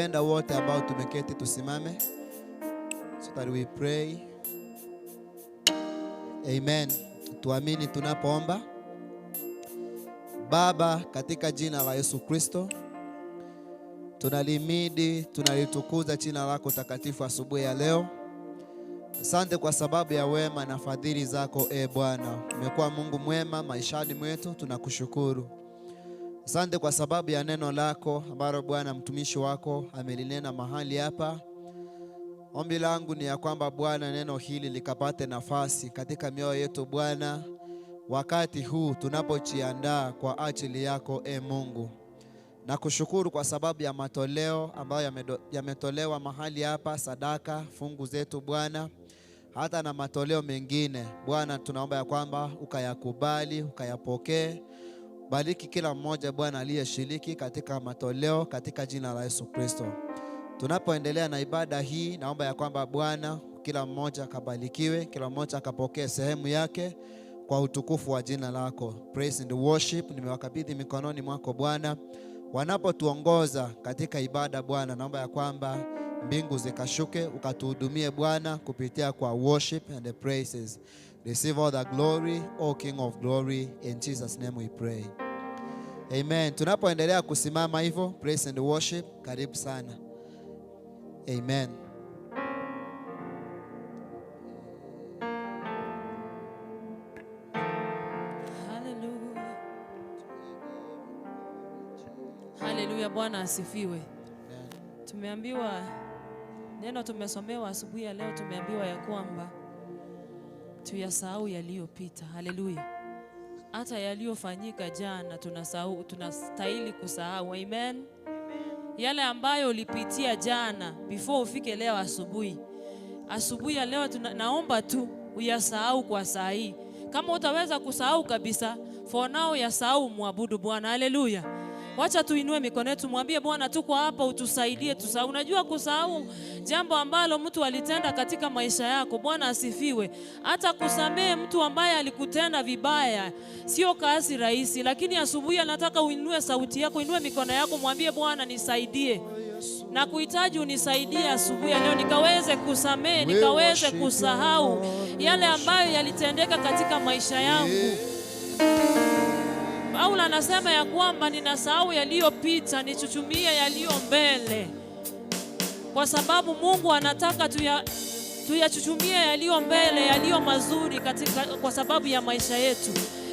Ningependa wote ambao tumeketi tusimame so that we pray. Amen. Tuamini tunapoomba. Baba, katika jina la Yesu Kristo tunalimidi, tunalitukuza jina lako takatifu asubuhi ya leo. Asante kwa sababu ya wema na fadhili zako, e Bwana. Umekuwa Mungu mwema maishani mwetu, tunakushukuru. Asante kwa sababu ya neno lako ambalo Bwana mtumishi wako amelinena mahali hapa. Ombi langu ni ya kwamba Bwana, neno hili likapate nafasi katika mioyo yetu Bwana, wakati huu tunapojiandaa kwa ajili yako e Mungu. Nakushukuru kwa sababu ya matoleo ambayo yametolewa mahali hapa, sadaka, fungu zetu Bwana, hata na matoleo mengine Bwana, tunaomba ya kwamba ukayakubali, ukayapokee. Bariki kila mmoja Bwana aliyeshiriki katika matoleo katika jina la Yesu Kristo. Tunapoendelea na ibada hii, naomba ya kwamba Bwana kila mmoja akabarikiwe, kila mmoja akapokee sehemu yake kwa utukufu wa jina lako. Praise and worship nimewakabidhi mikononi mwako Bwana, wanapotuongoza katika ibada Bwana, naomba ya kwamba mbingu zikashuke ukatuhudumie Bwana kupitia kwa worship and the praises. Receive all the glory, O King of glory, in Jesus name we pray. Amen. Tunapoendelea kusimama hivyo, praise and worship, karibu sana. Amen. Haleluya. Haleluya, Bwana asifiwe. Tumeambiwa neno, tumesomewa asubuhi ya leo, tumeambiwa ya kwamba tuyasahau yaliyopita. Haleluya. Hata yaliyofanyika jana tunasahau, tunastahili kusahau. Amen. Yale ambayo ulipitia jana before ufike leo asubuhi. Asubuhi ya leo naomba tu uyasahau kwa saa hii. Kama utaweza kusahau kabisa, for now yasahau, muabudu Bwana. Haleluya. Wacha tuinue mikono yetu, mwambie Bwana, tuko hapa, utusaidie tusahau. Unajua kusahau jambo ambalo mtu alitenda katika maisha yako. Bwana asifiwe. Hata kusamehe mtu ambaye alikutenda vibaya sio kazi rahisi, lakini asubuhi anataka uinue sauti yako, inue mikono yako, mwambie Bwana, nisaidie na kuhitaji unisaidie asubuhi ya leo nikaweze kusamehe, nikaweze kusahau yale ambayo yalitendeka katika maisha yangu. Paulo anasema ya kwamba ninasahau yaliyopita, nichuchumie yaliyo mbele, kwa sababu Mungu anataka tuyachuchumie yaliyo mbele, yaliyo mazuri katika, kwa sababu ya maisha yetu.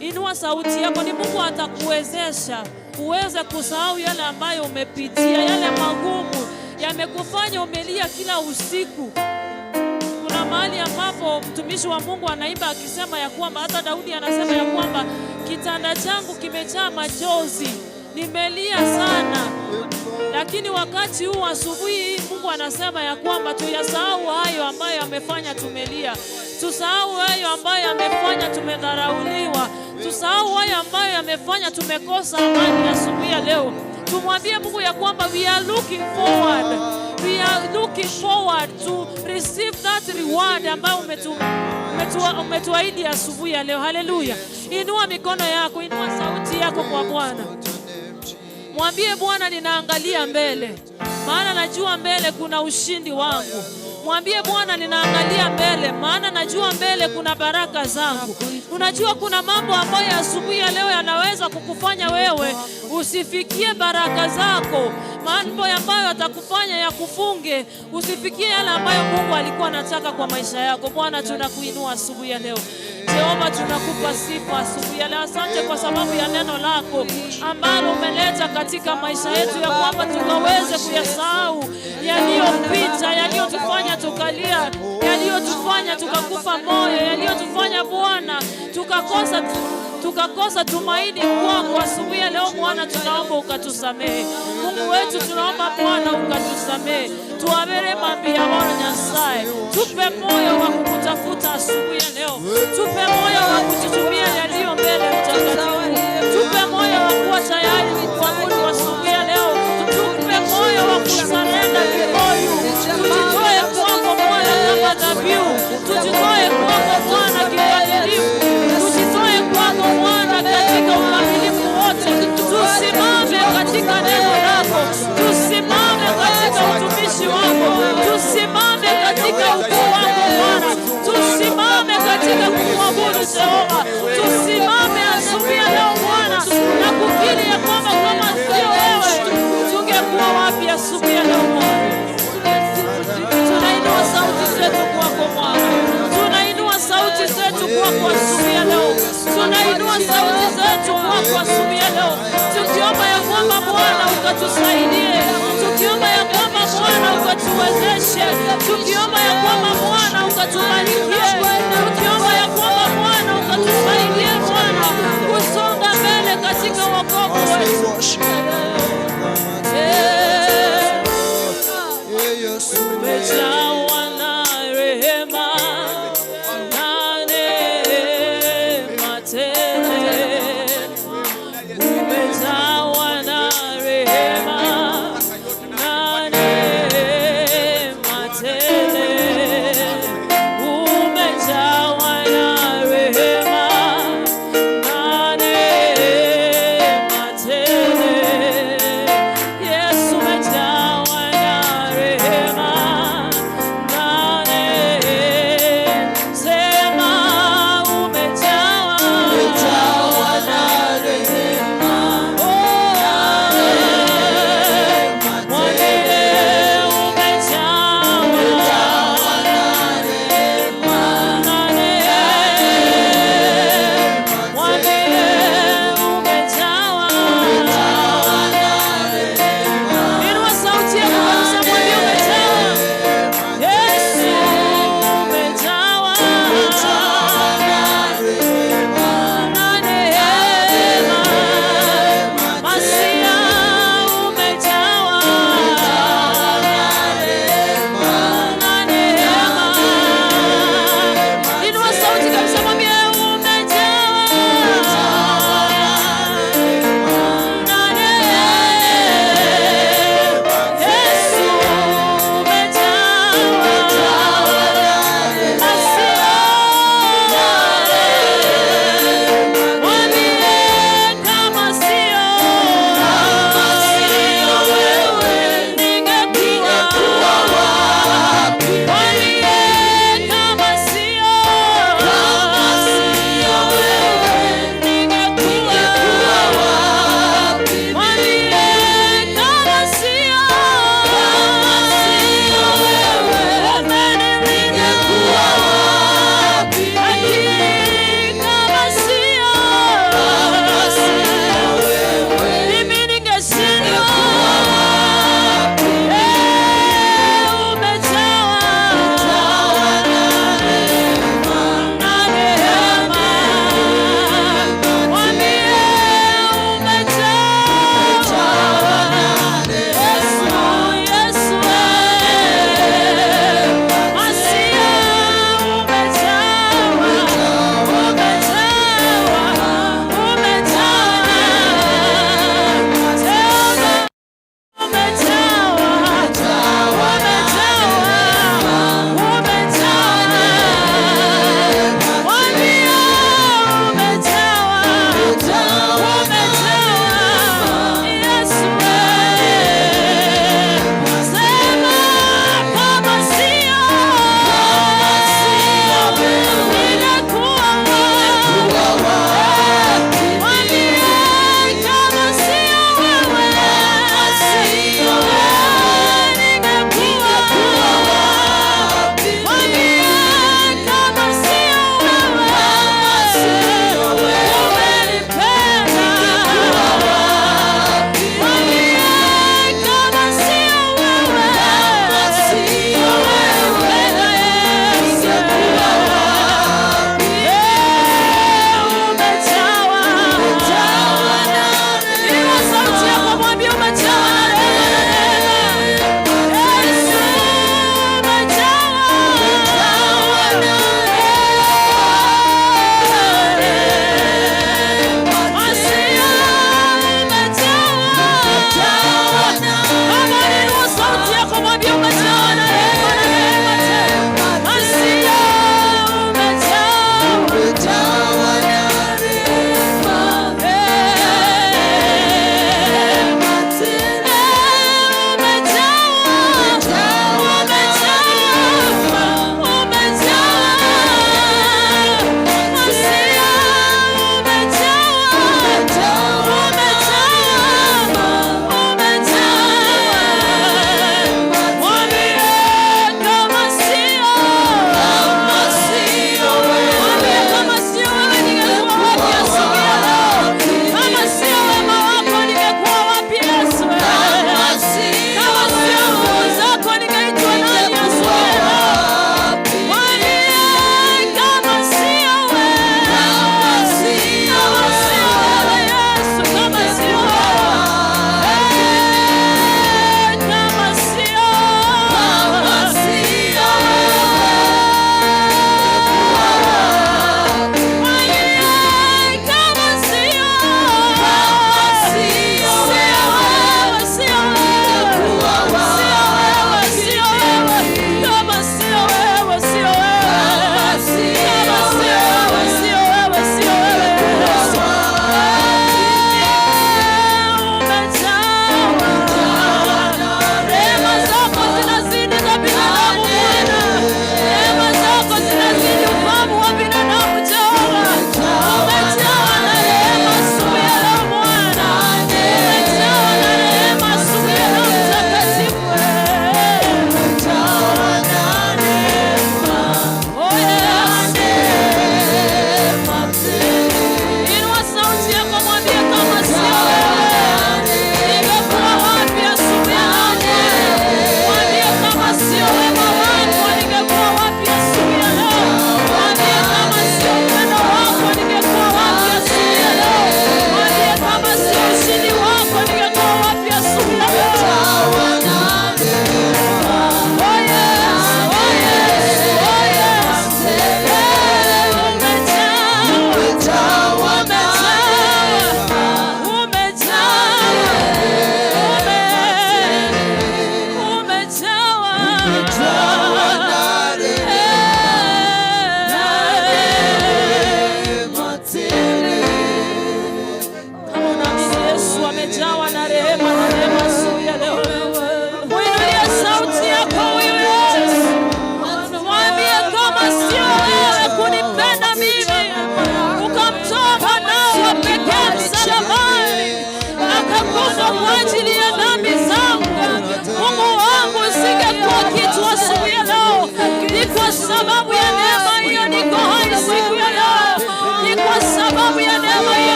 Inua sauti yako, ni Mungu atakuwezesha uweze kusahau yale ambayo umepitia, yale magumu yamekufanya umelia kila usiku. Kuna mahali ambapo mtumishi wa Mungu anaimba akisema ya kwamba, hata Daudi anasema ya kwamba kitanda changu kimejaa machozi, nimelia sana. Lakini wakati huu asubuhi hii Mungu anasema ya kwamba tuyasahau hayo ambayo amefanya tumelia, tusahau hayo ambayo amefanya tumedharauliwa, tusahau hayo ambayo yamefanya tumekosa amani. Asubuhi ya leo tumwambie Mungu ya kwamba we are looking forward, we are looking forward to receive that reward ambayo umetuahidi asubuhi ya leo. Haleluya! Inua mikono yako, inua sauti yako kwa Bwana. Mwambie Bwana, ninaangalia mbele, maana najua mbele kuna ushindi wangu. Mwambie Bwana, ninaangalia mbele, maana najua mbele kuna baraka zangu. Unajua kuna mambo ambayo asubuhi ya leo yanaweza kukufanya wewe usifikie baraka zako, mambo ambayo yatakufanya yakufunge usifikie yale ambayo Mungu alikuwa anataka kwa maisha yako. Bwana, tunakuinua asubuhi ya leo. Jehova, tunakupa sifa asubuhi ya leo. Asante kwa sababu ya neno lako ambalo umeleta katika maisha yetu, ya kwamba tukaweze kuyasahau yaliyopita, yaliyotufanya tukalia, yaliyotufanya tukakufa moyo, yaliyotufanya Bwana tukakosa tumaini kwako. Asubuhi ya leo Bwana, tunaomba ukatusamehe. Mungu wetu, tunaomba Bwana ukatusamehe, tuabere mambi ya Bwana Nyasaye, tupe moyo wa kukutafuta asubuhi ya leo, tupe moyo wa kututumia yaliyo mbele Mtakatifu, tupe moyo wa kuwa tayari kukuabudu asubuhi ya leo, tupe moyo wa kusarenda before you, tujitoe kwako Bwana kama dhabihu, tujitoe kwako Bwana kikamilifu, tujitoe kwako Bwana katika ukamilifu wote, tusimame katika neno lako, tusimame katika Jehova, tusimame asubuhi ya leo Bwana na kukiri ya kwamba kama sio wewe tungekuwa wapi asubuhi ya leo Bwana. Tunainua sauti zetu kwako Bwana, tunainua sauti zetu kwako asubuhi ya leo, tunainua sauti zetu kwako asubuhi ya leo, tukiomba ya kwamba Bwana ukatusaidie, tukiomba ya kwamba Bwana ukatuwezeshe, tukiomba ya kwamba Bwana ukatubarikie, tukiomba ya kwamba Bwana ukatusaidie Bwana kusonga mbele katika wokovu wetu. Eh. Umejawa na rehema na neema tele. Umejawa na rehema na neema tele. Umejawa na rehema na neema tele. Yesu umejawa na rehema na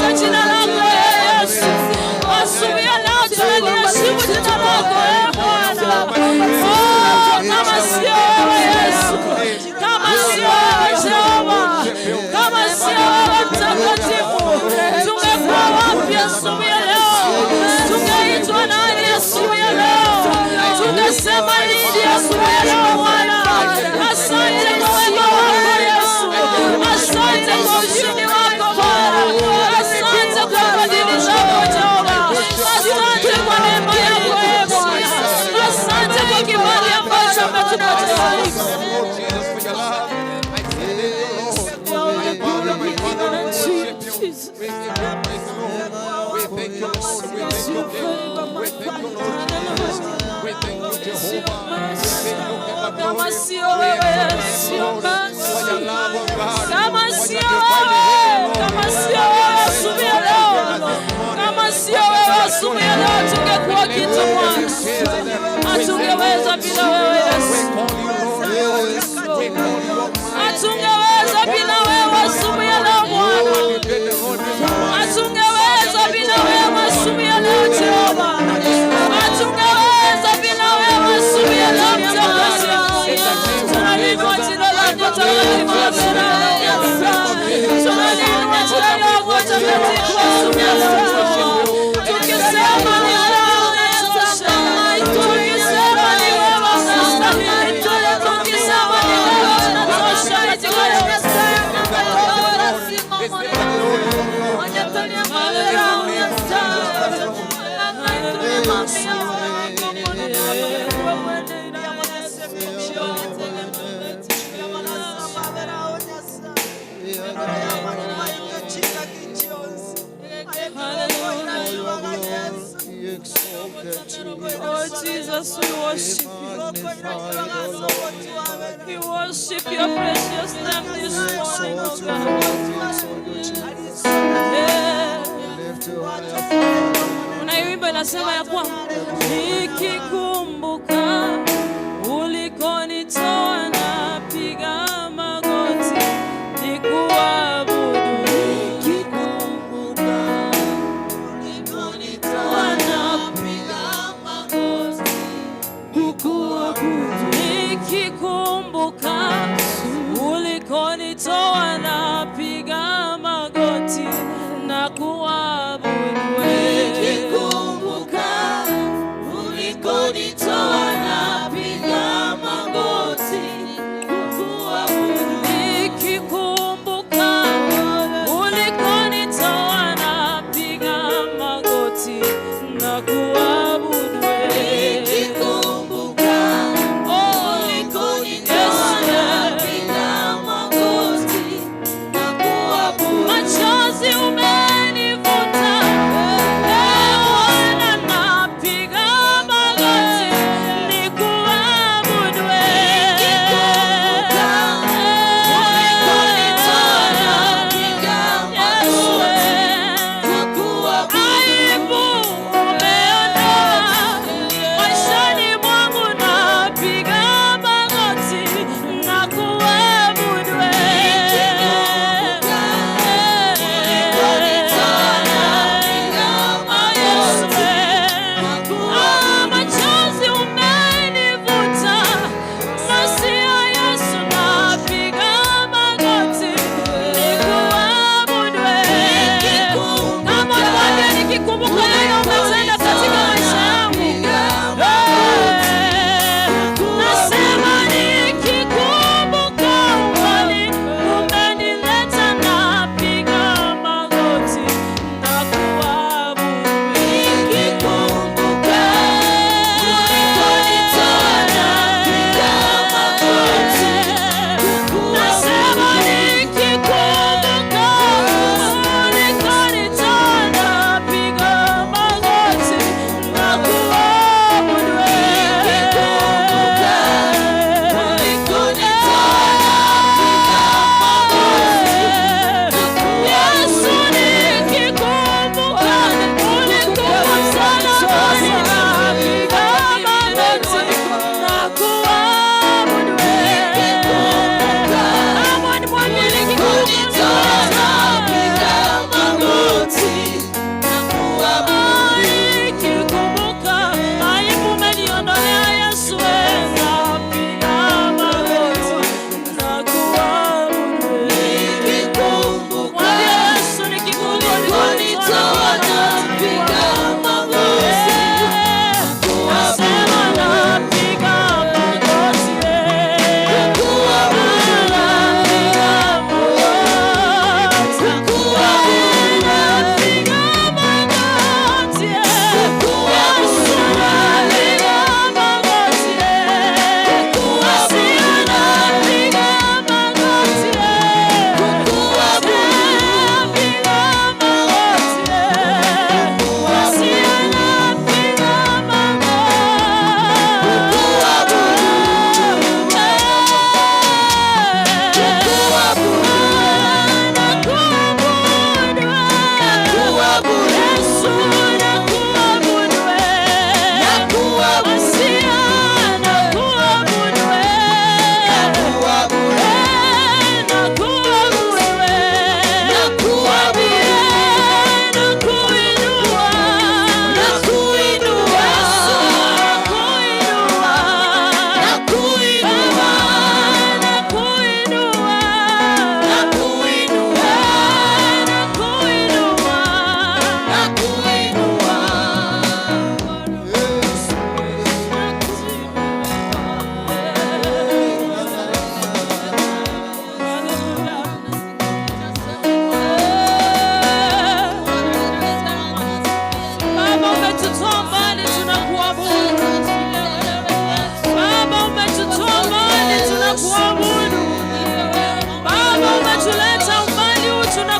Tunalitukuza jina lako ee Yesu. Asubuhi ya leo tunaliheshimu jina lako ee Bwana. Oh, kama sio wewe Yesu, kama sio wewe Jehova, kama sio wewe Mtakatifu, tungekuwa wapi asubuhi ya leo? Tungeitwa nani asubuhi ya leo? Tungesema nini asubuhi ya leo Bwana? Asante kwa wema wako Yesu, asante kwa ushindi wako Bwana, asante kwa fadhili zako Jehova, asante kwa neema yako ee Bwana, asante kwa kibali ambacho umetupatia. Lord Jesus, for your love. I say thank you, Lord. My Father, my Father, we worship you. We give you praise, Lord. We thank you, Lord. We thank you, King. We thank you, Lord Jesus. We thank you, Jehovah. We thank you, King of Kama glory. sio We wewe exalt Yesu, your name, Lord, for your love, oh God. kama For your sio divine wewe, healing, Lord. kama sio wewe asubuhi ya leo, kama sio wewe asubuhi ya leo, tungekuwa kitu Bwana, hatungeweza bila wewe Yesu, We call you Lord. We call you Almighty. hatungeweza bila wewe asubuhi ya leo Bwana, hatungeweza bila wewe asubuhi ya leo Jehova, hatungeweza bila wewe asubuhi ya leo Mtakatifu. Tunaliinua jina lako takatifu asubuhi ya leo, tunaliinua jina lako takatifu asubuhi ya leo, tukisema ni wewe unatosha, tukisema ni wewe unastahili, tukisema ni wewe unatosha katika yote. Oh Jesus, we worship you. We worship your precious name this morning, oh God. Yeah. Kuna wimbo inasema ya kwamba nikikumbuka ulikonitoa napiga magoti nikuabudu. Nikikumbuka ulikonitoa napiga magoti kukuabudu. Nikikumbuka ulikonitoa napiga magoti na kuabudu wewe. Nikikumbuka ulikonitoa napiga magoti kukuabudu. Nikikumbuka ulikonitoa napiga magoti na kuabudu wewe. Nikikumbuka Oh, ulikonitoa Yesu. napiga magoti na kuabudu. Machozi umenivuta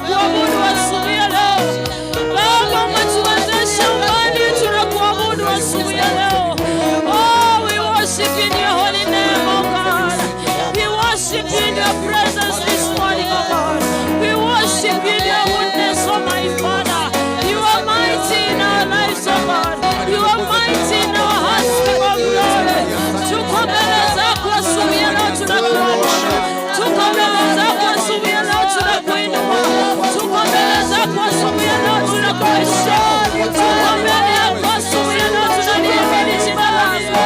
Tunakuabudu asubuhi ya leo. Baba, umetuwezesha umbali, tunakuabudu asubuhi ya leo. Oh, we worship in your holy name, oh God. We worship in your presence this morning, oh God. We worship in your goodness, oh my Father. You are mighty in our lives, oh God. You are mighty in our hearts, King of glory. Tuko mbele zako asubuhi ya leo tunakuabudu. Tuko mbele zako asubuhi ya leo tunakuinua. Tuko mbele zako asubuhi ya leo tunakuheshimu. Tuko mbele yako asubuhi ya leo tunaliamini jina lako.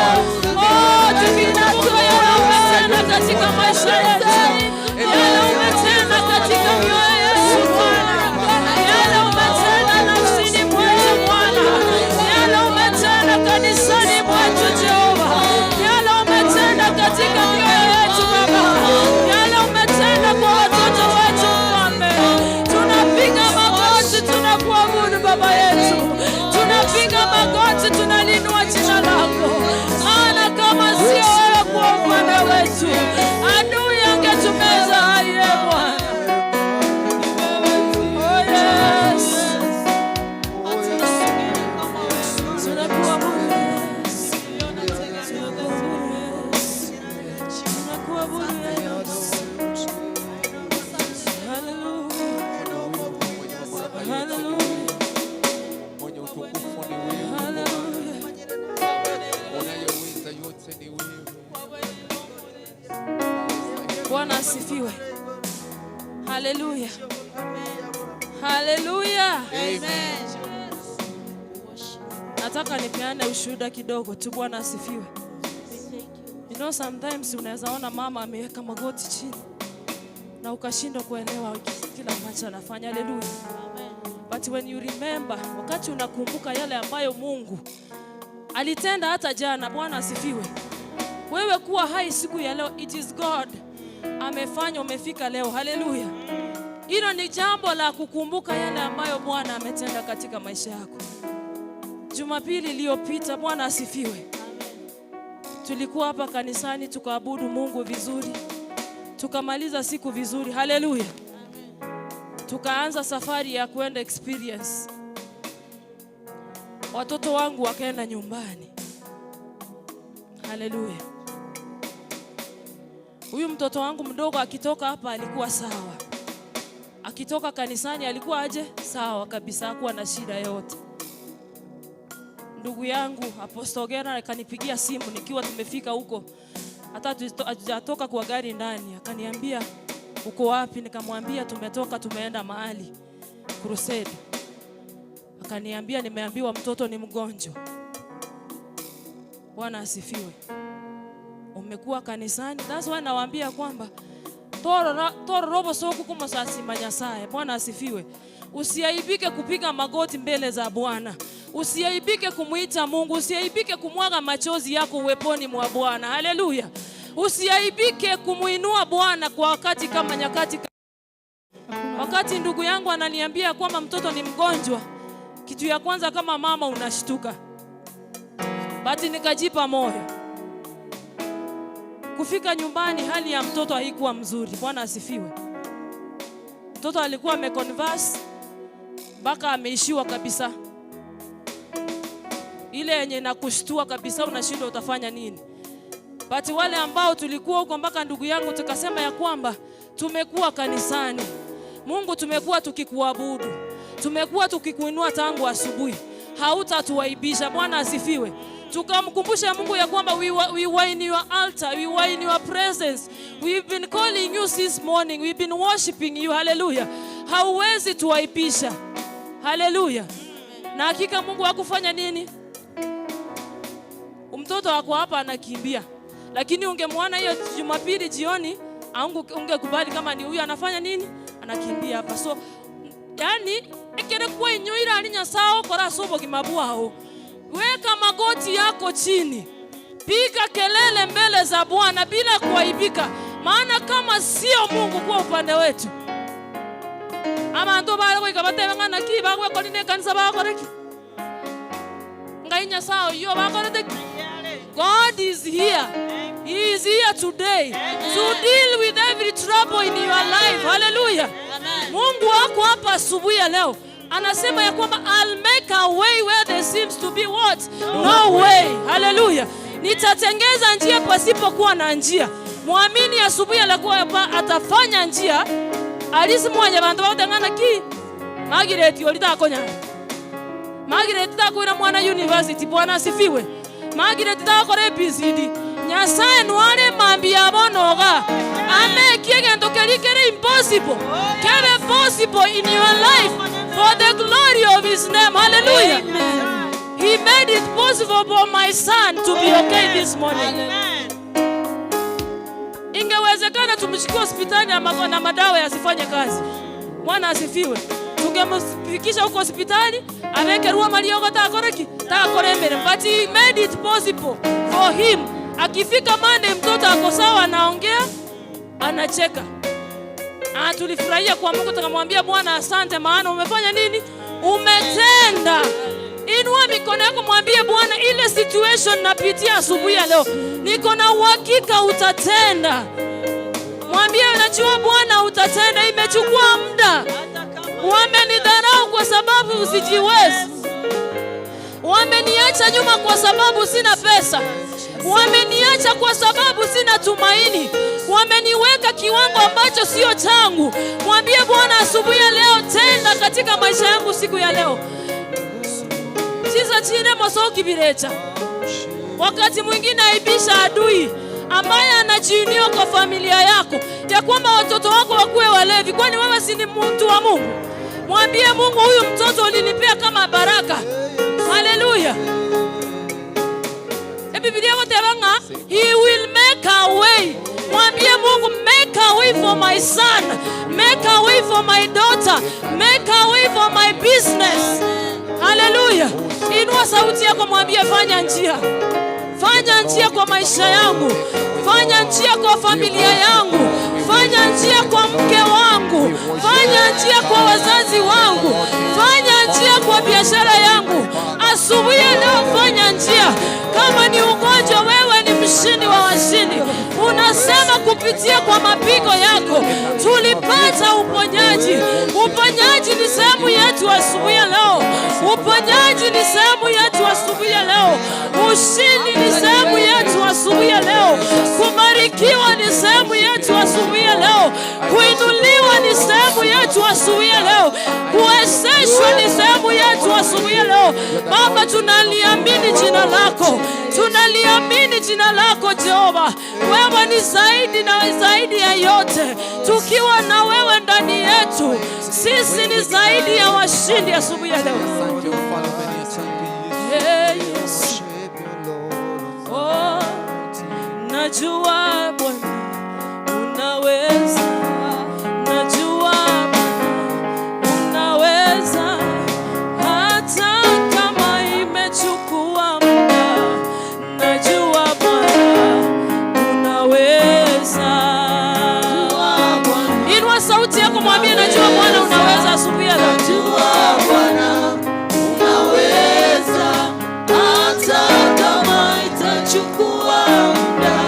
Oh, tukikumbuka yale umetenda katika maisha yetu, yale umetenda katika mioyo yetu Bwana, yale umetenda nafsini mwetu Bwana, yale umetenda kanisani mwetu Jehova, yale umetenda katika mioyo yetu Baba, yale umetenda kwa watoto wetu Mfalme. Tunapiga magoti, tunakuabudu Baba yetu, tunapiga magoti, tunalinua jina lako, maana kama sio wewe kuwa upande wetu, adui angetumeza hai, e Bwana. Oh yes. Tunakuabudu Yesu. Tunakuabudu Yesu. Tunakuabudu Yesu. Hallelujah. Hallelujah. Mwenye utukufu ni wewe, Hallelujah. unayeweza yote ni wewe. Bwana asifiwe. Haleluya. Haleluya. Nataka nipeane ushuhuda kidogo tu. Bwana asifiwe. You know sometimes unaweza ona mama ameweka magoti chini na ukashindwa kuelewa kila ambacho anafanya. Haleluya. But when you remember, wakati unakumbuka yale ambayo Mungu alitenda hata jana, Bwana asifiwe. Wewe kuwa hai siku ya leo, it is God amefanya umefika leo. Haleluya. Hilo ni jambo la kukumbuka yale ambayo Bwana ametenda katika maisha yako. Jumapili iliyopita, Bwana asifiwe, tulikuwa hapa kanisani tukaabudu Mungu vizuri, tukamaliza siku vizuri. Haleluya. Tukaanza safari ya kwenda experience. Watoto wangu wakaenda nyumbani. Haleluya. Huyu mtoto wangu mdogo akitoka hapa alikuwa sawa, akitoka kanisani alikuwa aje sawa kabisa, hakuwa na shida yote. Ndugu yangu Apostle Gera akanipigia simu nikiwa tumefika huko, hata hatujatoka kwa gari ndani, akaniambia uko wapi? Nikamwambia tumetoka tumeenda mahali crusade. Akaniambia nimeambiwa mtoto ni mgonjwa. Bwana asifiwe. Umekuwa kanisani. That's why nawaambia kwamba toro robo soku kumosasima Nyasaye. Bwana asifiwe. Usiaibike kupiga magoti mbele za Bwana. Usiaibike kumuita Mungu, usiaibike kumwaga machozi yako uweponi mwa Bwana. Haleluya. Usiaibike kumuinua Bwana kwa wakati kama nyakati. Wakati ndugu yangu ananiambia kwamba mtoto ni mgonjwa, kitu ya kwanza kama mama unashtuka. But nikajipa moyo. Kufika nyumbani hali ya mtoto haikuwa mzuri. Bwana asifiwe. Mtoto alikuwa ameconvulse mpaka ameishiwa kabisa, ile yenye inakushtua kabisa, unashindwa utafanya nini. But wale ambao tulikuwa huko mpaka ndugu yangu tukasema ya kwamba tumekuwa kanisani, Mungu tumekuwa tukikuabudu, tumekuwa tukikuinua tangu asubuhi, hautatuaibisha. Bwana asifiwe. Tukamkumbusha Mungu ya kwamba we were in your altar, we were in your presence. We've been calling you since morning, we've been worshiping you. Hallelujah. Hauwezi tuaibisha. Haleluya. Na hakika Mungu hakufanya nini? Mtoto wako hapa anakimbia, lakini ungemwona hiyo Jumapili jioni, ungekubali kama ni huyu anafanya nini, anakimbia hapa. So yani ekere kwa inyoira ali Nyasaye okora ase obogima bwao. Weka magoti yako chini, piga kelele mbele za Bwana bila kuaibika, maana kama sio Mungu kuwa upande wetu, abantu bare goika batebe ng'a naki bagwekori na ekanisa bagokora ki ngai Nyasaye oyio bakorete ki. God is here. He is here today to deal with every trouble in your life. Hallelujah. Mungu wako hapa asubuhi ya leo anasema ya kwamba I'll make a way where there seems to be what? No way. Haleluya. Nitatengeza njia pasipokuwa na njia. Mwamini asubuhi alikuwa hapa atafanya njia. Alisi mwanya bantu bauteng'ana ki Margaret olitakonya. Margaret takwira mwana university. Bwana asifiwe. Margaret takora ABCD. Nyasaye nware mambi yabonoga. Amekie gento keri kere impossible. Kebe possible in your life for the glory of his name. Hallelujah. He made it possible for my son to be okay this morning. Ingewezekana tumchukue hospitali na madawa yasifanye kazi. Bwana asifiwe. Tungemfikisha huko hospitali awekerwa mariogo takoreki takoremere, but he made it possible for him. Akifika Monday mtoto ako sawa, anaongea, anacheka. Ah, tulifurahia kwa Mungu, tukamwambia Bwana asante, maana umefanya nini? Umetenda. Inua mikono yako, mwambie Bwana, ile situation napitia asubuhi ya leo, niko na uhakika utatenda. Mwambie najua Bwana utatenda. Imechukua muda, wamenidharau kwa sababu usijiwezi, wameniacha nyuma kwa sababu sina pesa, wameniacha kwa sababu sina tumaini, wameniweka kiwango ambacho sio changu. Mwambie Bwana asubuhi ya leo, tenda katika maisha yangu siku ya leo. Chiza chine mosoki birecha. Wakati mwingine aibisha adui ambaye anajiinia kwa familia yako ya kwamba watoto wako wakuwe walevi, kwani wewe si ni mtu wa Mungu? Mwambie Mungu, huyu mtoto ulinipea kama baraka. Haleluya. Biblia goteba he will make a way. Mwambie Mungu, make a way for my son, make a way for my daughter, make a way for my business. Haleluya. Inua sauti yako, mwambie fanya njia. Fanya njia kwa maisha yangu, fanya njia kwa familia yangu, fanya njia kwa mke wangu, fanya njia kwa wazazi wangu, fanya njia kwa biashara yangu. Asubuhi ya leo fanya njia. Kama ni ugonjwa, wewe ni mshindi wa washindi. Unasema kupitia kwa mapigo yako tulipata uponyaji. Uponyaji ni sehemu yetu asubuhi ya leo. Uponyaji ni sehemu yetu asubuhi ya leo. Ushindi ni sehemu yetu asubuhi ya leo. Kubarikiwa ni sehemu yetu asubuhi ya leo. Kuinuliwa ni sehemu yetu asubuhi ya leo. Kuwezeshwa ni sehemu yetu asubuhi ya leo. Baba, tunaliamini jina lako, tunaliamini jina lako Jehova. Wewe ni zaidi na zaidi ya yote. Tukiwa na wewe ndani yetu, sisi ni zaidi ya washindi asubuhi ya leo. Asante mfalme, ni asante Yesu. Hey, Yesu. Oh, najua Bwana unaweza, najua Bwana unaweza, hata kama imechukua muda, najua Bwana unaweza. Inua sauti yako, mwambie najua Bwana unaweza asubuhi ya leo. Najua Bwana unaweza, hata kama itachukua muda.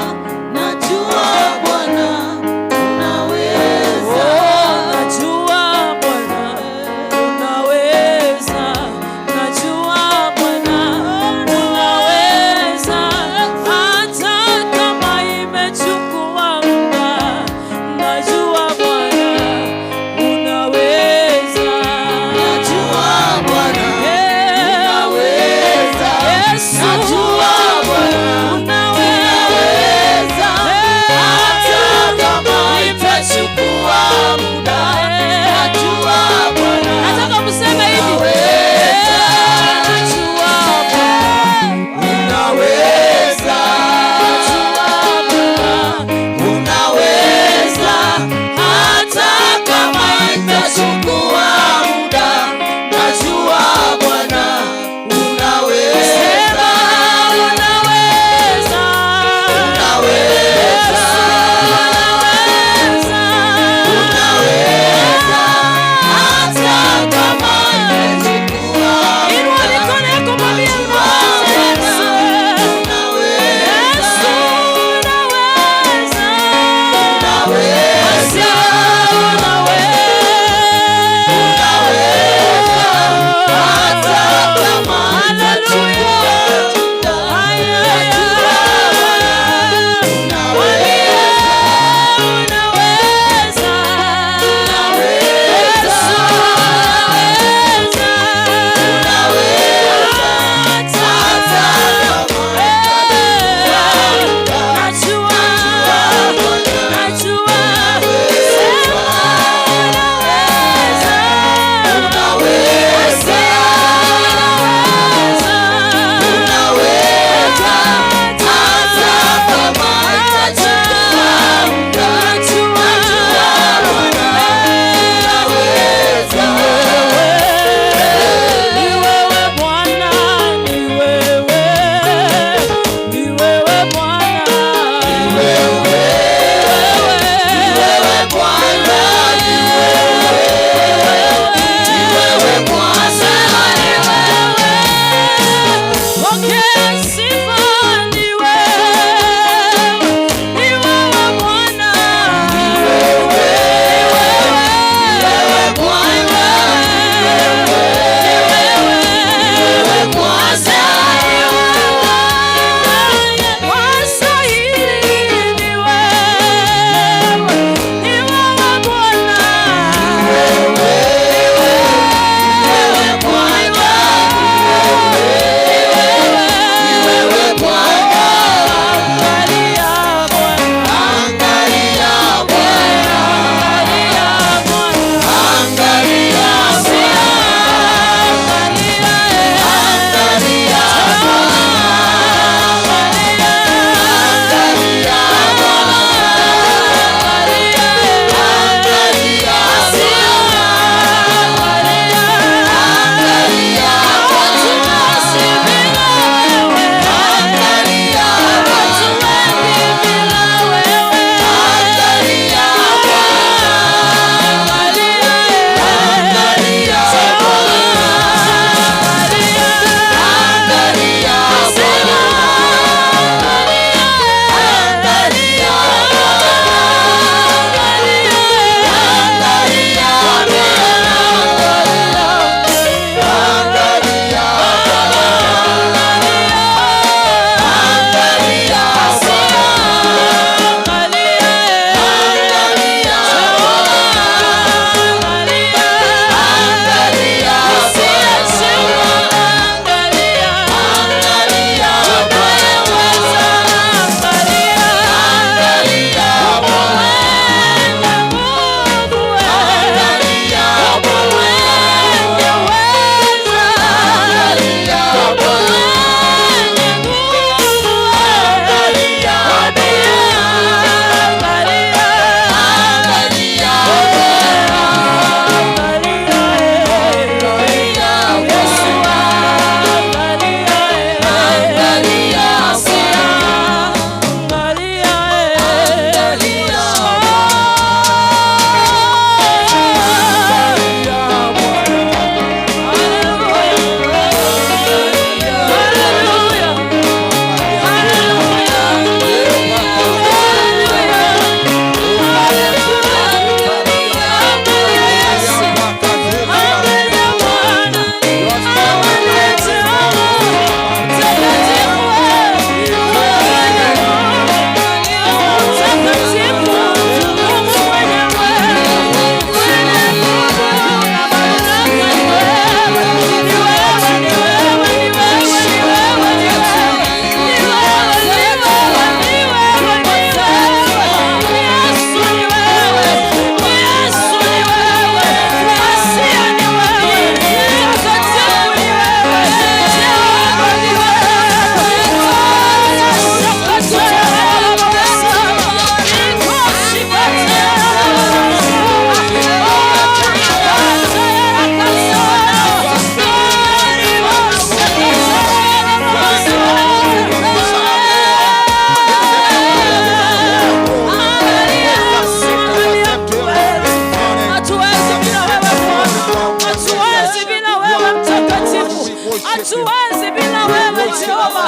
Mtakatifu, hatuwezi bila wewe Jehova,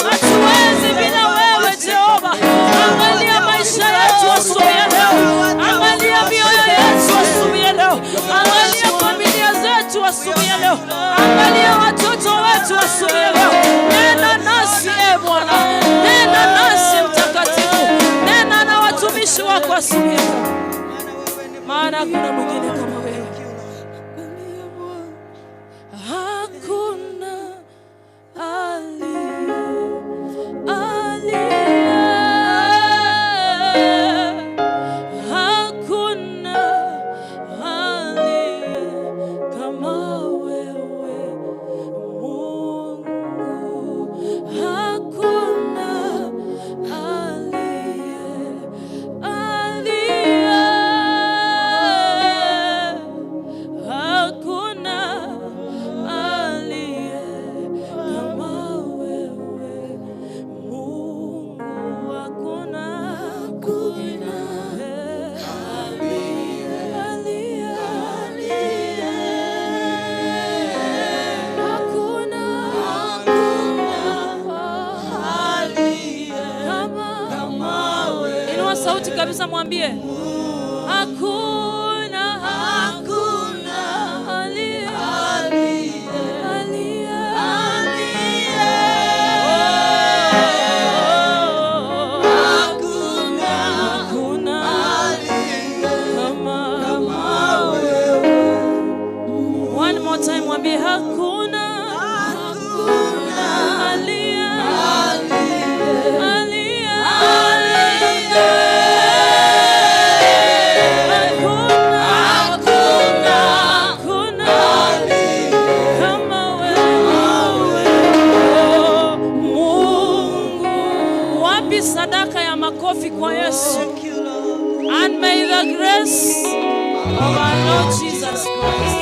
hatuwezi bila wewe Jehova. Angalia maisha yetu asubuhi ya leo, angalia mioyo yetu asubuhi ya leo, angalia familia zetu asubuhi ya leo, angalia watoto wetu asubuhi ya leo. Nena nasi e Bwana, nena nasi Mtakatifu, nena na watumishi wako asubuhi ya leo, maana hakuna mwingine kama wewe. Hakuna aliye aliye, hakuna aliye kama wewe Mungu, hakuna aliye aliye, hakuna aliye kama wewe Mungu, hakuna aliye aliye, hakuna kama. Inua sauti kabisa, mwambie hakuna, hakuna aliye aliye, hakuna kama. One more time, mwambie hakuna aliye aliye, hakuna, hakuna kama wewe Mungu. Wapi sadaka ya makofi kwa Yesu? And may the grace of our Lord Jesus Christ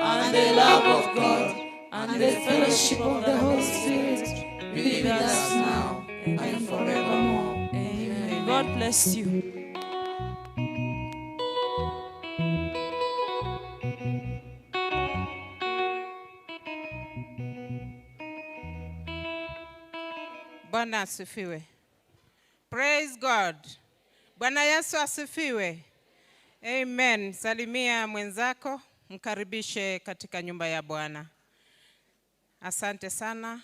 and the love of God and the fellowship of the Holy Spirit be with us now and forevermore. Amen. God bless you. Bwana asifiwe. Praise God. Bwana Yesu asifiwe. Amen. Salimia mwenzako, mkaribishe katika nyumba ya Bwana. Asante sana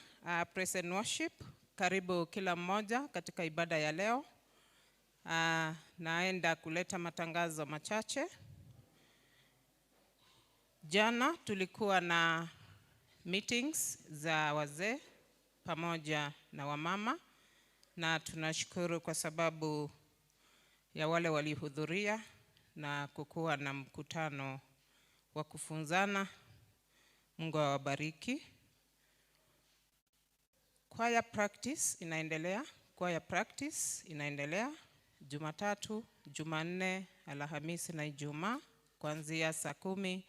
praise and worship. Karibu kila mmoja katika ibada ya leo. Naenda kuleta matangazo machache. Jana tulikuwa na meetings za wazee pamoja na wamama, na tunashukuru kwa sababu ya wale walihudhuria na kukuwa na mkutano wa kufunzana. Mungu awabariki. Choir practice inaendelea. Choir practice inaendelea Jumatatu, Jumanne, Alhamisi na Ijumaa kuanzia saa 10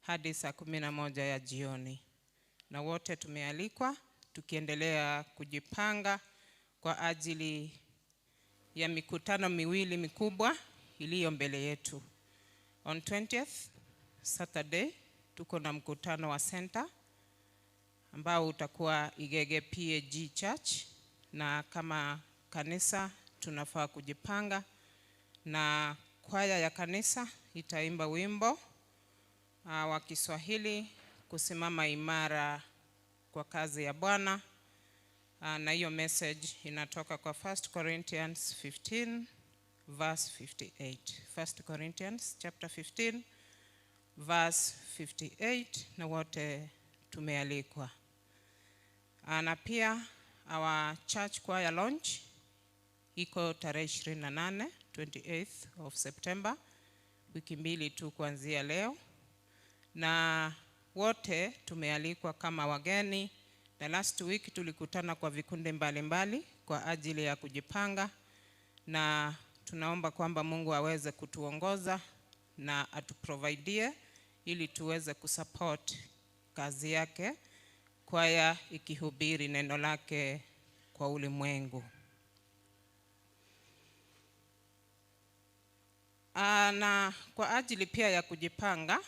hadi saa 11 ya jioni, na wote tumealikwa tukiendelea kujipanga kwa ajili ya mikutano miwili mikubwa iliyo mbele yetu. On 20th Saturday tuko na mkutano wa center ambao utakuwa Igege PAG Church, na kama kanisa tunafaa kujipanga, na kwaya ya kanisa itaimba wimbo wa Kiswahili kusimama imara kwa kazi ya Bwana. Na hiyo message inatoka kwa 1 Corinthians 15 verse 58. 1 Corinthians chapter 15 verse 58, na wote tumealikwa. Na pia our church choir launch iko tarehe 28, 28th of September, wiki mbili tu kuanzia leo, na wote tumealikwa kama wageni. Na last week tulikutana kwa vikundi mbalimbali kwa ajili ya kujipanga, na tunaomba kwamba Mungu aweze kutuongoza na atuprovidie ili tuweze kusupport kazi yake, kwaya ikihubiri neno lake kwa ulimwengu. Na kwa ajili pia ya kujipanga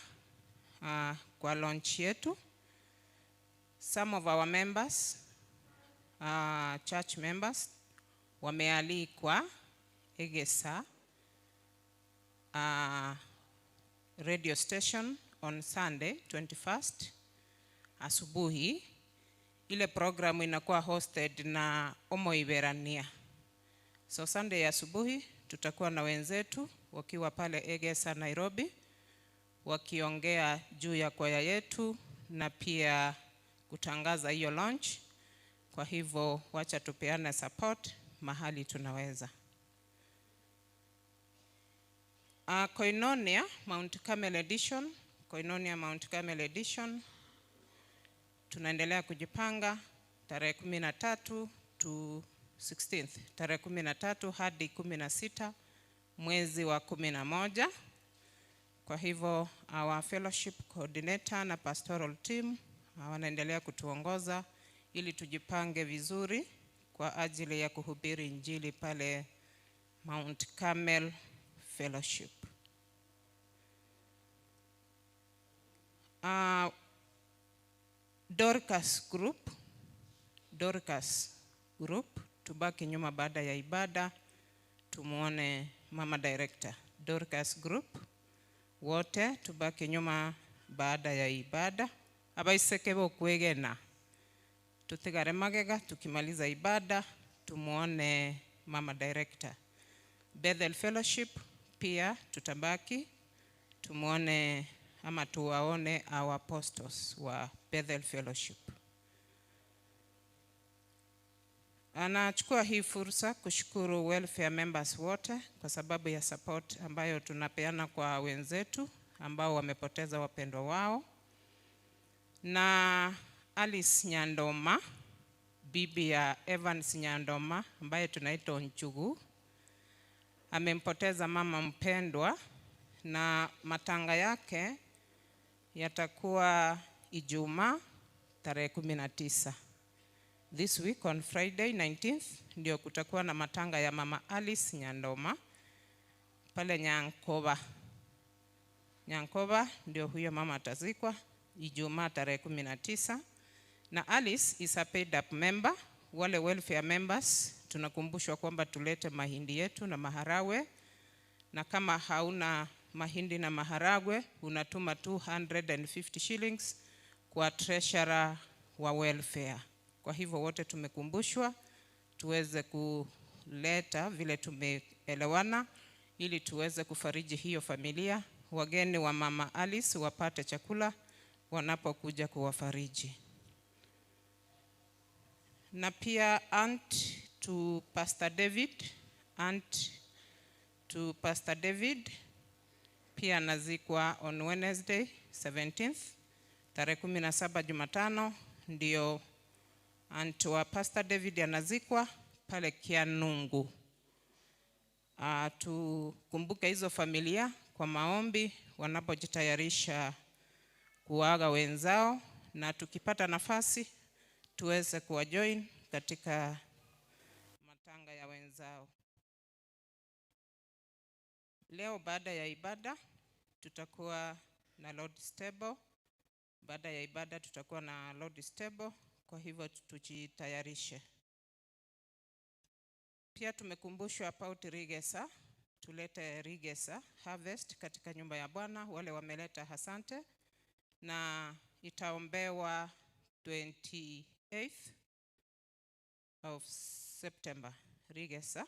kwa launch yetu, Some of our members, church members, wamealikwa Egesa radio station on Sunday 21st asubuhi. Ile programu inakuwa hosted na Omoiberania. So Sunday asubuhi tutakuwa na wenzetu wakiwa pale Egesa Nairobi wakiongea juu ya kwaya yetu na pia kutangaza hiyo launch. Kwa hivyo wacha tupeane support mahali tunaweza. Koinonia Mount Carmel Edition, Koinonia Mount Carmel Edition tunaendelea kujipanga tarehe 13 to 16th, tarehe 13 hadi 16 mwezi wa 11. Kwa hivyo our fellowship coordinator na pastoral team wanaendelea kutuongoza ili tujipange vizuri kwa ajili ya kuhubiri injili pale Mount Carmel Fellowship. Dorcas Group, Dorcas Group, tubaki nyuma baada ya ibada tumuone mama director. Dorcas Group wote tubaki nyuma baada ya ibada. Abaiseke bokwegena tutigare magega, tukimaliza ibada tumuone mama director. Bethel Fellowship pia tutabaki tumuone ama tuwaone our apostles wa Bethel Fellowship. Anachukua hii fursa kushukuru welfare members wote kwa sababu ya support ambayo tunapeana kwa wenzetu ambao wamepoteza wapendwa wao. Na Alice Nyandoma, bibi ya Evans Nyandoma ambaye tunaitwa Nchugu, amempoteza mama mpendwa na matanga yake yatakuwa Ijumaa tarehe 19. This week on Friday 19th ndio kutakuwa na matanga ya mama Alice Nyandoma pale Nyankoba. Nyankoba ndio huyo mama atazikwa Ijumaa tarehe 19. Na Alice is a paid up member. Wale welfare members tunakumbushwa kwamba tulete mahindi yetu na maharagwe, na kama hauna mahindi na maharagwe unatuma 250 shillings kwa treasurer wa welfare. Kwa hivyo wote tumekumbushwa tuweze kuleta vile tumeelewana ili tuweze kufariji hiyo familia. Wageni wa mama Alice wapate chakula wanapokuja kuwafariji. Na pia aunt to Pastor David, aunt to Pastor David pia anazikwa on Wednesday 17th tarehe 17 Jumatano ndio aunt wa Pastor David anazikwa pale Kianungu. Tukumbuke hizo familia kwa maombi wanapojitayarisha kuaga wenzao, na tukipata nafasi tuweze kuwajoin katika matanga ya wenzao. Leo baada ya ibada tutakuwa na Lord's Table. Baada ya ibada tutakuwa na Lord's Table, kwa hivyo tujitayarishe. Pia tumekumbushwa about Rigesa, tulete Rigesa harvest katika nyumba ya Bwana. Wale wameleta asante, na itaombewa 28th of September. Rigesa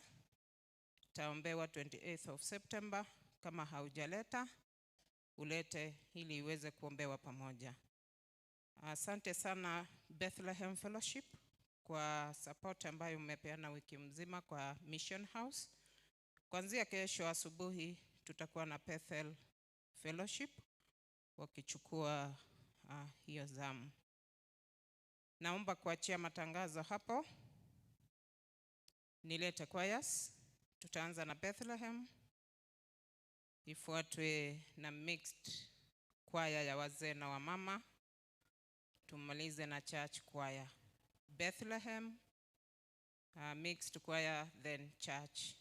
itaombewa 28th of September. Kama haujaleta ulete ili iweze kuombewa pamoja. Asante sana Bethlehem Fellowship kwa support ambayo mmepeana wiki mzima kwa Mission House. Kuanzia kesho asubuhi tutakuwa na Bethel Fellowship wakichukua hiyo zamu. Naomba kuachia matangazo hapo. Nilete choirs. Tutaanza na Bethlehem, ifuatwe na mixed choir ya wazee na wamama, tumalize na church choir. Bethlehem, mixed choir, then church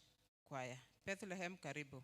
choir. Bethlehem, karibu.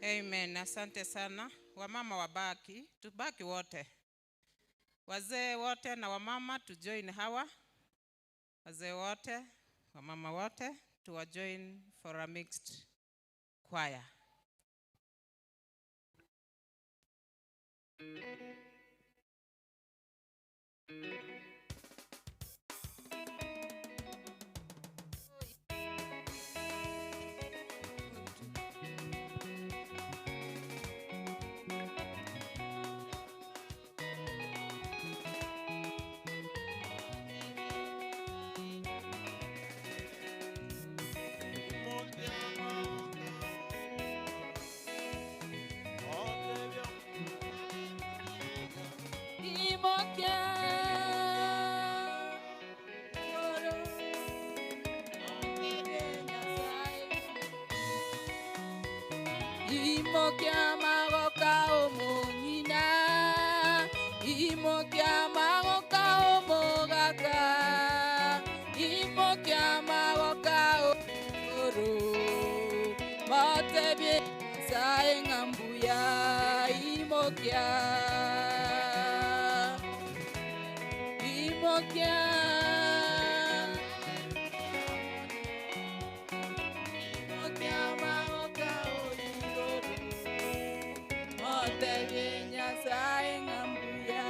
Amen. Asante sana. Wamama wabaki, tubaki wote, wazee wote na wamama tujoin hawa wazee wote, wamama wote tuwajoin for a mixed choir. Imokia magoka omong'ina, imokia magoka omogaka, imokia magoka oro, motebie Nyasaye ng'a mbuya, imokia, imokia. Imokia magoka oigoro, motebie Nyasaye ng'a mbuya.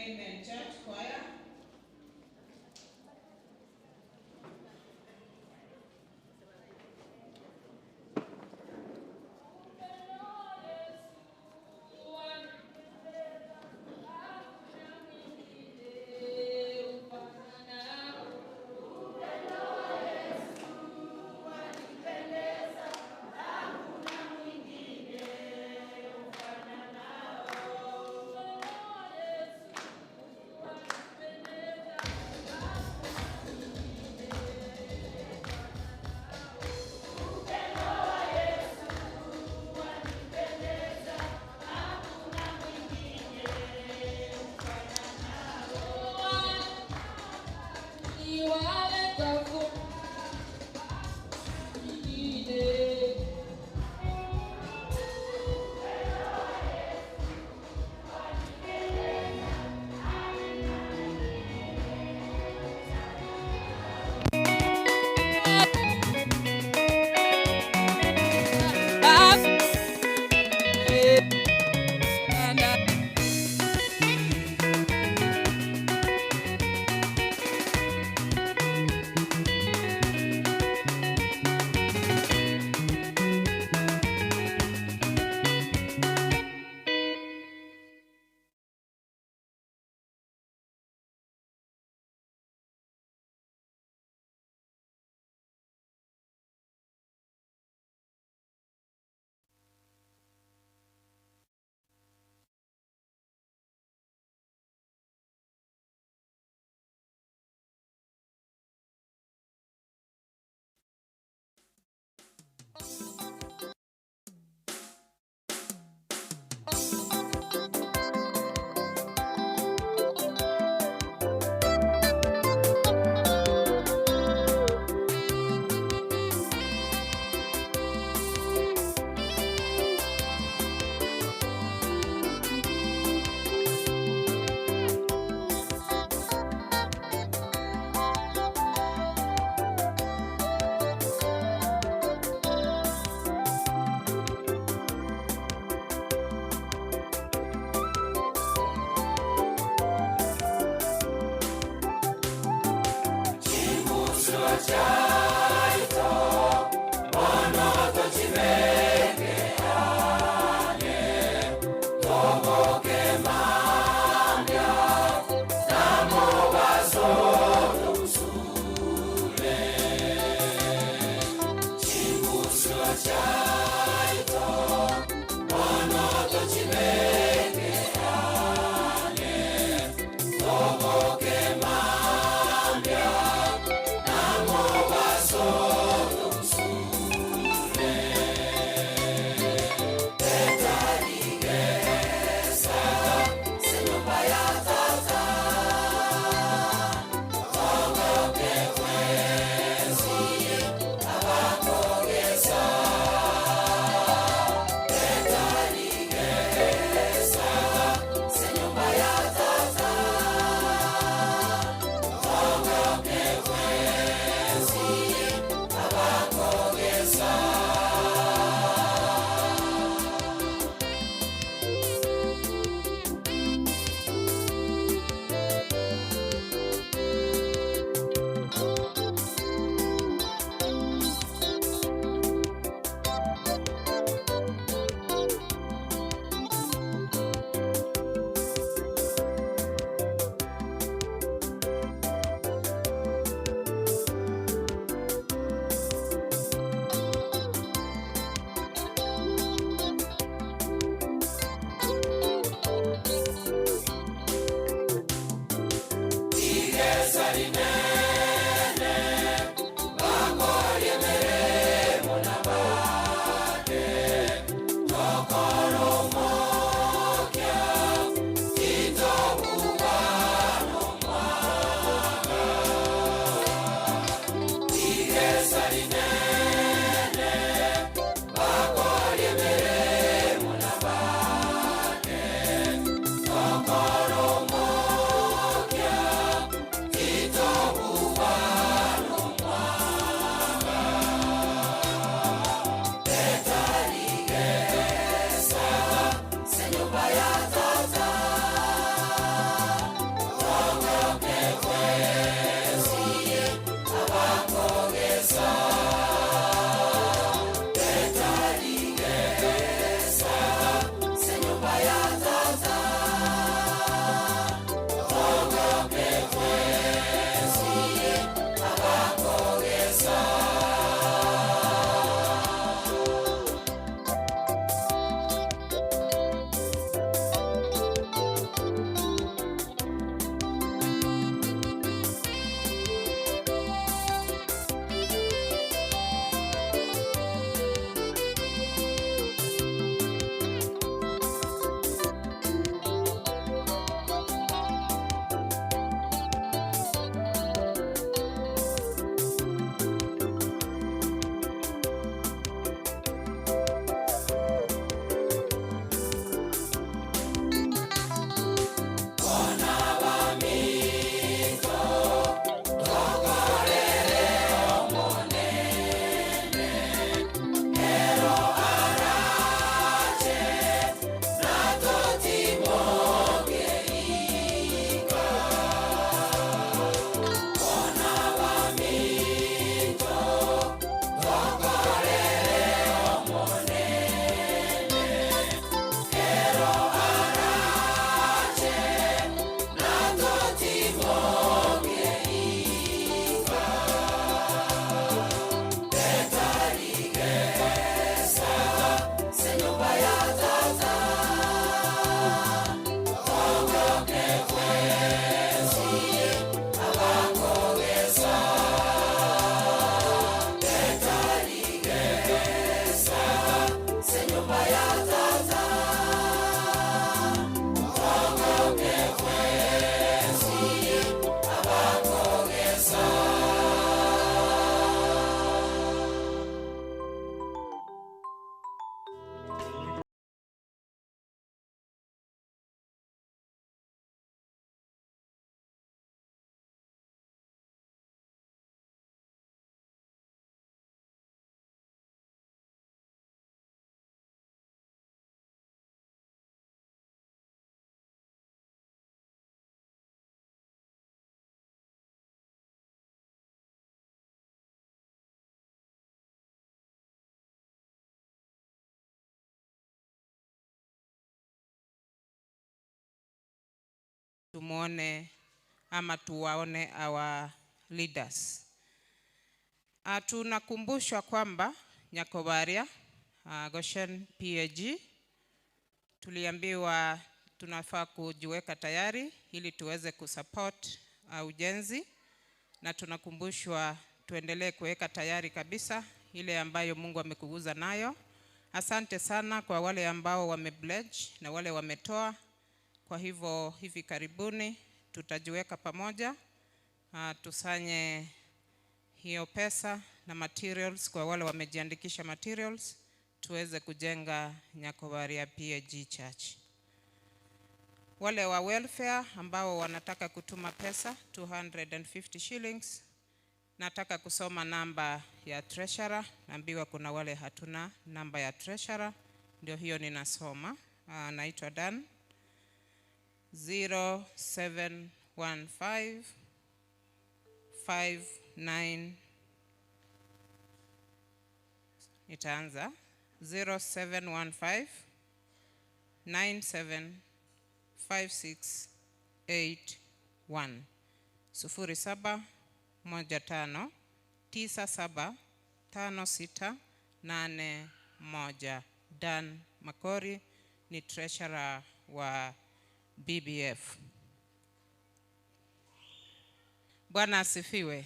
Amen. Church choir. Tumuone ama tuwaone our leaders. Tunakumbushwa kwamba Nyakobaria, Goshen PAG, tuliambiwa tunafaa kujiweka tayari ili tuweze kusupport ujenzi, na tunakumbushwa tuendelee kuweka tayari kabisa ile ambayo Mungu amekuguza nayo. Asante sana kwa wale ambao wamepledge na wale wametoa. Kwa hivyo hivi karibuni tutajiweka pamoja, tusanye hiyo pesa na materials kwa wale wamejiandikisha materials, tuweze kujenga Nyakobaria PAG Church. Wale wa welfare ambao wanataka kutuma pesa 250 shillings, nataka kusoma namba ya treasurer. Naambiwa kuna wale hatuna namba ya treasurer, ndio hiyo ninasoma. Naitwa Dan. 0715 59, nitaanza 0715 97 5681, 0715 97 56 81. Dan Makori ni treasurer wa BBF. Bwana asifiwe.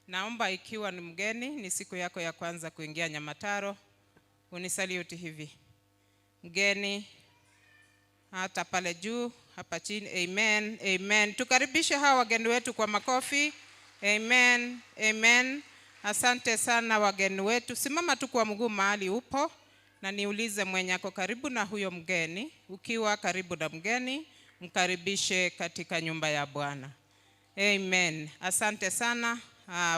Naomba ikiwa ni mgeni, ni siku yako ya kwanza kuingia Nyamataro, unisaluti hivi. Mgeni hata pale juu, hapa chini. Amen, amen. Tukaribishe hawa wageni wetu kwa makofi. Amen, amen. Asante sana wageni wetu. Simama tu kwa mguu mahali upo na niulize mwenye ako karibu na huyo mgeni. Ukiwa karibu na mgeni, mkaribishe katika nyumba ya Bwana. Amen. Asante sana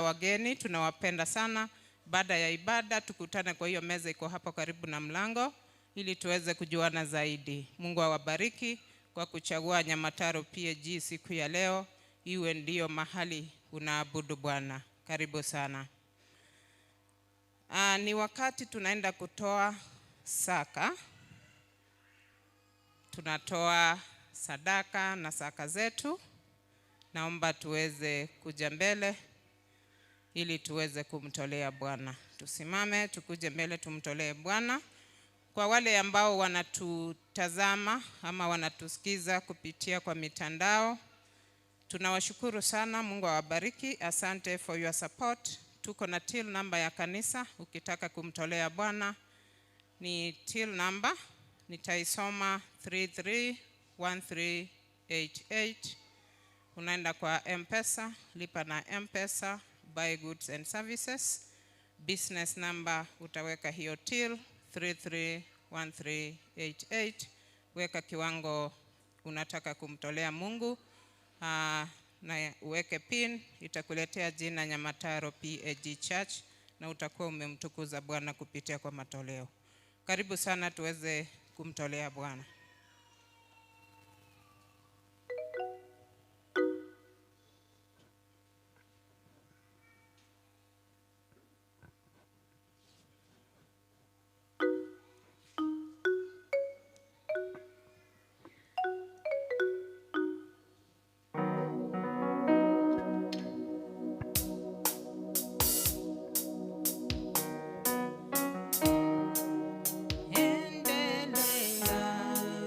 wageni, tunawapenda sana. Baada ya ibada tukutane kwa hiyo meza iko hapo karibu na mlango ili tuweze kujuana zaidi. Mungu awabariki kwa kuchagua Nyamataro PAG siku ya leo iwe ndiyo mahali unaabudu Bwana. Karibu sana. Ni wakati tunaenda kutoa saka. Tunatoa sadaka na saka zetu. Naomba tuweze kuja mbele ili tuweze kumtolea Bwana. Tusimame tukuje mbele tumtolee Bwana. Kwa wale ambao wanatutazama ama wanatusikiza kupitia kwa mitandao, tunawashukuru sana. Mungu awabariki. Asante for your support. Tuko na till number ya kanisa, ukitaka kumtolea Bwana ni till number, nitaisoma 331388. Unaenda kwa M-Pesa, lipa na M-Pesa, buy goods and services. Business number utaweka hiyo till 331388. Weka kiwango unataka kumtolea Mungu, na uweke pin, itakuletea jina Nyamataro PAG Church na utakuwa umemtukuza Bwana kupitia kwa matoleo. Karibu sana tuweze kumtolea Bwana. Endelea.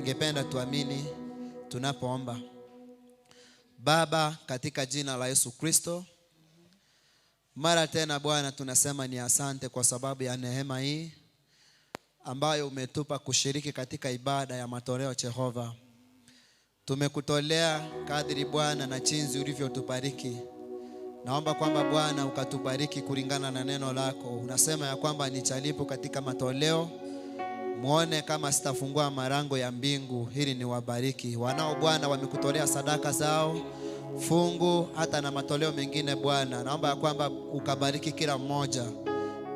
Ningependa tuamini tunapoomba. Baba, katika jina la Yesu Kristo, mara tena Bwana tunasema ni asante kwa sababu ya neema hii ambayo umetupa kushiriki katika ibada ya matoleo. Jehova, tumekutolea kadri Bwana na chinzi ulivyotubariki. Naomba kwamba Bwana ukatubariki kulingana na neno lako. Unasema ya kwamba nichalipo katika matoleo muone kama sitafungua marango ya mbingu ili niwabariki. Wanao Bwana wamekutolea sadaka zao fungu hata na matoleo mengine Bwana, naomba ya kwamba ukabariki kila mmoja,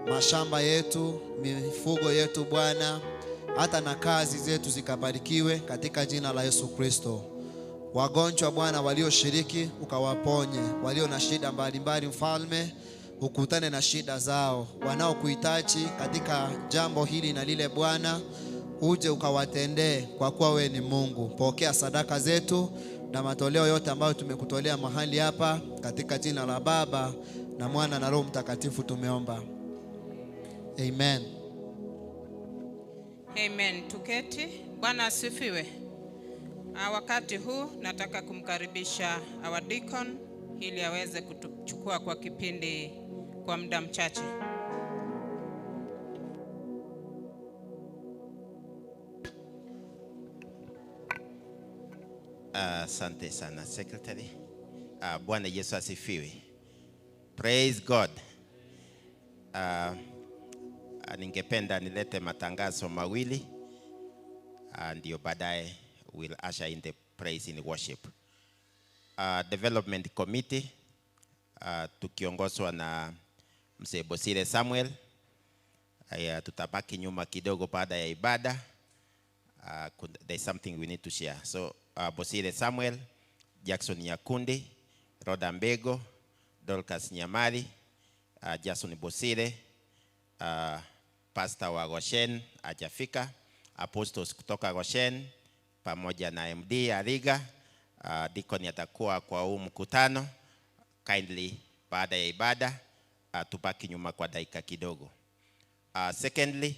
mashamba yetu, mifugo yetu Bwana, hata na kazi zetu zikabarikiwe katika jina la Yesu Kristo. Wagonjwa Bwana walioshiriki ukawaponye, walio na shida mbalimbali Mfalme ukutane na shida zao, wanaokuhitaji katika jambo hili na lile Bwana uje ukawatendee, kwa kuwa wewe ni Mungu. Pokea sadaka zetu na matoleo yote ambayo tumekutolea mahali hapa, katika jina la Baba na Mwana na Roho Mtakatifu tumeomba, amen. Amen. Tuketi. Bwana asifiwe. Wakati huu nataka kumkaribisha our deacon ili aweze kutuchukua kwa kipindi kwa muda mchache. Asante sana secretary. Bwana Yesu asifiwe. Praise God. Ningependa nilete matangazo mawili ndio baadaye we'll usher in the praise in worship. Development Committee tukiongozwa na Mzee Bosire Samuel. Aya, tutabaki nyuma kidogo baada ya ibada. There's something we need to share. So Bosire Samuel, Jackson Nyakundi, Roda Mbego, Dorcas Nyamari, Jason Bosire, Pastor wa Goshen hajafika, Apostles kutoka Goshen pamoja na MD Ariga. Deacon atakuwa kwa huu mkutano. Kindly baada ya ibada tubaki nyuma kwa dakika kidogo. Secondly,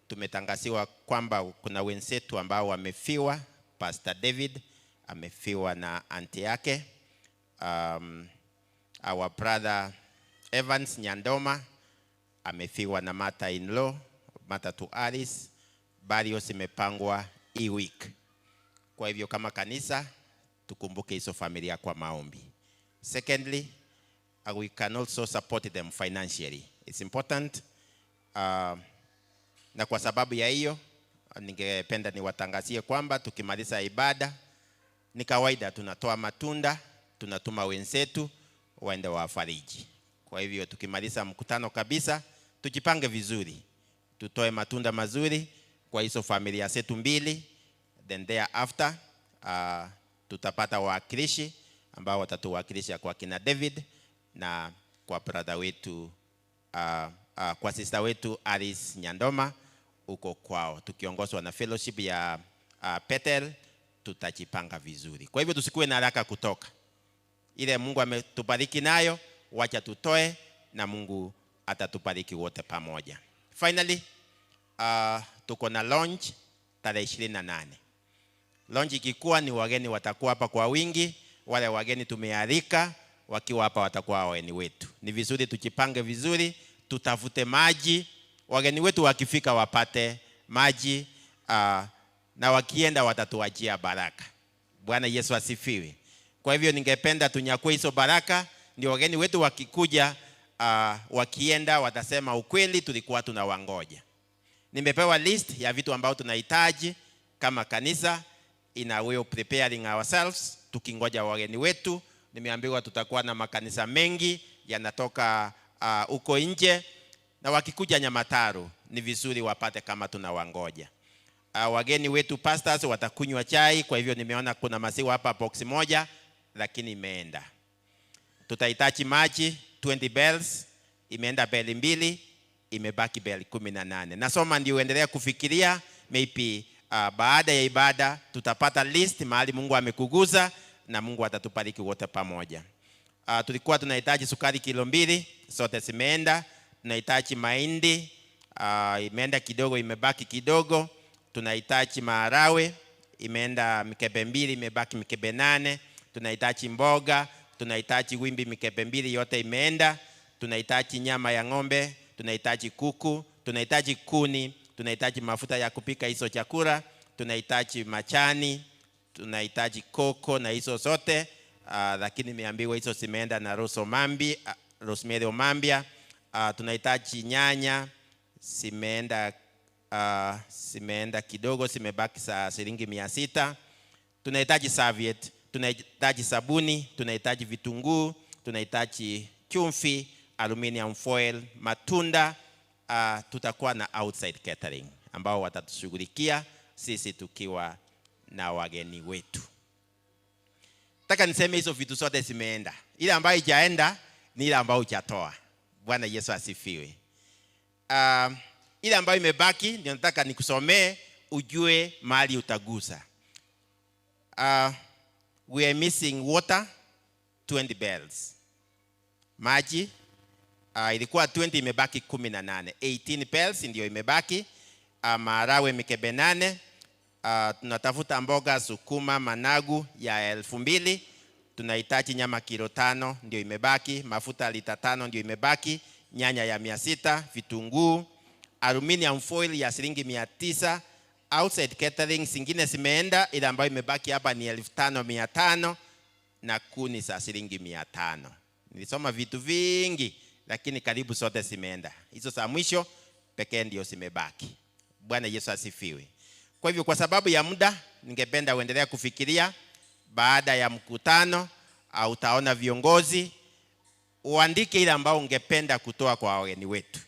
tumetangaziwa kwamba kuna wenzetu ambao wamefiwa. Pastor David amefiwa na auntie yake. Our brother Evans Nyandoma amefiwa na mother in law, mother to Alice. Burials imepangwa hii week. Kwa hivyo kama kanisa tukumbuke hizo familia kwa maombi. Secondly, we can also support them financially. It's important. Na kwa sababu ya hiyo ningependa niwatangazie kwamba tukimaliza ibada ni kawaida tunatoa matunda, tunatuma wenzetu waende wafariji. Kwa hivyo tukimaliza mkutano kabisa tujipange vizuri, tutoe matunda mazuri kwa hizo familia zetu mbili, then thereafter tutapata wawakilishi ambao watatuwakilisha kwa kina David na kwa brother wetu kwa sister wetu Alice Nyandoma huko kwao, tukiongozwa na fellowship ya Petel. Tutajipanga vizuri. Kwa hivyo tusikuwe na haraka kutoka. Ile Mungu ametubariki nayo, wacha tutoe na Mungu atatubariki wote pamoja. Finally, tuko na launch tarehe 28. Launch ikikuwa ni wageni watakuwa hapa kwa wingi, wale wageni tumealika wakiwa hapa watakuwa wageni wetu. Ni vizuri tujipange vizuri, tutafute maji, wageni wetu wakifika wapate maji, na wakienda watatuachia baraka. Bwana Yesu asifiwe. Kwa hivyo ningependa tunyakue hizo baraka, ndio wageni wetu wakikuja, wakienda watasema ukweli tulikuwa tunawangoja. Nimepewa list ya vitu ambavyo tunahitaji kama kanisa in a way of preparing ourselves tukingoja wageni wetu. Nimeambiwa tutakuwa na makanisa mengi yanatoka huko nje, na wakikuja Nyamataro ni vizuri wapate kama tunawangoja. Wageni wetu pastors watakunywa chai, kwa hivyo nimeona kuna maziwa hapa box moja, lakini imeenda. Tutahitaji maji 20 bells, imeenda beli 2, imebaki beli 18. Nasoma ndio uendelea kufikiria, maybe baada ya ibada tutapata list mahali Mungu amekuguza na Mungu atatubariki wote pamoja. Tulikuwa tunahitaji sukari kilo 2, zote zimeenda. Tunahitaji mahindi, imeenda kidogo, imebaki kidogo. Tunahitaji maharawe, imeenda mikebe mbili, imebaki mikebe nane. Tunahitaji mboga, tunahitaji wimbi mikebe mbili, yote imeenda. Tunahitaji nyama ya ng'ombe, tunahitaji kuku, tunahitaji kuni, tunahitaji mafuta ya kupika hizo chakula, tunahitaji machani, tunahitaji koko na hizo zote lakini nimeambiwa hizo zimeenda na Rose Mambi, Rosemary Omambia. Tunahitaji nyanya zimeenda zimeenda kidogo, zimebaki saa shilingi 600. Tunahitaji serviette, tunahitaji sabuni, tunahitaji vitunguu, tunahitaji chumvi, aluminium foil, matunda. Tutakuwa na outside catering ambao watatushughulikia sisi tukiwa na wageni wetu. Nataka niseme hizo vitu zote zimeenda. Ile ambayo haijaenda ni ile ambayo hujatoa. Bwana Yesu asifiwe. Ile ambayo imebaki ndio nataka nikusomee ujue mahali utagusa. We are missing water 20 bells. Maji ilikuwa 20 imebaki 18. 18 bells ndio imebaki. Maharagwe mikebe 8. Tunatafuta mboga, sukuma, managu ya 2000. Tunahitaji nyama kilo 5 ndio imebaki, mafuta lita 5 ndio imebaki, nyanya ya 600, vitunguu, aluminium foil ya shilingi 900, outside catering zingine zimeenda, ile ambayo imebaki hapa ni 5500 na kuni za shilingi 500. Nilisoma vitu vingi lakini karibu zote zimeenda. Hizo za mwisho pekee ndio zimebaki. Bwana Yesu asifiwe. Kwa hivyo kwa sababu ya muda ningependa uendelee kufikiria. Baada ya mkutano au utaona viongozi, uandike ile ambao ungependa kutoa kwa wageni wetu.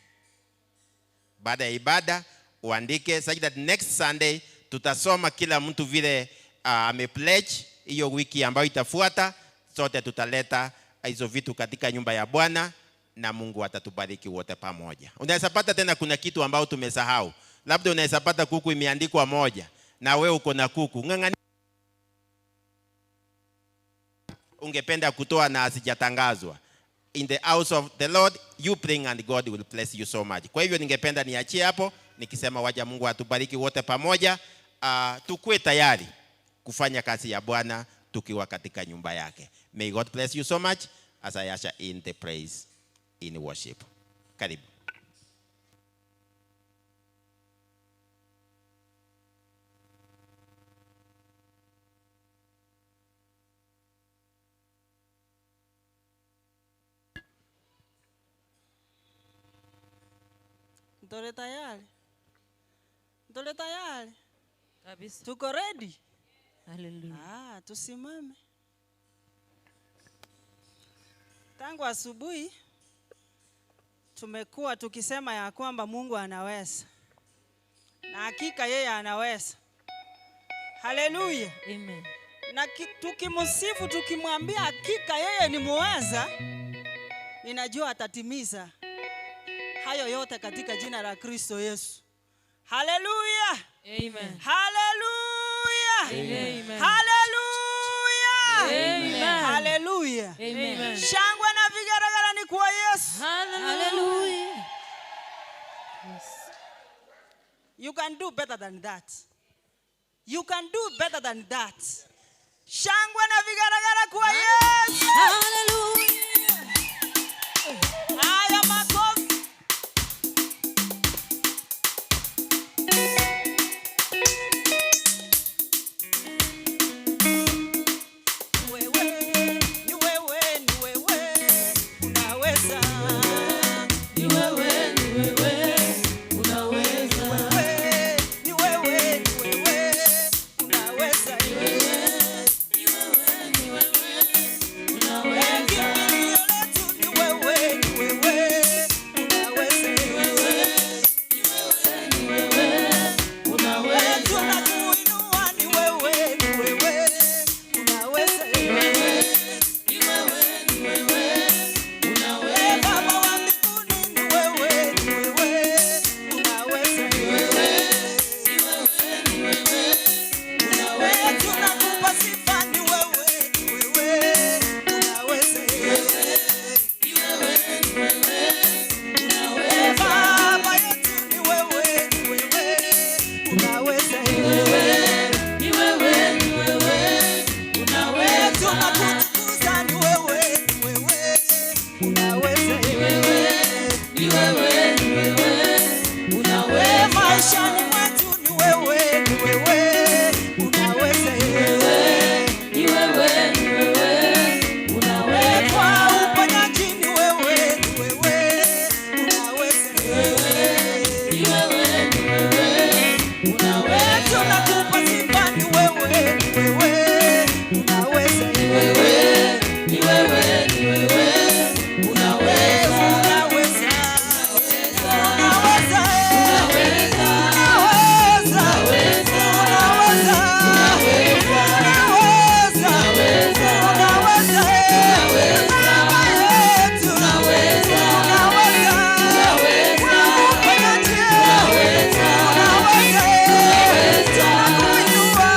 Baada ya ibada uandike such that next Sunday tutasoma kila mtu vile amepledge. Hiyo wiki ambayo itafuata sote tutaleta hizo vitu katika nyumba ya Bwana na Mungu atatubariki wote pamoja. Unaweza pata tena kuna kitu ambao tumesahau. Labda unaweza pata kuku imeandikwa 1 na wewe uko na kuku. Ng'ang'ania ungependa kutoa na asijatangazwa. In the house of the Lord you bring and God will bless you so much. Kwa hivyo ningependa niachie hapo nikisema wacha Mungu atubariki wote pamoja. Tukue tayari kufanya kazi ya Bwana tukiwa katika nyumba yake. May God bless you so much as I usher in the praise in worship. Karibu. Ntore tayari? Ntore tayari? Kabisa. Tuko ready? Hallelujah. Tusimame. Tangu asubuhi tumekuwa tukisema ya kwamba Mungu anaweza. Na hakika yeye anaweza. Hallelujah. Amen. Na tukimsifu tukimwambia hakika yeye ni muweza, ninajua atatimiza hayo yote katika jina la Kristo Yesu. Hallelujah. Amen. Hallelujah. Amen. Hallelujah. Amen. Hallelujah. Amen. Shangwe na vigeregere ni kwa Yesu. Hallelujah. Yes. You can do better than that. You can do better than that. Shangwe na vigeregere kwa Yesu. Hallelujah. Haya makofi. Wewe, ni wewe, ni wewe, unaweza. Ni wewe, ni wewe, unaweza. Wewe, ni wewe, ni wewe, unaweza. Ni wewe, ni wewe, unaweza. Kimbilio letu ni wewe, ni wewe, unaweza. Ni wewe, ni wewe, unaweza. Tunakuinua ni wewe, ni wewe, unaweza. Ni wewe, ni wewe, unaweza. Baba wa mbinguni ni wewe, ni wewe, unaweza. Ni wewe, ni wewe, unaweza. Tunakupa sifa ni wewe, ni wewe, unaweza. Ni wewe, ni wewe, unaweza. Baba yetu ni wewe, ni wewe, unaweza. Ni wewe, ni wewe, Tunakupa sifa, ni wewe, ni wewe, unaweza. Ni wewe, ni wewe, ni wewe, unaweza. Unaweza. Unaweza. Unaweza. Unaweza. Unaweza. Unaweza. Baba yetu. Unaweza. Unakupatia. Unaweza. Tunakuinua.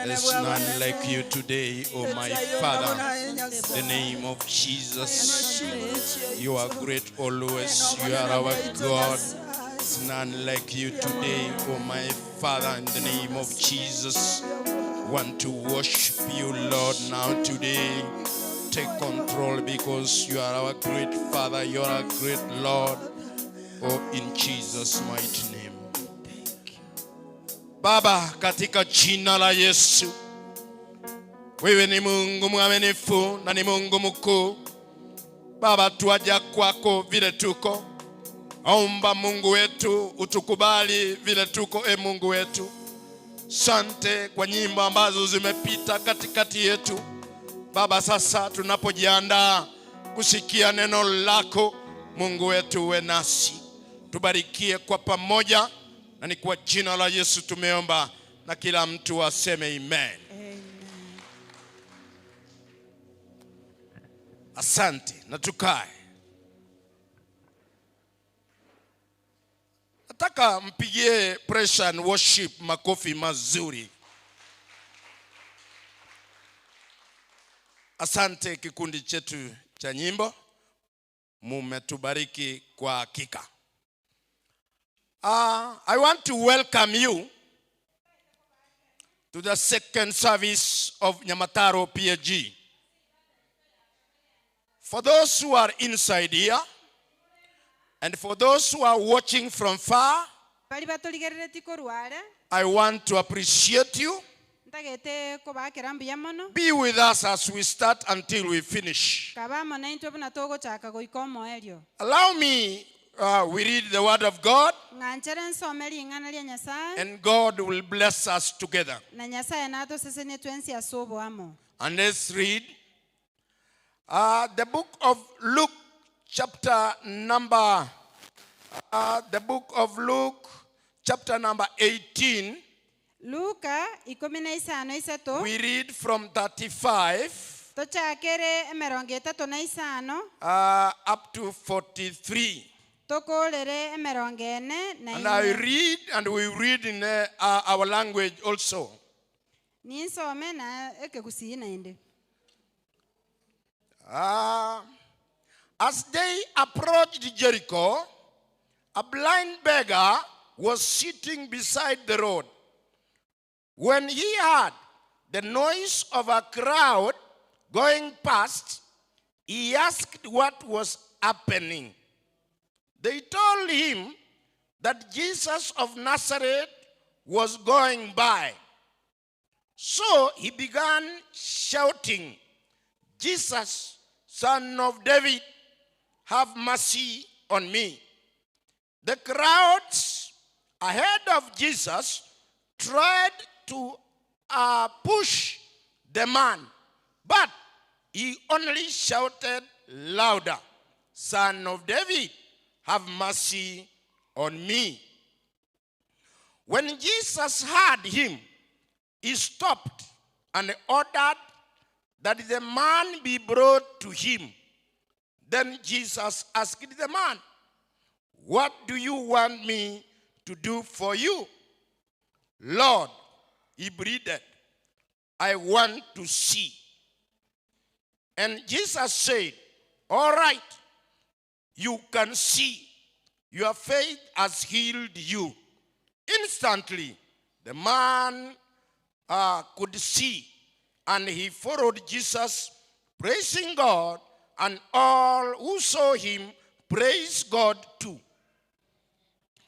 There's none like you today, oh my Father. The name of Jesus. You are great always. You are our God. There's none like you today, oh my Father, in the name of Jesus. Want to worship you, Lord, now today. Take control because you are our great Father, you are our great Lord. Oh, in Jesus' mighty name. Baba, katika jina la Yesu, wewe ni Mungu mwaminifu na ni Mungu mkuu. Baba, twaja kwako vile tuko. Omba Mungu wetu utukubali vile tuko, e Mungu wetu. Sante kwa nyimbo ambazo zimepita katikati yetu. Baba, sasa tunapojiandaa kusikia neno lako, Mungu wetu uwe nasi, tubarikie kwa pamoja, na ni kwa jina la Yesu tumeomba, na kila mtu aseme amen. Asante na tukae. Nataka mpigie pressure and worship makofi mazuri. Asante kikundi chetu cha nyimbo, mumetubariki kwa hakika. I want to welcome you to the second service of Nyamataro PAG. For those who are inside here, and for those who are watching from far, Baria batorigereretie korwa are, I want to appreciate you. ntagete kobakera mbuya mono. Be with us as we start until we finish. Kaba amo naintwe buna togochaka goika omoerio. Allow me, we read the word of God, Ng'anchere nsome ring'ana ria Nyasaye, and God will bless us together. na Nyasaye natosesenie twensi ase oboamo. And let's read the book of Luke, chapter number, the book of Luke, chapter number 18. Luka ikomi na isano isato. We read from 35, Tochakere emerongo etato na isano. Up to 43. Tokorere emerongo ene na And I ine. read, and we read in our language also. Ninsome na ekegusii naende. As they approached Jericho, a blind beggar was sitting beside the road. When he heard the noise of a crowd going past, he asked what was happening. They told him that Jesus of Nazareth was going by. So he began shouting, Jesus, Son of David, have mercy on me. The crowds ahead of Jesus tried to push the man, but he only shouted louder, Son of David, have mercy on me. When Jesus heard him, he stopped and ordered that the man be brought to him. Then Jesus asked the man, What do you want me to do for you? Lord, he breathed, I want to see. And Jesus said, All right, you can see. Your faith has healed you. Instantly, the man could see, and he followed Jesus, praising God, and all who saw him praised God too.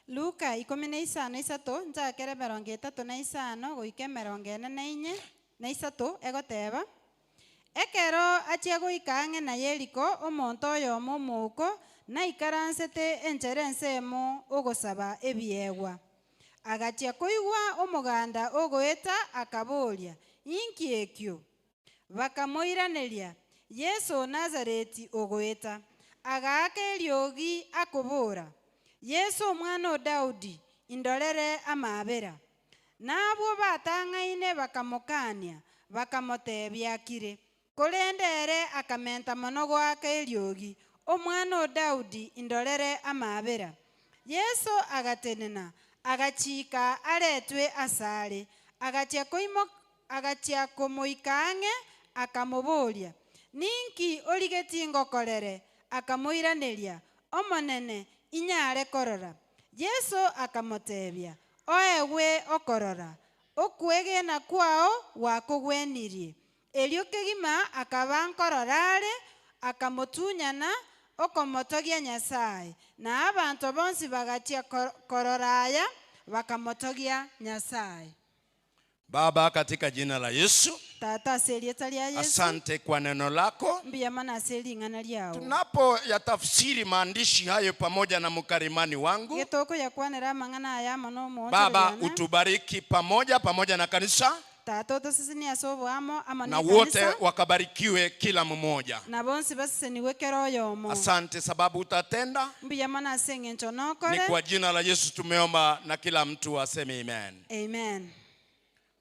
Luka ikumi na isano isato, nchakere emerongo etato na isano, goika emerongo ene na inye, na isato, egoteba. Ekero achia goika ang'e na Yeriko, omonto oyomo omouko, naikaransete enchera ensemo ogosaba ebiegwa. Agachia koigwa omoganda ogoeta akaboria, Inki ekio? Bakamoiraneria, Yeso Nazareti ogoeta. Agaaka eriogi akobora, Yeso omwana o Daudi, indorere amabera. Nabwo batang'aine bakamokania, bakamotebia akire. Korende ere akamenta mono goaka eriogi, Omwana o Daudi, indorere amabera. Yeso agatenena, agachika aretwe asare, agachia agachia komoika ang'e, akamoboria, Ninki origetie ngokorere? Akamoiraneria, Omonene, inyare korora. Yeso akamotebia, Oegwe okorora, okwegena kwao gwakogwenirie. Erio kegima akaba nkorora are, akamotunyana, okomotogia Nyasae. Na abanto bonsi bagachia korora aya, bakamotogia Nyasae. Baba, katika jina la Yesu, Tata, ase erieta ria Yeso, asante kwa neno lako. mbuya mono ase ring'ana riao. Tunapo yatafsiri maandishi hayo pamoja na mkarimani wangu, Getokoyakwanera amang'ana aya amo nomoonchoreri Baba, one, utubariki pamoja pamoja na kanisa Tata otosesenie ase oboamo amo na wote nekanisa, wakabarikiwe kila mmoja. na bonsi basesenigwe kera oyomo. Asante sababu utatenda. Mbuya mono ase eng'encho Ni nokore. kwa jina la Yesu tumeomba na kila mtu aseme amen. Amen.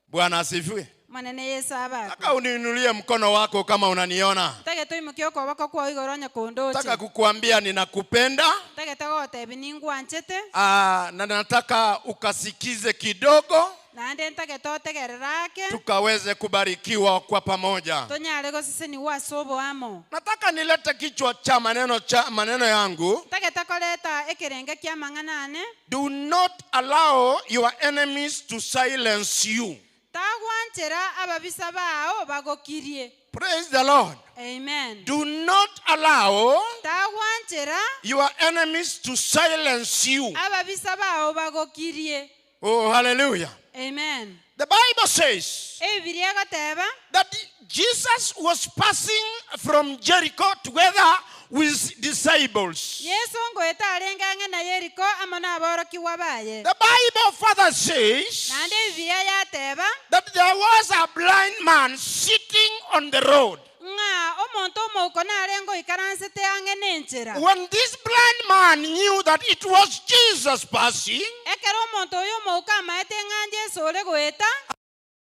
Bwana asifiwe. Omonene Yeso abakwe. Nataka uniinulie mkono wako kama unaniona. Ntagete oimokie okoboko kwao igoro onye kondoche. Nataka kukuambia ninakupenda. Ntagete gogotebia ningwanchete. Aa, na nataka ukasikize kidogo Naende ntagete otegerere ake. tukaweze kubarikiwa kwa pamoja. Tonyare gosesenigwa ase oboamo. Nataka nilete kichwa cha maneno cha maneno yangu. Ntagete koreta ekerenge ki'amang'ana ane. Do not allow your enemies to silence you. Tagwanchera ababisa bao bagokirie. Praise the Lord. Amen. Do not allow Tagwanchera your enemies to silence you. ababisa bao bagokirie. Oh, hallelujah. Amen. The Bible says Ebibilia egoteba that Jesus was passing from Jericho together with disciples. Yeso ngoeta arenge ang'e na Yeriko amo naborokigwa baye. The Bible further says Naende Ebibilia yateba that there was a blind man sitting on the road. ng'a omonto omouko narenge oikaransete ang'e nenchera. When this blind man knew that it was Jesus passing, Ekero omonto oyo omouko amaete ng'a Yeso ore goeta,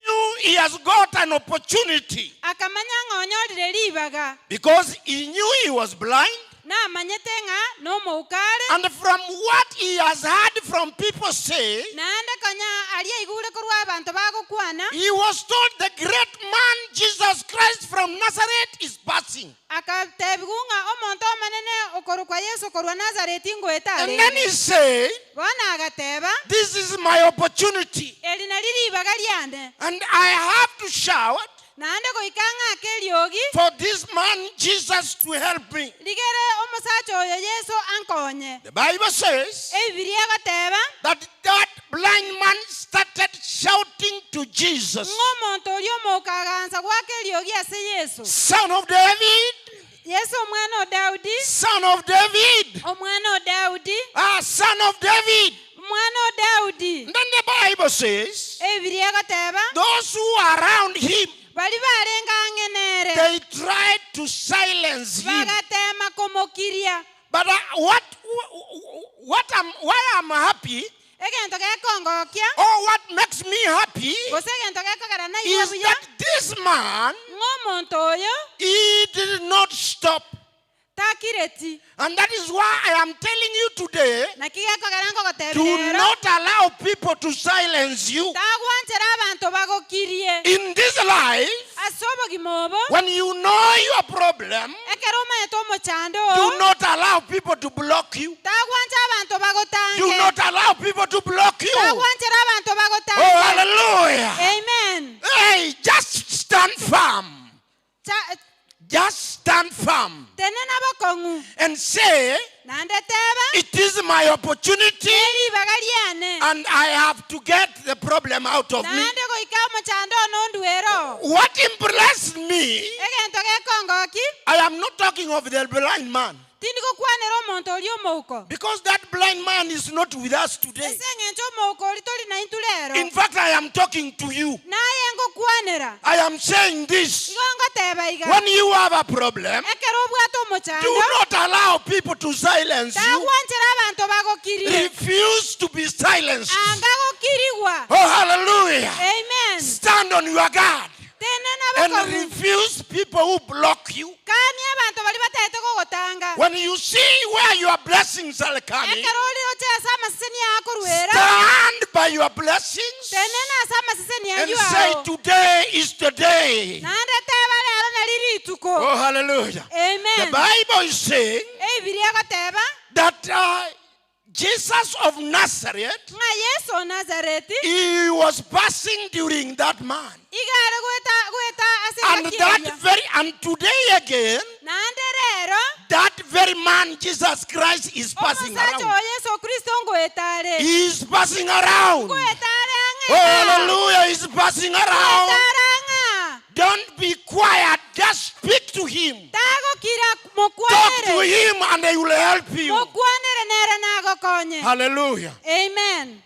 knew he has got an opportunity akamanya ng'a onyorire ribaga. because he knew he was blind. Namanyete ng'a nomouko are. And from what he has heard from people say, Naende konya aria aigure korwa abanto bagokwana, he was told the great man Jesus Christ from Nazareth is passing. Akatebiwa ng'a omonto omonene okorokwa Yeso korwa Nazareti ngoeta And then arenge. he said, Bono agateba, This is my opportunity. Eri nari ribaga riane, And I have to shout naende goika ng'ake eriogi, for this man Jesus to help me. rigere omosacha oyo Yeso ankonye. The Bible says Ebibilia egoteba that that blind man started shouting to Jesus, ng'a omonto oria omouko agansa goaka eriogi ase Yeso. Son of David, Yeso omwana o Daudi, Son of David, omwana o Daudi, ah, Son of David. omwana o Daudi. And then the Bible says, Ebibilia egoteba those who are around him, baria barenge ang'e nere, they tried to silence him. bagatema komokiria. But what, what I'm, why I'm happy, Egento gekongokia, or what makes me happy, gose egento gekogera naigwe is buya, that this man, ng'a omonto oyo he did not stop. takireti. And that is why I am telling you today, Naki gekogera nkogotebia do rero, not allow people to silence you. tagwanchera abanto bagokirie. In this life, Ase obogima obo, when you know your problem, ekero omanyete omochando do oo, not allow people to block you. tagwancha abanto bagotange. Do not allow people to block you. Tagwanchera abanto bagotange. Oh, hallelujah. Amen. Hey, just stand firm. Cha- Just stand firm tenena bokong'u. and say, Naende teba, it is my opportunity neribaga riane. and I have to get the problem out of me. Naende goika omochando one ondwero. What impressed me, Egento gekongoki, I am not talking of the blind man. tindi gokwanera omonto oria omouko. Because that blind man is not with us today. Ase eng'encho omouko ori tori naintwe rero. In fact, I am talking to you. Naye ngokwanera. I am saying this. Igo ngoteba iga. When you have a problem, Ekero obwate omochando, do not allow people to silence you. tagwanchera abanto bagokirie. Refuse to be silenced. Anga gokirigwa. Oh, hallelujah. Amen. Stand on your guard Tenena and bokong'u. refuse people who block you. Kania abanto baria bataete gogotanga. When you see where your blessings are coming, Ekero ore oche ase amaseseni akorwera, stand by your blessings tenena ase amaseseni and aywo say, ao. Today is the day. Naende teba rero nari rituko. Oh, hallelujah. The Amen. Bible is saying Ebibilia egoteba that Jesus of Nazareth, ng'a Yeso o Nazareti he was passing during that man. iga are goeta goeta ase And engaki that eria. very, and today again, Naende rero that very man, Jesus Christ, is passing omosacha around. o Yeso Kristo ngoeta are. He is passing around. Ngoeta are ang'e Oh, iga. hallelujah. He's passing around. Ngoeta are ang'a. Don't be quiet. Just speak to him. Tagokira Talk to mokwanere. him and he will help you. Mokwanere nere nagokonye. Hallelujah. Amen.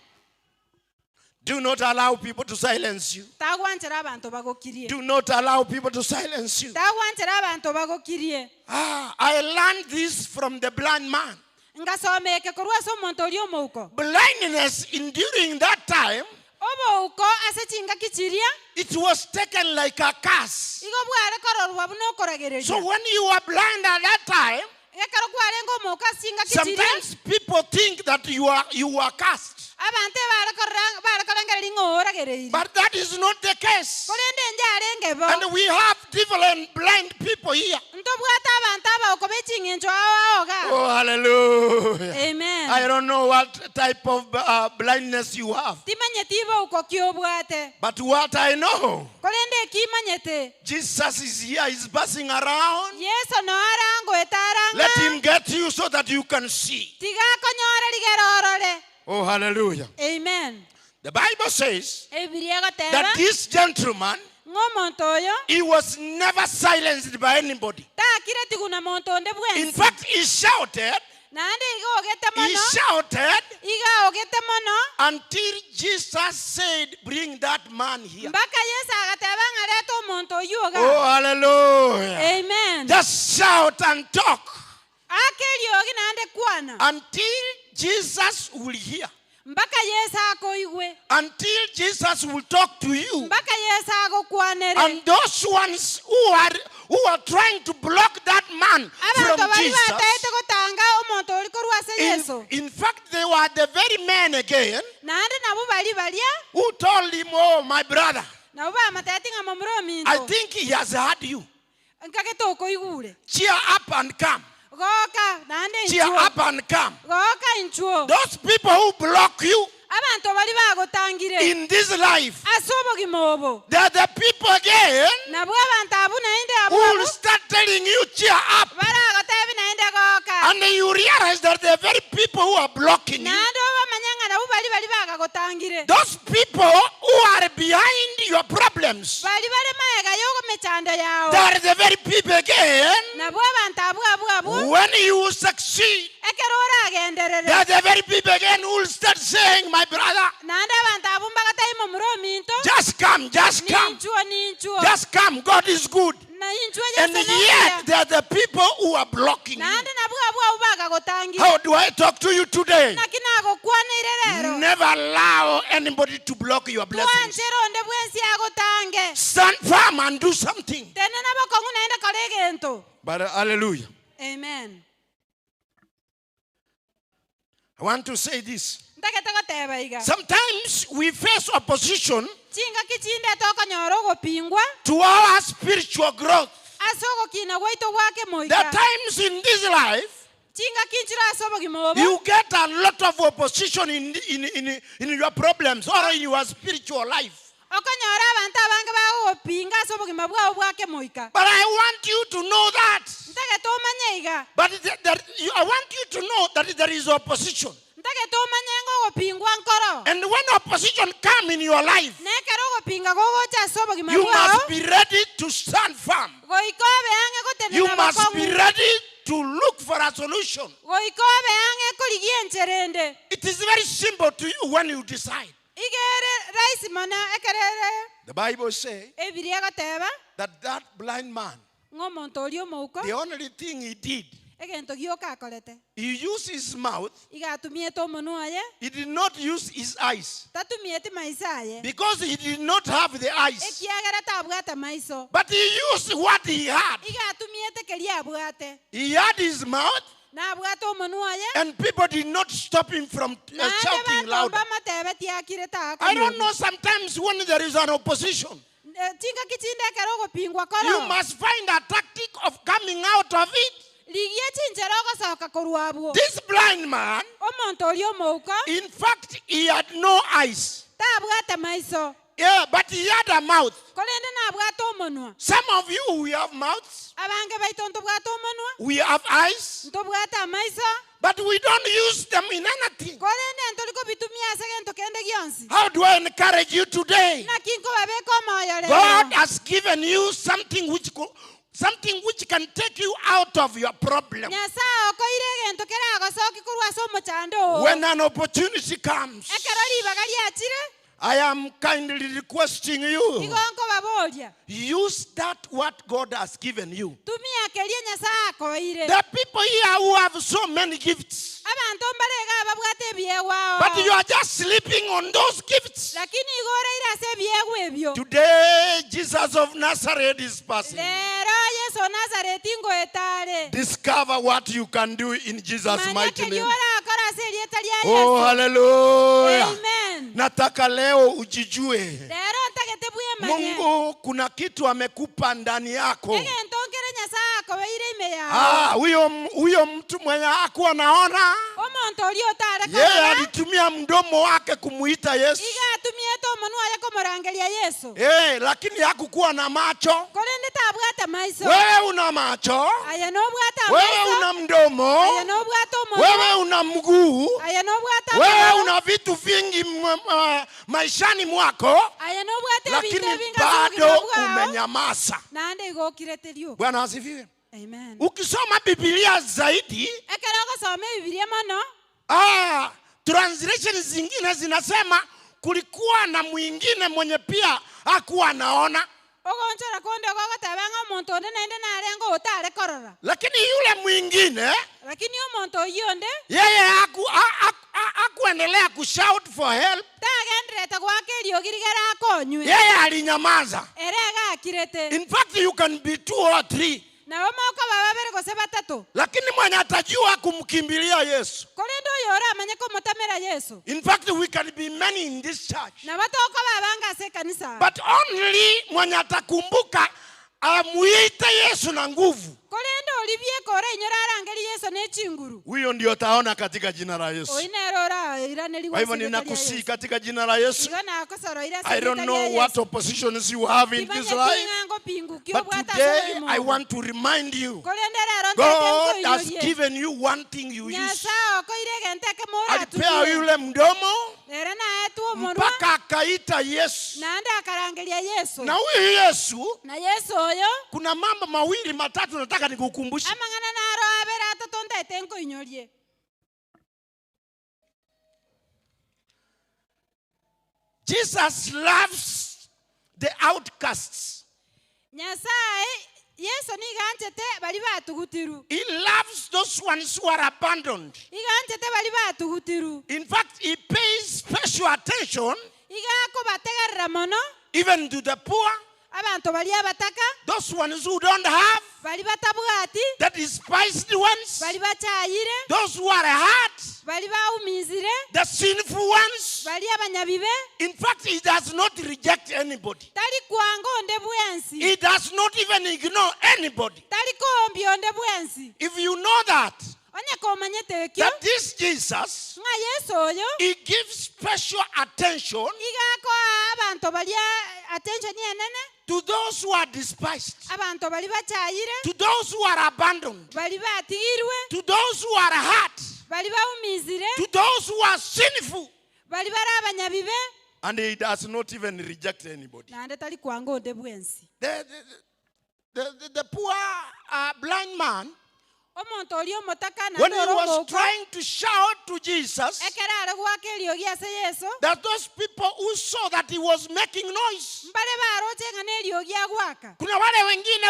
Do not allow people to silence you. Tagwanchera abanto bagokirie. Do not allow people to silence you. Tagwanchera abanto bagokirie. I learned this from the blind man. Ngasoma eke korwa ase omonto oria omouko. Blindness in during that time, Obouko ase chingaki chiria, it was taken like a curse. igo bware kororwa buna okoragereria. So when you were blind at that time, Ekero kwarenge omouko ase chingaki chiria, sometimes people think that you are cursed. abanto ebare korora, bare korengereria ng'a ooragereiri. But that is not the case. Korende inche arenge bo. And we have different blind people here. Ntobwate abanto abauko be ching'encho ao ao ga. Oh, hallelujah. Amen. I don't know what type of blindness you have. Timanyeti bouko ki obwate. But what I know, Korende ekimanyete. Jesus is here, he's passing around. Yeso no arangoeta arang'a. Let him get you so that you can see. Tiga akonyore rigero orore. Oh, hallelujah. Amen. The Bible says Ebibilia egoteba that this gentleman, ng'a omonto oyo he was never silenced by anybody. takire tiguna monto onde In bwensi. fact, he shouted, Naende iga ogete he mono, shouted iga ogete mono, until Jesus said, bring that man here. mpaka Yesu agateba ng'a reta omonto oywo iga. Oh, hallelujah. Amen. Just shout and talk Ake eriogi naende kwana. until Jesus will hear. Mpaka Yesu akoigwe. Until Jesus will talk to you. Mpaka Yesu agokwanere. And those ones who are trying to block that man Abanto from bari Jesus, bataete gotanga omonto ori korwa ase Yesu. in fact, they were the very men again Naende nabo bari baria, who told him, oh, my brother, nabo bamateti ng'a momura ominto. I think he has heard you. Nkagete okoigure. Cheer up and come. Goka, naende Cheer inchuo. up and come. Goka inchuo. Those people who block you Abanto bari bagotangire. in this life, Ase obogima obo. they are the people again Nabwo abanto abwo naende abwo who will abwo. start telling you, cheer up. Baragotebi naende goka. And you realize that the very people who are blocking you, Naende obamanye ng'a nabwo bari bari bagagotangire. those people who are behind your problems, Bari bare maega y'omechando yao. they are the very people again. Nabwo abanto abwo abwo abwo. When you succeed, Ekero oragenderere. they are the very people again who will start saying, my brother, Naende abanto abwo mbagatebi momura ominto. just come, just come, Ninchuo, ninchuo. just come. God is good. Na inchuo And Yesu yet, nomuya. they are the people who are blocking you. Naende nabwo abwo abwo bagagotangire. How do I talk to you today? Naki nagokwaneire rero. Never allow anybody to block your blessings. Twanchere onde bwensi agotange. Stand firm and do something. Tenena bokong'u naende kora egento. But hallelujah. Amen. I want to say this. Ntagete goteba iga. Sometimes we face opposition Chingaki chinde tokonyora ogopingwa to our spiritual growth. ase ogokina gwaito gwake There are moika. times in this life Chingaki nchire ase obogima obo. you get a lot of opposition in your problems or in your spiritual life. Okonyora abanto abange bagogopinga ase obogima bwao bwake moika. But I want you to know that. Ntagete omanye iga. But I want you to know that there is opposition. Ntagete omanye ng'ogopingwa nkoro. And when opposition comes in your life, Nekero ogopinga gogocha ase obogima you bwao, must be ready to stand firm. goika obe ang'e gotenena You must be bokong'u. ready to look for a solution. Goika obe ang'e korigia enchera ende. It is very simple to you when you decide. Igere rahisi mono ekerere. The Bible says Ebibilia egoteba that that blind man, ng'a omonto oria omouko, the only thing he did, Egento gioka akorete. He used his mouth, Iga atumiete omonwa oye. he did not use his eyes Tatumieti maiso aye. because he did not have the eyes. Ekiagera tabwate maiso. But he used what he had. Iga atumiete keria abwate. He had his mouth, Nabwate omonwa oye. and people did not stop him from Naende shouting banto louder. mbamotebetie akire I don't know, sometimes when there is an opposition, Chingaki chinde ekero ogopingwa you koro. must find a tactic of coming out of it. Rigia chinchera ogosoka korwa abwo. This blind man, Omonto oria omouko in fact, he had no eyes. tabwate maiso. Yeah, but he had a mouth. Korende nabwate omonwa. Some of you, we have mouths, Abange baito ntobwate omonwa. we have eyes, Ntobwate amaiso. but we don't use them in anything. Korende ntori kobitumia ase gento kende gionsi. How do I encourage you today? Naki nkobabeka omoyo God rero. has given you something which something which can take you out of your problem. Nyasaye okoire egento keragosoki korwa ase omochando oo. When an opportunity comes, Ekero ribaga riachire, I am kindly requesting you igo nkobaboria. use that what God has given you. Tumia keria Nyasaye akoire. There are people here who have so many gifts, Abanto mbarega ababwate ebiegwa but you oo. are just sleeping on those gifts. Lakini igo oraire ase ebiegwa ebio. Today, Jesus of Nazareth is passing. Rero Yesu o Nazareti ngoetare. Discover what you can do in Jesus' Manya mighty keria name. orakora ase erieta ria Oh, Yesu. hallelujah. Amen. Nataka leo ujijue. Rero ntagete bwemanye. Mungu kuna kitu amekupa ndani yako. Egento nkere Nyasaye akobeire ime yago. Ah, huyo huyo mtu mwenye hakuwa naona, Omonto oria otare yeye korora, alitumia mdomo wake kumuita Yesu. iga atumiete omonwa oye komorangeria Yesu. Eh, lakini hakukuwa na macho. Korende tabwate maiso. Wewe una macho, Aye nobwate wewe amaiso. una mdomo, Aye nobwate omonwa. wewe una mguu, Aye nobwate wewe amagoro. una vitu vingi maishani mwako, Aye nobwate ebinto lakini ebinge ase obogima bado bwao. umenyamaza. Naende igo okireterio. Bwana asifiwe. Amen. Ukisoma Biblia zaidi, Ekero ogosoma ebibiria mono, translation zingine zinasema kulikuwa na mwingine mwenye pia hakuwa anaona, ogonchora konde gogoteba ng'a omonto onde naende narenga otare korora. lakini yule mwingine Lakini omonto oyio onde yeye hakuendelea kushout for help, tagenderete gwaka eriogi rigere akonywe. yeye alinyamaza. Ere iga akirete. In fact you can be two or three, Nabo mokoba babere gose batato. lakini mwenye atajua kumkimbilia Yesu. Korende oyo oramanye komotamera Yesu. In fact we can be many in this church, Nabo tokoba abange ase ekanisa. but only mwenye atakumbuka amuite Yesu na nguvu, Korende oribieka orainyore arangeri Yesu ne chinguru. huyo ndio taona katika jina la Yesu. Oyi nere orairaneriwa Kwa hivyo ase erieta ria ninakusihi Yesu. katika jina la Yesu. Igo nakosoroire ase I don't erieta ria know what Yesu. oppositions you have in this Timanyeti life, ng'a ngopingukia but obwate ase today obogima I obo. want to remind you Korende rero ntete God has nkoinyorie. given you one thing you use. Nyasaye okoire egento ekemo Alipea oratumie. yule mdomo Ere naetwe omonwa mpaka akaita Yesu, naende akarangeria Yesu. na huyu Yesu, Na Yesu oyo kuna mambo mawili matatu nataka nikukumbushe. amang'ana naro abere atato ntaete nkoinyorie. Jesus loves the outcasts. Nyasaye Yesu nigo anchete bari batugutiru. He loves those ones who are abandoned. Iga anchete bari batugutiru. In fact, he pays special attention Iga akobategerera mono even to the poor, abanto bari abataka, those ones who don't have, bari batabwati, the despised ones, bari bachayire, those who are hurt, bari baumizire, the sinful ones. bari abanyabibe. In fact, he does not reject anybody. Tari kwanga onde bwensi. He does not even ignore anybody. Tari koombia onde bwensi. If you know that, Onye komanyete ekio, that this Jesus, ng'a Yesu oyo he gives special attention iga akoa abanto baria attention enene, to those who are despised, abanto bari bachayire, to those who are abandoned, bari batigirwe, to those who are hurt, bari baumizire, to those who are sinful. bari bari abanyabibe, And he does not even reject anybody. naende tari kwanga onde bwensi. The poor blind man, Omonto oria omotaka when naende he ore was omouko, trying to shout to Jesus, ekero are gwaka eriogi ase Yesu, that those people who saw that he was making noise, mbare baroche ng'a na eriogi agwaka. kuna wale wengine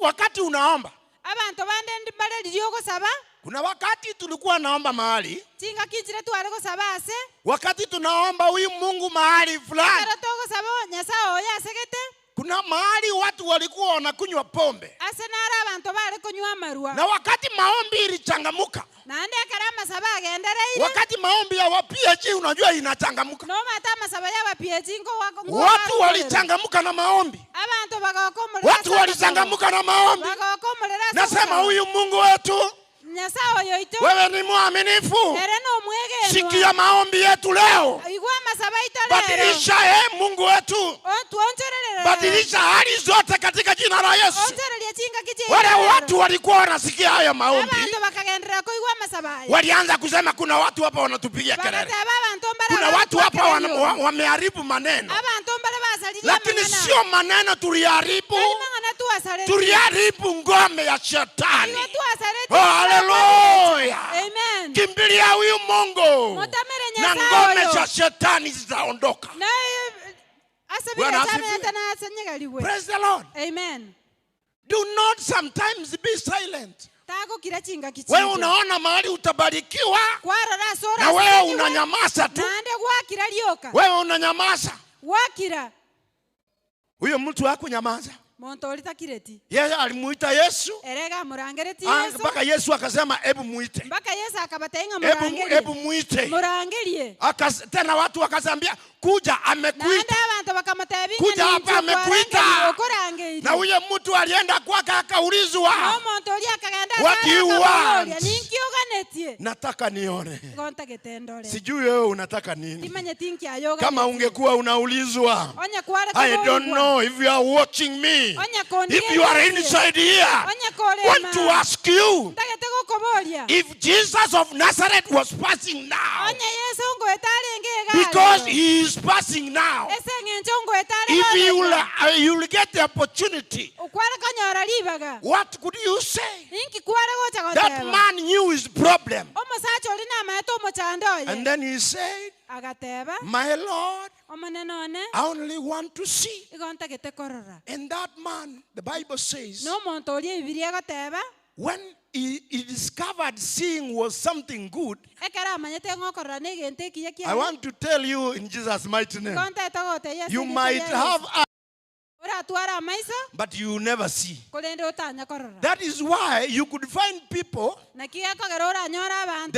wakati unaomba, Abanto bande mbare riria ogosaba. Kuna wakati tulikuwa naomba mahali, Chingaki nchire tware gosaba ase. wakati tunaomba huyu Mungu mahali fulani, Ekero togosaba Nyasae oyo asegete. kuna mahali watu walikuwa wanakunywa pombe, Ase naro abanto bare konywa amarwa. na wakati maombi ilichangamuka, Naende ekero amasabo agendereire. wakati maombi ya wa PhD unajua inachangamuka, Nomanyete amasabo ya aba PhD watu walichangamuka na maombi, Abanto bagoka omorero watu ase amasabo. walichangamuka na maombi. Bagoka omorero ase Nasema amasabo. huyu Mungu wetu, Nyasae oyo oito. wewe ni mwaminifu, Ere nomwegenwa. sikia maombi yetu leo, Igwa amasabo aito rero. badilisha eh, Mungu wetu, Tuoncherere. badilisha hali zote katika jina la Yesu. Onchereria chingaki chiaito Wale rero. watu walikuwa wanasikia haya maombi, Abanto bakagenderera koigwa amasabo aya. walianza kusema kuna watu hapa wanatupigia kelele, Bagateba abanto mbare kuna watu hapa abagotuakera wameharibu maneno, Abanto mbare basaririe lakini amang'ana. sio maneno tuliharibu, Tari mang'ana twasaretie. tuliharibu ngome ya shetani. Igo twasaretie. Oh, haleluya! Amen. Kimbilia huyu Mungu Motamere na Nyasaye ngome oyo. za shetani zitaondoka. Na Bwana asabire asifiwe. chamenyete na asenyegariwe. Praise the Lord. Amen. Do not sometimes be silent. Tagokira chingaki Wewe chinche. unaona mahali utabarikiwa Kwarora ase na wewe oraseseniwe. unanyamaza tu, Naende gwakira rioka. wewe unanyamaza. Gwakira. Huyo mtu hakunyamaza, Monto ori takireti. yeye alimuita Yesu Ere gamorangeretie Ah, Yesu. mpaka Yesu akasema hebu muite, Mpaka Yesu akabatebia ng'a hebu morangerie. hebu muite. Morangerie. Akas, tena watu wakasambia kuja, Naende amekuita. abanto bakamotebia ng'a Kuja hapa ninche amekuita. kwarangerie, okorangerie. Na huyo mtu alienda kwake akaulizwa, No omonto oria akagenda What do you ase akamoboria, want? ninki oganetie? nataka nione. Igo ntagete ndore. Sijui wewe unataka nini. Timanyeti nki aye Kama oganetie. ungekuwa unaulizwa, Onye kware I don't koborigwa. know if you are watching me, Onye if you are kondigeretie. inside here, Onye kore want to ma. ask you Ntagete gokoboria. if Jesus of Nazareth was passing now, Onye Yesu ngoeta arenge iga because aroro. he is passing now. Ase eng'encho ngoeta are If bono you will, iga. you will get the opportunity, Okware konyora ribaga. what could you say? Inki kware gocha That goteba. man knew his problem. Omosacha oria namaete omochando oye. And then he said, Agateba, My Lord, omonene one, I only want to see. igo ntagete korora. And that man, the Bible says, Na omonto oria Bibilia egoteba, when he discovered seeing was something good, ekero amanyete ng'a okorora na egento ekiya I kiaye, want to tell you in Jesus' mighty name, igo ntagete gogotebia ase you erieta might ria Yesu. have eyes, Oratware amaiso, but you never see. korende otanya korora. That is why you could find people, Naki gekogera oranyore abanto,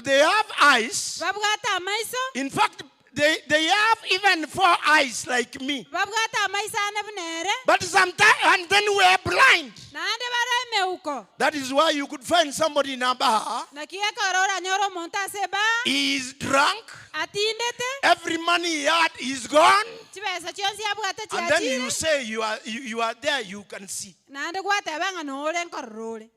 they have eyes. babwate amaiso, In fact, they have even four eyes like me. babwate amaiso ane buna ere, But sometimes, and then we are blind. naende bare emeuko. That is why you could find somebody in a bar. Naki gekogera oranyore omonto ase ebaa, He is drunk. atindete, Every money he had is gone. chibesa chionsi abwate And then you chiachire, say you are there, you can see. naende gwateba ng'a nore nkorora ore.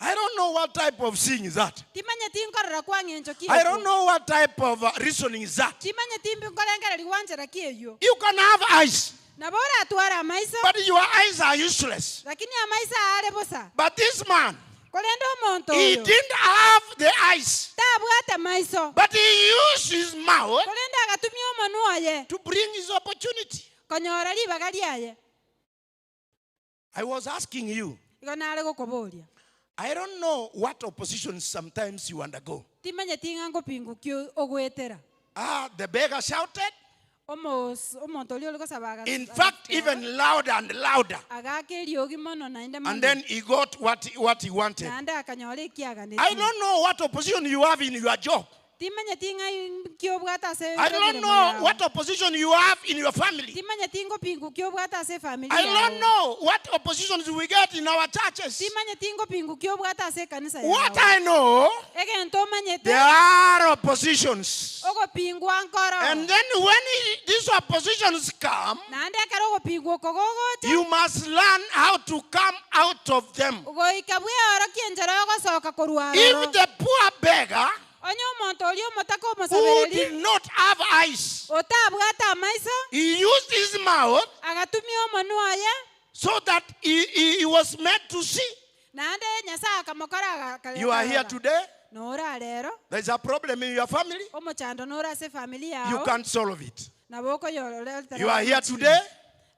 I don't know what type of seeing is that. Timanyeti nkorora kwa ng'encho ki I don't ekwo. know what type of reasoning is that. Timanyeti mbi nkorengereria gwanchera ki eywo. You can have eyes, Nabo oratware amaiso, but your eyes are useless. lakini amaiso are bosa. But this man, Korende omonto he oyo, didn't have the eyes, tabwate maiso. but he used his mouth Korende agatumia omonwa oye, to bring his opportunity. konyora ribaga riaye. I was asking you, Igo nare gokoboria. I don't know what opposition sometimes you undergo. Timanyeti ng'a nkopingu ki ogwetera. The beggar shouted. Omonto oria ore gosaba In fact, even louder and louder. Agaka eriogi mono naende And mono. then he got what he wanted. Naende akanyora ekiaganetie. I don't know what opposition you have in your job. Timanyeti ng'a nki obwate ase I don't emeremo know yao. what opposition you have in your family. Timanyeti nkopingu ki obwate ase efamily I don't yao. know what oppositions we get in our churches. Timanyeti nkopingu ki obwate ase ekanisa What yao. I know, Egento omanyete, there are oppositions. ogopingwa nkoro. And then when these oppositions come, Naende ekero ogopingwa oko gogocha, you must learn how to come out of them. goika bweorokie enchera yogosoka korwa aroro. If the poor beggar Onye omonto oria omotaka who omosabereri, did not have eyes, otabwate amaiso, he used his mouth agatumia omonwa oye, so that he was made to see. naende Nyasaye akamokora You are here akarora. today. Nora rero, There is a problem in your family. omochando nora ase family You yao. can't solve it. Nabo okoyorora You are here today.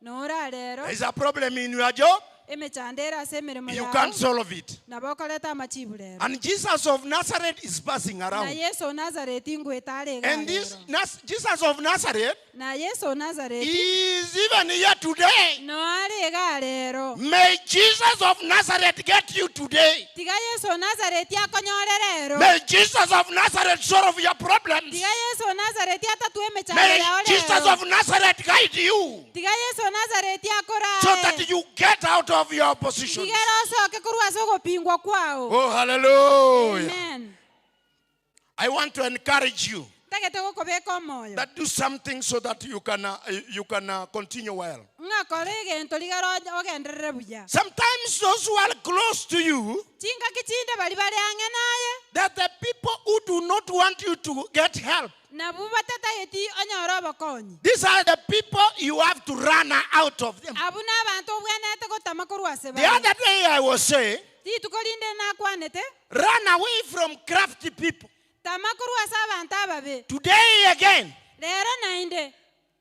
Nora rero, There is a problem in your job. Emechando ere ase emeremo You yao. can't solve it. Nabo okoreta amachibu rero. And Jesus of Nazareth is passing Na around. Yeso o Nazareti ngwete are iga And this rero. Jesus of Nazareth Na Yeso o Nazareti is even here today. no are iga rero. May Jesus of Nazareth get you today. Tiga Yeso o Nazareti akonyore rero. May Jesus of Nazareth solve your problems. Tiga Yeso o Nazareti atatue emechando May yao Jesus rero. of Nazareth guide you Tiga Yeso o Nazareti so that akorae. you get out of your position. Tiga ere osoke korwa ase ogopingwa kwao. Oh, hallelujah. Amen. I want to encourage you Ntagete gokobeka omoyo. that do something so that you can, continue well. Ng'akora egento rigara ogenderere buya. Sometimes those who are close to you, Chingaki chinde bari bare ang'e naye. they're the people who do not want you to get help. Nabo batatageti onyore obokonyi. These are the people you have to run out of them. Abwo na abanto obwenerete gotama korwa ase The bare. other day I was saying, Rituko rinde nakwanete, run away from crafty people. tama korwa ase abanto ababe. Today again, Rero naende,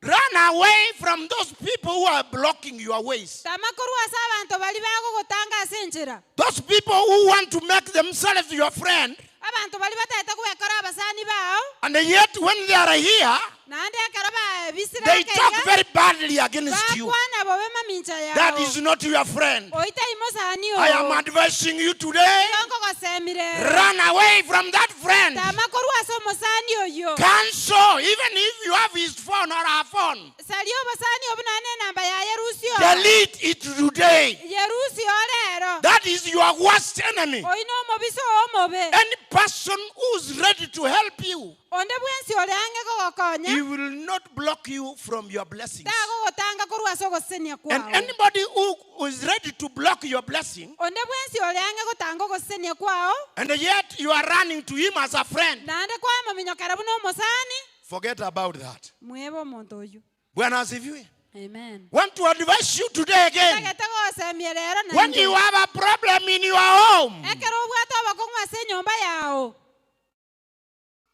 run away from those people who are blocking your ways. tama korwa ase abanto bari bagogotanga ase enchera. Those people who want to make themselves your friend, Abanto bari batagete gwekora abasani bao, and yet when they are here, naende ekero babisire they talk akeiga, very badly against you. bakwana bobe mamincha That yao. is not your friend. Oitai mosani I am oo. advising you today, Igo nkogosemire. run away from that friend. Tama korwa ase omosani oyo. Cancel, even if you have his phone or her phone. Saria obosani obu naende enamba yaye rusio. Delete it today. Yerusio rero. That is your worst enemy. Oino omobisa oo omobe. Any person who's ready to help you, Onde bwensi ore ang'e gogokonya, he will not block you from your blessings. tagogotanga korwa ase ogosesenia And kwao. anybody who is ready to block your blessing, Onde bwensi ore ang'e gotanga ogosesenia kwao, and yet you are running to him as a friend, naende kwamominyokera buna omosani, forget about that. mwebe omonto oyo. Bwana asifiwe. Amen. Want to advise you today again. Ntagete gogosemia rero When naende. you have a problem in your home, Ekero obwate obokong'u ase enyomba yao,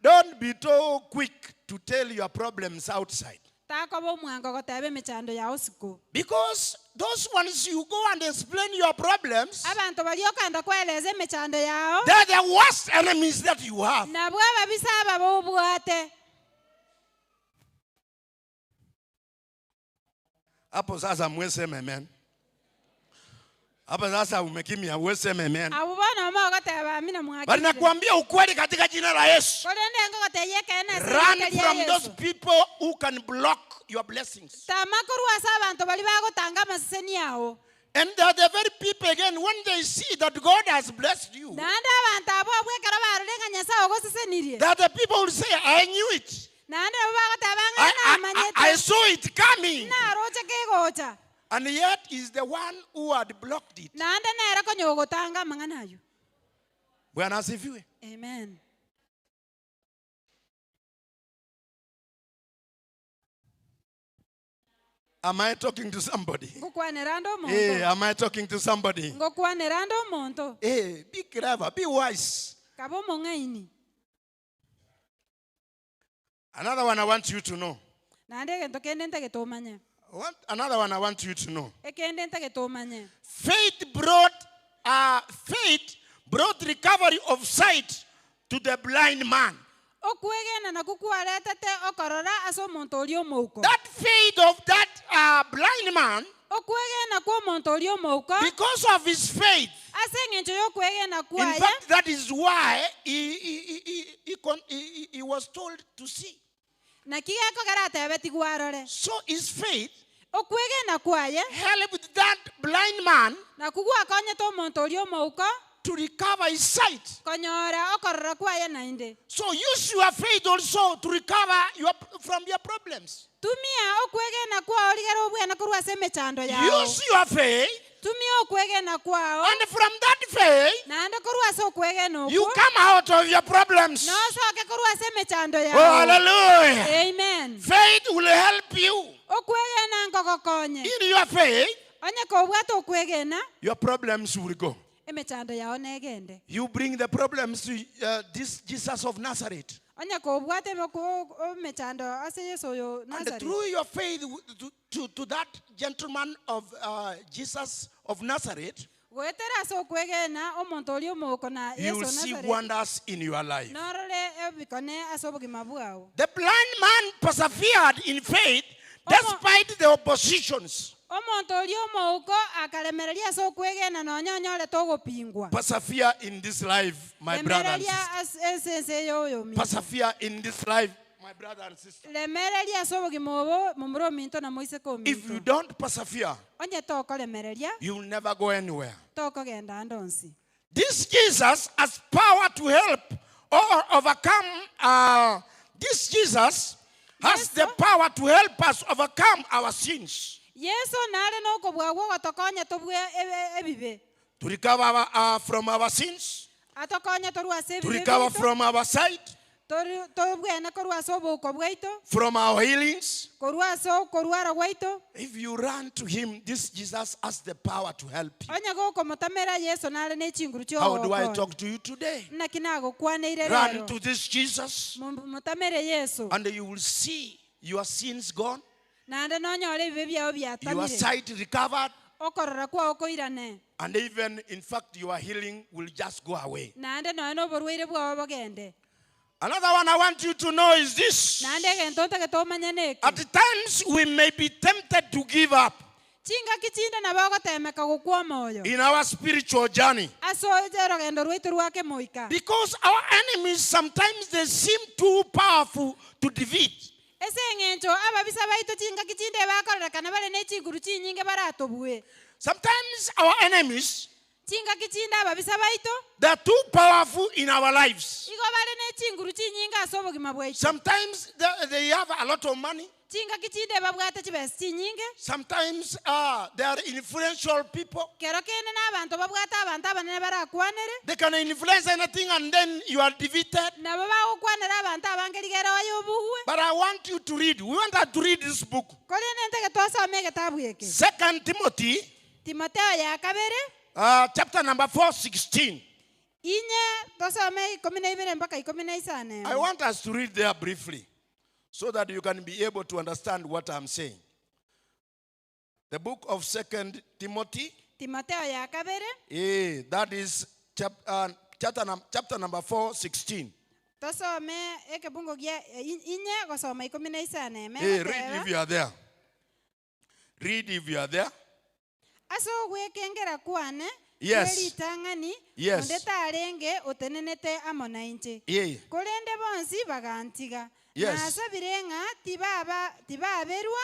don't be too quick to tell your problems outside. takoba omwango goteba emechando yao siko. Because those ones you go and explain your problems, Abanto bari okanda koeleza emechando yao, they're the worst enemies that you have. nabwo ababisa aba bobwate. Hapo sasa mweseme amen. Hapo sasa umekimya uweseme amen. Abo bono omogoteba amina Bali mwakire. nakwambia ukweli katika jina la Yesu. Korende ngogotebia ekeene ase Run erieta ria from those Yesu. people who can block your blessings. Tama korwa ase abanto bari bagotanga amaseseni yao. And they are the very people again, when they see that God has blessed you, Naende abanto abo abwo ekero barore ng'a Nyasaye ogosesenirie. they are the people who say, I knew it. Naende nabo bagoteba ng'a I namanyete. saw it coming. Naroche kegocha. And yet is the one who had blocked it. Naende nere konya ogotanga amang'ana aywo. Bwana asifiwe. Amen. Am I talking to somebody? Ngokwanera ande Hey, omonto. am I talking to somebody? Ngokwanera ande omonto. Hey, be clever, be wise. Kaba omong'aini. Another one I want you to know. Naende egento kende ntagete omanye. What? Another one I want you to know. Ekende ntagete omanye. Faith brought recovery of sight to the blind man. Okwegena nakwo kwaretete okorora ase omonto oria omouko. That faith of that blind man, Okwegena kwa omonto oria omouko, because of his faith, ase eng'encho y'okwegena in kwaye, fact, that is why he was told to see. naki gekogera atebeti gwarore. So his faith Okwegena kwaye, helped that blind man nakwo gwakonyete omonto oria omouko, to recover his sight. konyora okorora kwaye naende. So use your faith also to recover from your problems. Tumia okwegena kwao rigera obwene korwa ase emechando yao. Use your faith, Tumia okwegena kwao, and from that faith, naende korwa ase okwegena you okwo, come out of your problems. nosoke korwa ase emechando Oh, yao. hallelujah. Amen. Faith will help you. Okwegena nkogokonye. In your faith, Onye kobwata okwegena, your problems will go. emechando yao negende. You bring the problems to this Jesus of Nazareth. Onye kobwate emechando ase Yeso oyo And Nazareth. through your faith to, to, to that gentleman of uh, Jesus of Nazareth, Goetera ase okwegena omonto oria omouko na you will Yeso see Nazareth. wonders in your life. Norore ebikone ase obogima bwao. The blind man persevered in faith despite the oppositions. Omonto oria omouko akaremereria ase okwegena nonya onyorete ogopingwa. Persevere in this life, my brother and Remereria sister. ase ense ense eyo oyominto. Persevere in this life, my brother and sister. Remereria ase obogima obo momura ominto na moiseke If you ominto. don't persevere, Onye tokoremereria, you will never go anywhere. tokogenda ande onsi. This Jesus has power to help or overcome. Uh, this Jesus has the power to help us overcome our sins, Yeso nare nokobua gwogotokonya tobue ebibe. to recover our, uh, from our sins, Atokonya torwa ase to ebibe recover biaito, from our sight, tobwene korwa ase obouko bwaito, from our healings. korwa ase okorwara gwaito. If you run to him, this Jesus has the power to help you. Onye gokomotamera Yeso nare ne chinguru How do I chiogokonya. talk to you today? Naki nagokwaneire Run rero. to this Jesus, Motamere Yeso. and you will see your sins gone, Naende nonyore ebibe biao your biatamire. sight recovered, Okorora kwao koirane. and even, in fact, your healing will just go away. Naende nonya na oborwaire bwao bogende. Another one I want you to know is this. Naende egento ntagete omanye neke. At times we may be tempted to give up Chingaki chinde nabo ogotemeka gokwa omoyo. in our spiritual journey Ase orogendo rwaito rwake moika. because our enemies sometimes they seem too powerful to defeat. Ase eng'encho ababisa baito chingaki chinde bakorerekana bare ne chinguru chinyinge baratobue. Sometimes our enemies Chingaki chinde ababisa baito they are too powerful in our lives. igo bare ne chinguru chinyinge ase obogima bwaito. Sometimes they, they have a lot of money. Chingaki chinde babwate chibesa chinyinge. Sometimes uh, they are influential people. Kero kende na abanto babwate abanto abanene barakwanere. They can influence anything and then you are defeated. Nabo bagokwanera abanto abange rigere oyobuwe. But I want you to read. We want us to read this book. Korende ntege twasome egetabu eke. Second Timothy Timotheo ya kabere uh, chapter number 4, 16. inye tosome ikumi na ibere mpaka ikumi na isano I want us to read there briefly so that you can be able to understand what I'm saying. The book of Second Timothy, Timotheo ya kabere eh, that is chap, uh, chapter, num- chapter number 4, 16. tosome ekebungo gia inye gosoma ikumi na isano eme Eh, read egoteba, if you are there. Read if you are there. ase ogwekengera kwane Yes. kweritang'ani Yes. onde tarenge otenenete amo na inche Yeah. korende bonsi bagantiga Yes. nasabire ng'a tibaba tibaberwa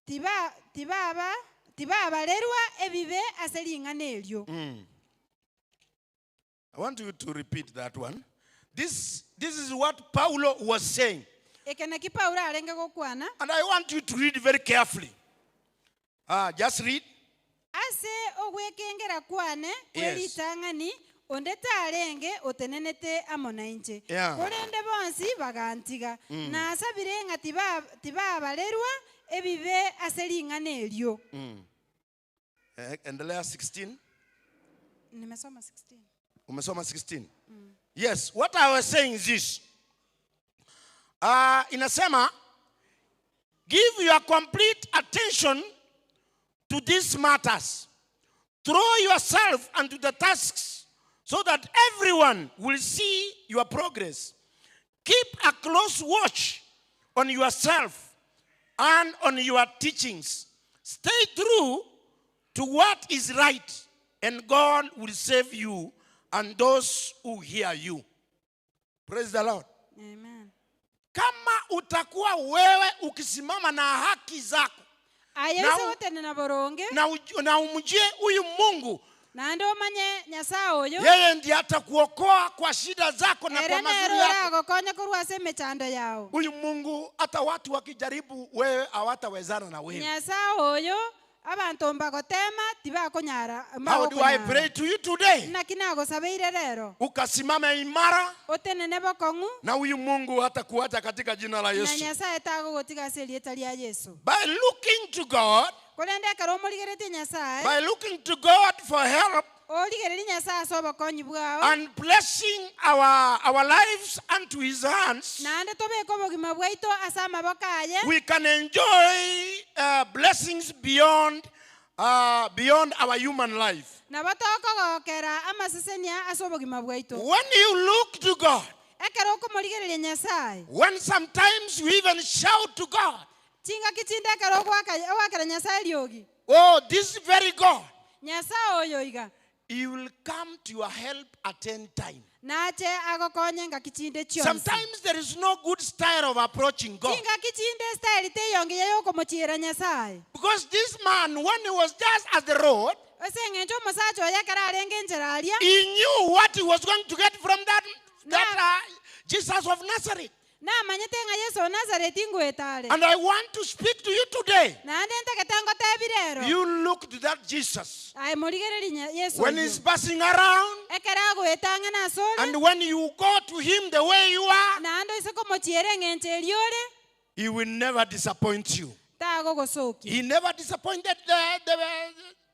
tiba tibaba tibabarerwa ebibe ase ring'ana erio I want you to repeat that one. This, this is what Paulo was saying. Eke naki Paulo arenge gokwana And I want you to read very carefully. Uh, just read. Ase ogwekengera kwane Yes. kweritang'ani onde tarenge otenenete amo na inche Yeah. korende bonsi bagantiga nasabire ng'a tibabarerwa ebibe ase ring'ana erio Eh, endelea 16. Nimesoma 16. Umesoma 16. Yes, what I was saying is this. Inasema, give your complete attention to these matters. Throw yourself unto the tasks so that everyone will see your progress. Keep a close watch on yourself and on your teachings. Stay true to what is right, and God will save you and those who hear you. Praise the Lord. Amen. Kama utakuwa wewe ukisimama na haki zako Aye Na ase gotenena boronge na, na umjie huyu Mungu, naende omanye Nyasaye oyo yeye ndiye atakuokoa kwa shida zako na ere kwa mazuri nere yako. oragokonya korwa ase emechando yao. Huyu Mungu hata watu wakijaribu wewe hawatawezana na wewe. Nyasaye oyo abanto mbagotema tibakonyara How do I pray to you today? Naki nagosabeire rero Ukasimame imara otenene bokong'u na huyu Mungu hatakuacha katika jina la na Yesu. Nyasaye tagogotiga ase erieta ria Yesu. By looking to God, Korende ekero omorigeretie Nyasaye by looking to God for help, Origereria Nyasae ase obokonyi bwao. And blessing our, our lives unto his hands, Naende tobeke obogima bwaito ase amaboko aye. we can enjoy uh, blessings beyond, uh, beyond our human life. Nabo tokogokera amasesenia ase obogima bwaito. When you look to God, Ekero okomorigereria Nyasae. when sometimes you even shout to God, Chingaki chinde ekero ogoaka ogoakera Nyasae eriogi. Oh, this very God. Nyasae oyo iga. He will come to your help at any time. Nache agokonye engaki chinde chionsi. Sometimes there is no good style of approaching God. Chingaki chinde estyle teiyo engiya yokomochiera Nyasae. Because this man, when he was just at the road, Ase eng'encho omosacha oye ekero arenge enchera aria. He knew what he was going to get from that, that uh, Jesus of Nazareth. Namanyete ng'a Yeso o Nazareti ngoeta are. And I want to speak to you today. Naende ntagete ngotebie rero. You look to that Jesus. Aye morigererie Yeso When oyio. he's passing around. Ekero agoeta ang'e nasore. And when you go to him the way you are. Naende oise komochiera eng'encho eria ore. He will never disappoint you. Tagogosokia. He never disappointed the, the,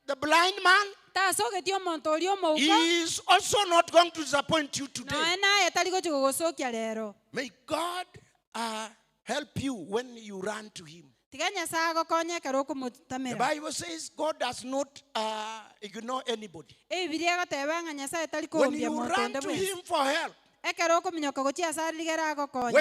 the blind man. Tasogetie omonto oria omouko. He is also not going to disappoint you today. Nonya naye tari gochia gogosokia rero. May God uh, help you when you run to him. Tiga Nyasae agokonye ekero The okomotamera. Bible says God does not uh, ignore anybody. Ebibilia egoteba ng'a Nyasae tari When koombia you monto run onde to bwensi. him for help, Ekero okominyoka gochia ase are rigere when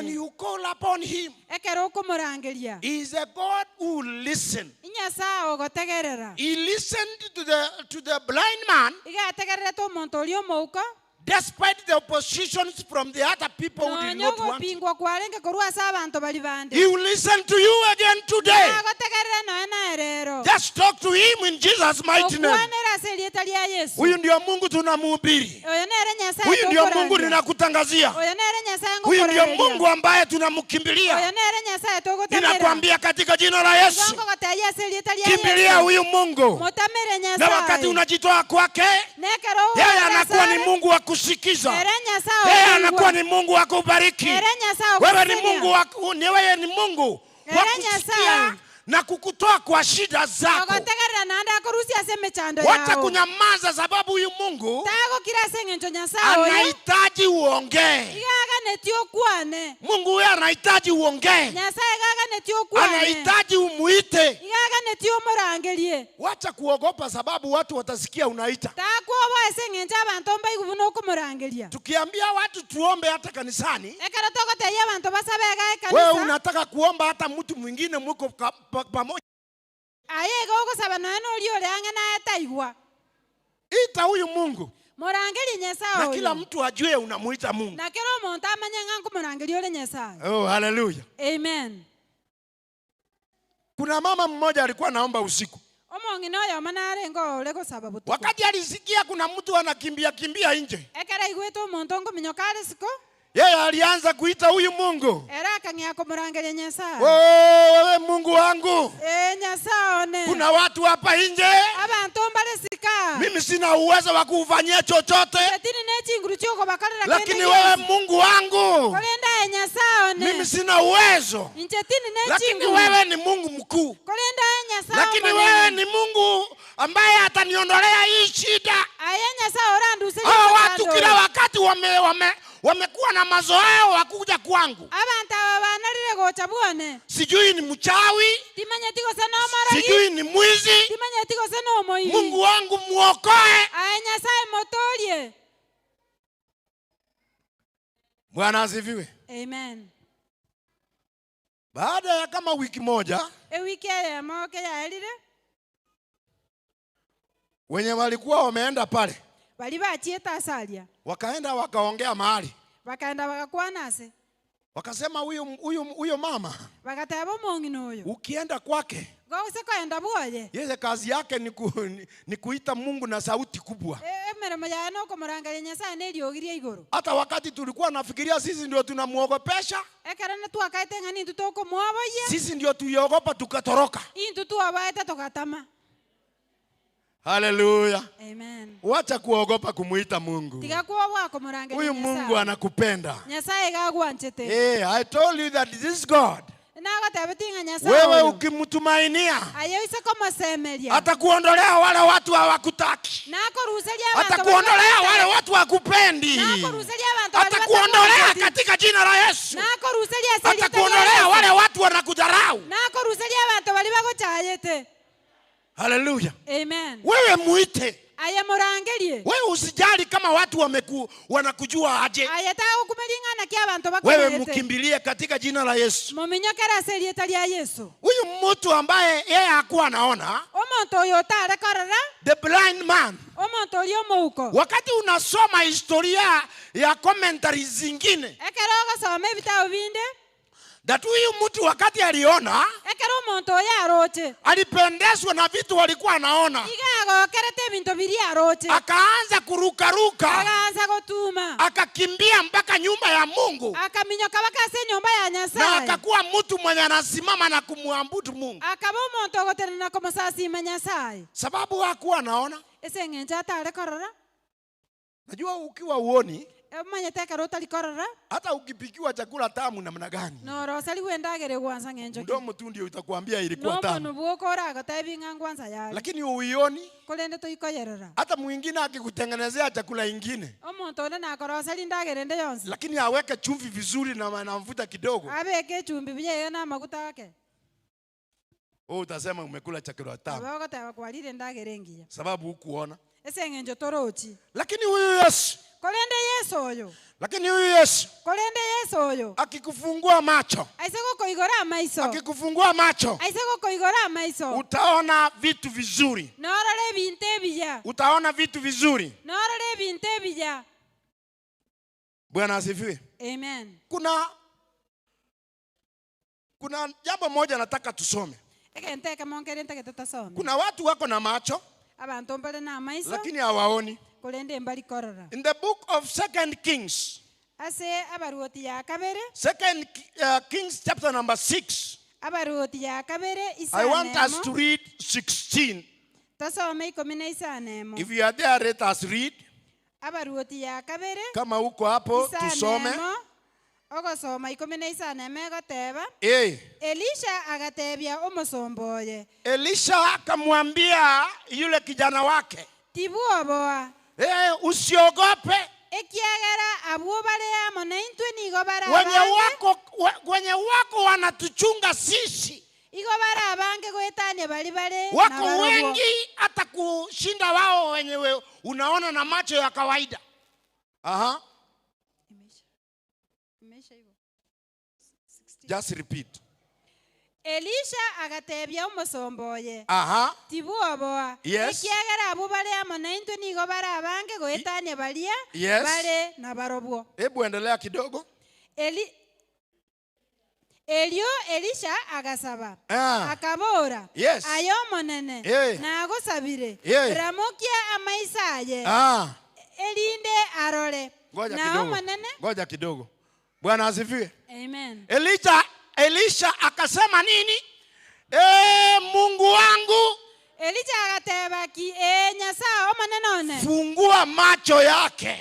agokonye. you call upon him, Ekero okomorangeria. he is a God who will listen. Nyasae ogotegerera. He listened to the, to the blind man Iga ategererete omonto oria omouko. despite the oppositions from the other people who did Nonya not want. him. ogopingwa kwarenge korwa ase abanto baria bande. He will listen to you again today. Nagotegerere nonya naye rero. Just talk to him in Jesus' mighty name. Okwanere ase erieta ria Yesu. Huyu ndio Mungu tunamhubiri. Oyo nere Nyasaye Huyu ndio Mungu tokorandia. ninakutangazia. Oyo nere Nyasaye Huyu ndio ngokorareria. Mungu ambaye Oyo tunamkimbilia. nere Nyasaye togotamera. Ninakwambia katika jina la Yesu, Ngogotebia ase erieta ria kimbilia Yesu. huyu Mungu, Motamere na wakati Nyasaye. unajitoa kwake, Nekero yeye owakera anakuwa ni asare. Mungu wa kusikiza, Ere Nyasaye yeye okoigwa. anakuwa ni Mungu wa kubariki. Ere Nyasaye Wewe ni ogokusiria. Mungu wa, ni wewe ni Mungu wa Ere kusikia Nyasaye. na kukutoa kwa shida zako. Ogotegerera naende akorusia ase emechando Wacha yao. kunyamaza, sababu huyu Mungu Tagokira ase eng'encho Nyasaye oyo. anahitaji uongee. Iga aganetie okwane. Mungu huyo anahitaji uongee, Nyasaye iga aganetie okwane. anahitaji umuite. Iga aganetie omorangerie. Wacha kuogopa, sababu watu watasikia unaita. Takwoboa ase eng'encho abanto mbaigwe buna okomorangeria. Tukiambia watu tuombe hata kanisani, Ekero togotebia abanto basabe iga wewe ekanisa, unataka kuomba hata mtu mwingine muko pamoja. aye iga ogosaba nonya na oria ore ang'e naye taigwa. Ita huyu Mungu Morangerie Nyasaye na kila oyo. mtu ajue unamuita Mungu. Na kera omonto amanye ng'a nkomorangeria ore Nyasaye. Oh, haleluya. Amen. Kuna mama mmoja alikuwa anaomba usiku, Omong'ina oyomo narenge ore gosaba botuko. wakati alisikia kuna mtu anakimbia kimbia nje, Ekero aigwete omonto nkominyoka are isiko, yeye alianza kuita huyu Mungu, ere akang'ea komorangeria Nyasaye. oh, wewe Mungu wangu, Ee Nyasaye one. kuna watu hapa nje, Abanto mbare isika. mimi sina uwezo wa kufanyia chochote, Etini ne chinguru chiokobakorera kende lakini wewe gionsi. Mungu wangu, Korende aye Nyasaye one. mimi sina uwezo, Inche tindi ne lakini chinguru. wewe ni Mungu mkuu, Korende aye Nyasaye lakini omonene. wewe ni Mungu ambaye ataniondolea hii shida. Aye Nyasaye oranduserie Hawa watu omocando kila oyo. wakati wame, wame, wamekuwa na mazoea wa kuja kwangu, Abanto aba banarire gocha bwane. sijui ni mchawi, Timanyeti gose nomorogi. sijui ni mwizi. Timanyeti gose nomoibi. Mungu wangu muokoe. Aye Nyasaye motorie. Bwana asifiwe. Amen. Baada ya kama wiki moja, Ewiki eyemo keyaerire, wenye walikuwa wameenda pale bari bachiete ase aria. wakaenda wakaongea mahali, Bakaenda bagakwana ase. wakasema huyu huyu huyo mama Bagateba omong'ina oyo. ukienda kwake, Gose koenda bwoye. yeye kazi yake ni, ku, ni, ni kuita Mungu na sauti kubwa. Emeremo yaye nokomorangeria Nyasaye na eriogi ria igoro. Hata wakati tulikuwa nafikiria sisi ndio tunamuogopesha, Ekero netwakaete ng'a nintwe tokomwoboyia, sisi ndio tuiogopa tukatoroka. intwe twabaete togatama. Haleluya! Amen. Wacha kuogopa kumuita Mungu. Tiga kwoboa komorangeria Huyu Mungu Nyasaye. anakupenda. Nyasaye iga agwanchete. Hey, I told you that this God. Nagotebetie ng'a Nyasae wewe oyo, ukimtumainia aye oise komosemeria, atakuondolea wale watu hawakutaki, nakoruseria abanto baria atakuondolea wale batatageti, watu hakupendi, nakoruseria abanto baria atakuondolea batamwancheti, katika jina la Yesu, nakoruseria ase erieta ria atakuondolea Yesu, wale watu wanakudharau. nakoruseria abanto baria bagochayete. Haleluya! Amen. Wewe muite, Aye morangerie, wewe usijali kama watu wameku, wanakujua aje. aye tagokumia ring'ana ki abanto Wewe bakomanyete, mkimbilie katika jina la Yesu. mominyokere ase erieta ria Yesu. Huyu mtu ambaye yeye hakuwa anaona, Omonto oyo otare korora, the blind man, omonto oria omouko, wakati unasoma historia ya commentaries zingine, ekero ogosoma ebitabo binde, that huyu mtu wakati aliona ekero omonto oyo aroche, alipendezwa na vitu walikuwa anaona, iga agokerete ebinto biria aroche, akaanza kurukaruka, akaanza gotuma, akakimbia mpaka nyumba ya Mungu akaminyoka baka ase enyomba ya na Nyasaye, akakuwa mtu mwenye anasimama na kumwabudu Mungu, akaba omonto ogotenena komosasima Nyasaye, sababu hakuwa anaona. ase eng'encho atare korora, Najua ukiwa uoni, omanyete ekero otari korora, hata ukipikiwa chakula tamu namna gani, norosari gwendagere gwansa ng'encho ki. mdomo tu ndio itakwambia ilikuwa Nomonu tamu, bwoka oragotebi ng'a ngwansa yare, lakini uioni. korende toikoyerera. Hata mwingine akikutengenezea chakula ingine, Omonto onde nakoroseri ndagere ende yonsi, lakini aweke chumvi vizuri na na mafuta kidogo, abeke echumbi buya iga na amaguta ake, wewe utasema umekula chakula tamu, nabo ogoteba kwarire endagera engiya, sababu hukuona. ase eng'encho torochi. Lakini huyu Yesu, Korende Yesu oyo, lakini huyu Yesu korende Yesu oyo, akikufungua macho, aise gokoigora amaiso, akikufungua macho aise gokoigora amaiso, utaona vitu vizuri, norora ebinto ebiya, utaona vitu vizuri. norora ebinto ebiya. Bwana asifiwe. Amen. Kuna kuna jambo moja nataka tusome. Egento ekemo nkere ntagete tosome. Kuna watu wako na macho Abanto mbare na amaiso, lakini hawaoni. korende mbari korora. In the book of Second Kings, Ase abaruoti ya kabere, Second Kings chapter number 6, abaruoti ya kabere I want isano us emo, to read 16. tosome ikomi na isano emo. If you are there, let us read. Abaruoti ya kabere Kama uko hapo isano tusome. emo, ogosoma ikomi na isano emo egoteba, Eh, Elisha agatebia omosomba oye, Elisha akamwambia yule kijana wake, tibwoboa, eh, usiogope ekiagera abwo bare amo na intwe nigo bare wenye abange, wako, we- wenye wako wanatuchunga sisi igo bare abange goetania bari bare na wako barobwo. wengi hata kushinda wao wenyewe unaona na macho ya kawaida. Aha. Imeisha hivyo. Just repeat. Elisha agatebia omosomba oye, Aha. tibwoboa, Yes. ekiagera abwo bare amo na intwe nigo bare abange goetania baria Yes. bare na barobwo. Hebu endelea kidogo. Eli Elio Elisha agasaba Ah. akabora Yes. aye omonene Eh. nagosabire Eh. ramokia amaiso aye Ah. erinde arore Ngoja na kidogo. omonene Ngoja kidogo. Bwana asifiwe. amen Elija Elisha akasema nini? E, Mungu wangu Elija agateba ki e Nyasaye omonene one fungua macho yake,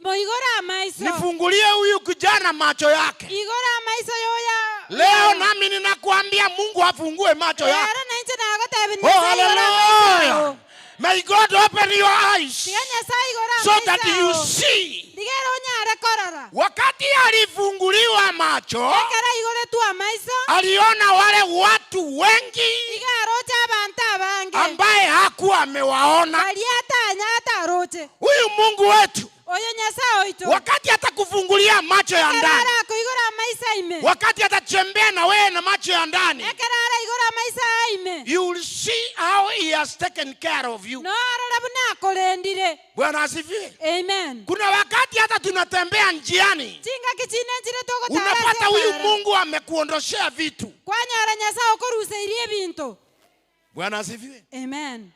moigora amaiso nifungulie huyu kijana macho yake. igora amaiso yoya Leo nami ninakuambia Mungu afungue macho yako. ero nainche nagotebi Oh, Nyasaye igora amaiso hallelujah. ao. May God open your eyes Tiga Nyasaye igora so that amaiso you ao. see. Ndigera onyare korora Wakati alifunguliwa macho, ekero igoretwe amaiso aliona wale watu wengi iga aroche abanto abange ambaye hakuwa amewaona. baria atanya ataroche Huyu Mungu wetu oyo Nyasaye oito wakati atakufungulia macho ya ekero ndani, arakoigora amaiso aime wakati atatembea na wewe na macho ya ndani, ekero araigora amaiso aime you will see how he has taken care of you. norora buna akorendire Bwana asifiwe. amen Kuna wakati hata tunatembea njiani, chingaki chine nchire togotara ase unapata huyu ebara. Mungu amekuondoshea vitu. kwanyora Nyasaye okoruseirie ebinto Bwana asifiwe. amen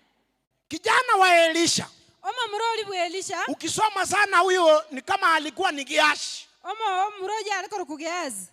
Kijana wa Elisha, omomura ori bwa Elisha ukisoma sana huyo ni kama alikuwa ni Gehazi. omo omura oyo are korokwa Gehazi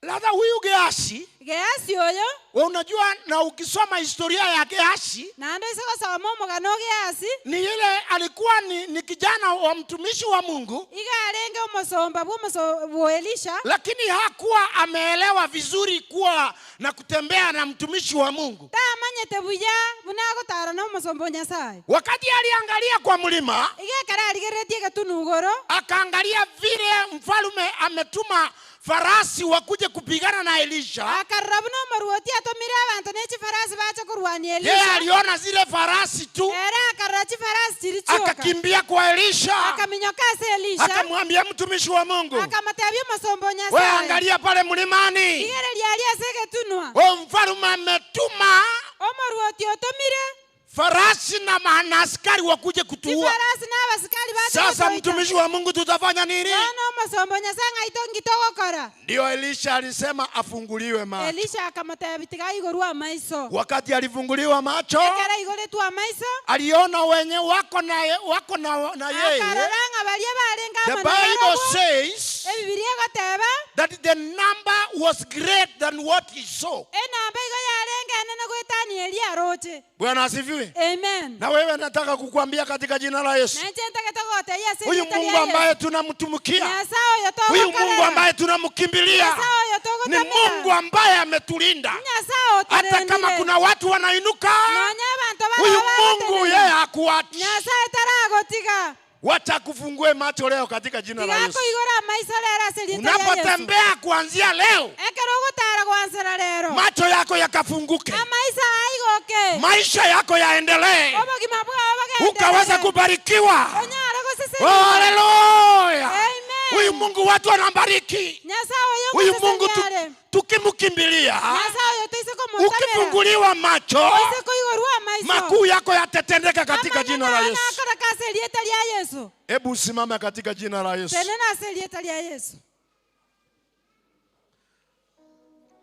Labda huyu Gehazi Gehazi oyo Wewe unajua, na ukisoma historia ya Gehazi Naende oise gosoma omogano o Gehazi, ni ile alikuwa ni kijana wa mtumishi wa Mungu, iga arenge omosomba bw'omoso bwa Elisha, lakini hakuwa ameelewa vizuri kuwa na kutembea na mtumishi wa Mungu. tamanyete buya buna agotara na omosomba o Nyasaye. Wakati aliangalia kwa mlima, Iga ekero arigereretie egetunu igoro, akaangalia vile mfalme ametuma farasi wakuje kupigana na Elisha. akarora buna omorwoti atomire abanto ne chifarasi bache korwania Yeye Elisha. aliona zile farasi tu, Ere akarora chifarasi chiri chioka, akakimbia kwa Elisha, akaminyoka ase Elisha, akamwambia mtumishi wa Mungu, akamotebia omosomba o we Nyasaye, angalia pale mlimani, igereria aria ase egetunwa, we mfalme ametuma omorwoti otomire farasi na ma- na askari wakuje kutuua. chifarasi na abasikari bache Sasa gotoita. mtumishi wa Mungu, tutafanya nini? Bono omosomba o Nyasaye ng'ai tonki togokora. Ndio Elisha alisema afunguliwe macho. Elisha akamotebia tiga igorwe amaiso. Wakati alifunguliwa macho, Ekero igoretwe amaiso, aliona wenye wako na wako na yeye. akarora ng'a baria barenge The amo na Bible barabwo, says Ebibilia egoteba that the number was great than what he saw. enamba igo yarenge enene goetania eria aroche. Bwana asifiwe. Amen. Na wewe nataka kukuambia katika jina la Yesu, Na inche ntagete gotebia ase huyu erieta ria Mungu ambaye Yesu. tunamtumikia, Nyasaye oyo huyu Mungu togokorera. ambaye tunamkimbilia Nyasaye oyo ni togotamera. Mungu ambaye ametulinda. Nyasaye Hata kama otorendire. kuna watu wanainuka, Nonya abanto huyu baraba Mungu bagotenena. yeye hakuachi. Nyasaye taragotiga. Wacha kufungue macho leo katika jina la Tiga Yesu. koigora amaiso rero ase erieta ria Yesu. Unapotembea kuanzia leo, Ekero ogotara gwansera rero. macho yako yakafunguke, Amaiso aigoke. maisha yako yaendelee, Obogima bwao bogenderere. ukaweza kubarikiwa. Onyare Oh, goseseniwa. haleluya! Amen. Huyu Mungu watu wanambariki Nyasaye oyo huyu Mungu tu, ngoseseniare. tukimkimbilia, Nyasaye oyo toise komotamera. ukifunguliwa macho, Oise koigorwa amaiso. makuu yako yatatendeka katika jina la Yesu. Akoreka ase erieta ria Yesu. Hebu usimame katika jina la Yesu. Tenena ase erieta ria Yesu.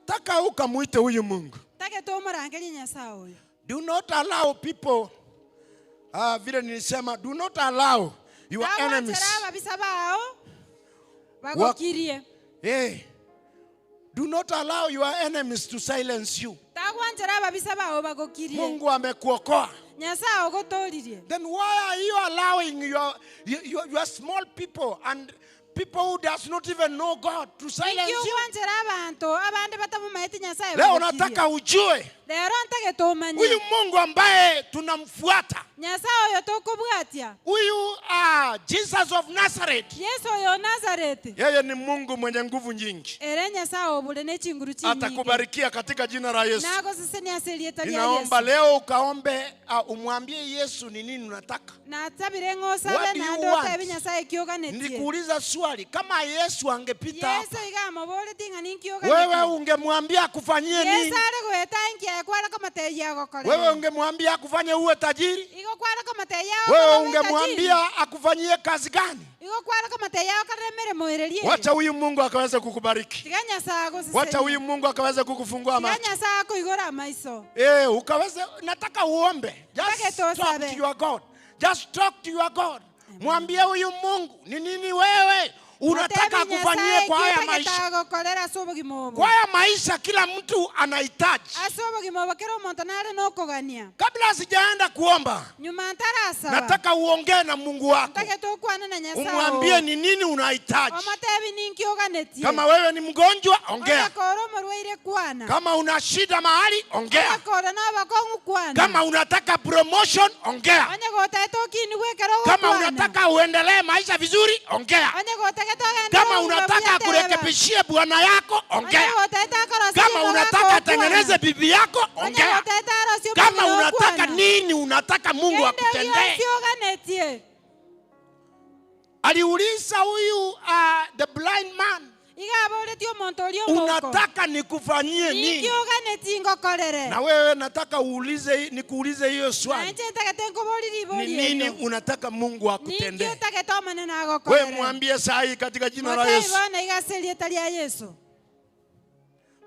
Taka ukamwite huyu Mungu. Tagete omorangerie Nyasaye oyo. Do not allow people, vile nilisema, do not allow your enemies. Tagwanchera ababisa bao bagokirie. Hey, do not allow your enemies to silence you. Tagwanchera ababisa bao bagokirie. Mungu amekuokoa. Nyasaye ogotoririe. Then why are you allowing your small people and people who does not even know God to silence Inki you? ogwanchera abanto abande batamomaete Nyasaye Leo bagokirie. nataka ujue Rero ntagete omanye. huyu Mungu ambaye tunamfuata, Nyasaye oyo tokobwatia. huyu Jesus of Nazareth, Yesu oyo Nazareti. yeye ni Mungu mwenye nguvu nyingi. Ere Nyasaye obure nechinguru chinyinge. Atakubarikia katika jina la Yesu. Nagosesenia ase erieta ria Ninaomba Yesu. leo ukaombe, umwambie Yesu ni nini unataka. Natabire ng'osabe What do you naende want? otebi Nyasaye kioganetie. Nilikuuliza swali, kama Yesu angepita Yesu hapa, iga amoboreti ng'a ninki wewe oganetie. ungemwambia akufanyie Yesu nini? are goeta inki aye kware komotebia agokore. Wewe ungemwambia akufanye uwe tajiri? Igo kware komotebia Wewe agokore obe tajiri. ungemwambia akufanyie kazi gani? Igo kware komotebia agokore emeremo ererie. Wacha huyu Mungu akaweze kukubariki. Tiga Nyasaye agosesenie. Wacha huyu Mungu akaweze kukufungua Tiga macho. Nyasaye akoigora amaiso. Ukaweze, nataka uombe. Just Mpaka talk tosabe. to your God. Just talk to your God. Mwambie huyu Mungu ni nini wewe unataka Otebi akufanyie Nyasaye kwa haya ki maisha. otagete agokorera ase obogima obo. Kwa haya maisha kila mtu anahitaji. Ase obogima obo kera omonto nare nokogania. Kabla sijaenda kuomba, Nyuma ntarasaba. nataka uongee na Mungu wako. Ntagete okwane na Nyasaye Umwambie oo. ni nini unahitaji. Omotebi ninki oganetie. Kama wewe ni mgonjwa, ongea. Onye kore omorwaire kwana. Kama una shida mahali, ongea. Onye kore nobokong'u kwana. Kama unataka promotion, ongea. Onye gotagete okinigwe ekero Kama ogokwana. unataka uendelee maisha vizuri, ongea. Onye gotagete ogende Kama obogima unataka buya teba. kurekebishie bwana yako, Onye ongea. gotagete akorosie Kama ribogo unataka akokwana. atengeneze bibi yako, Onye ongea. gotagete arosie Kama omong'ina unataka okwana. nini, unataka Mungu Kende akutendee. gionsi oganetie. Aliuliza huyu the blind man, Iga aboretie omonto oria omouko. unataka nikufanyie Ninki nini? oganetie ngokorere. Na wewe nataka uulize, nikuulize hiyo swali. Nainche ntagete nkoborie Ni ribori nini erio. unataka Mungu Ninki akutendee? otagete omonene Wewe agokorere. mwambie saa hii katika jina la Motebi Yesu. bono iga ase erieta ria Yesu.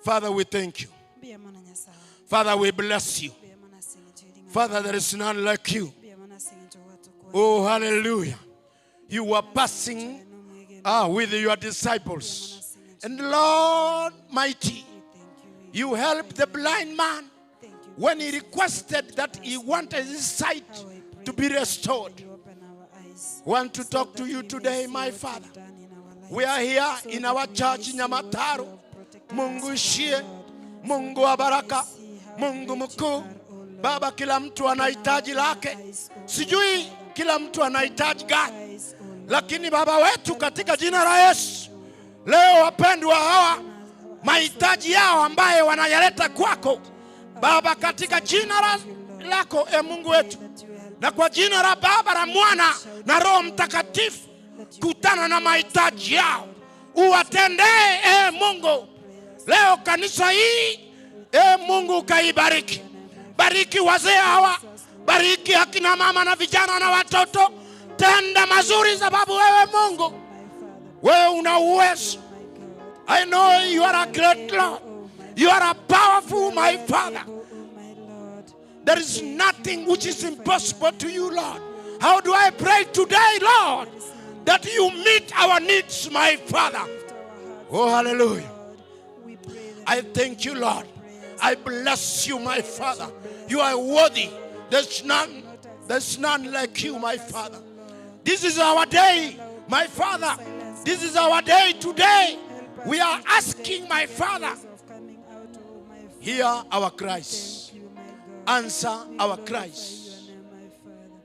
Father, we thank you. Mbuya mono Nyasaye. Father, we bless you. Mbuya mono ase eng'encho ering'ana. Father, there is none like you. Mbuya mono ase eng'encho gwatokwana. Oh, hallelujah. You were passing with your disciples. And Lord mighty, You helped the blind man when he requested that he wanted his sight to be restored. Want to talk to you today, my Father. We are here in our church Nyamataro. Mungu ishie, Mungu wa baraka, Mungu mkuu. Baba, kila mtu anahitaji lake, sijui kila mtu anahitaji gani, lakini Baba wetu katika jina la Yesu, leo wapendwa hawa mahitaji yao ambaye wanayaleta kwako Baba, katika jina la, lako e Mungu wetu, na kwa jina la Baba la Mwana na Roho Mtakatifu, kutana na mahitaji yao, uwatendee e Mungu. Leo kanisa hii e Mungu ukaibariki, bariki wazee hawa, bariki akina mama na vijana na watoto, tenda mazuri, sababu wewe Mungu, wewe una uwezo. I know you are a great Lord. You are a powerful, my Father. There is nothing which is impossible to you, Lord. How do I pray today, Lord, that you meet our needs, my Father? Oh, hallelujah. I thank you, Lord. I bless you, my Father. You are worthy. There's none, there's none like you, my Father. This is our day, my Father. This is our day today. We are asking, my Father, hear our cries. Answer our cries.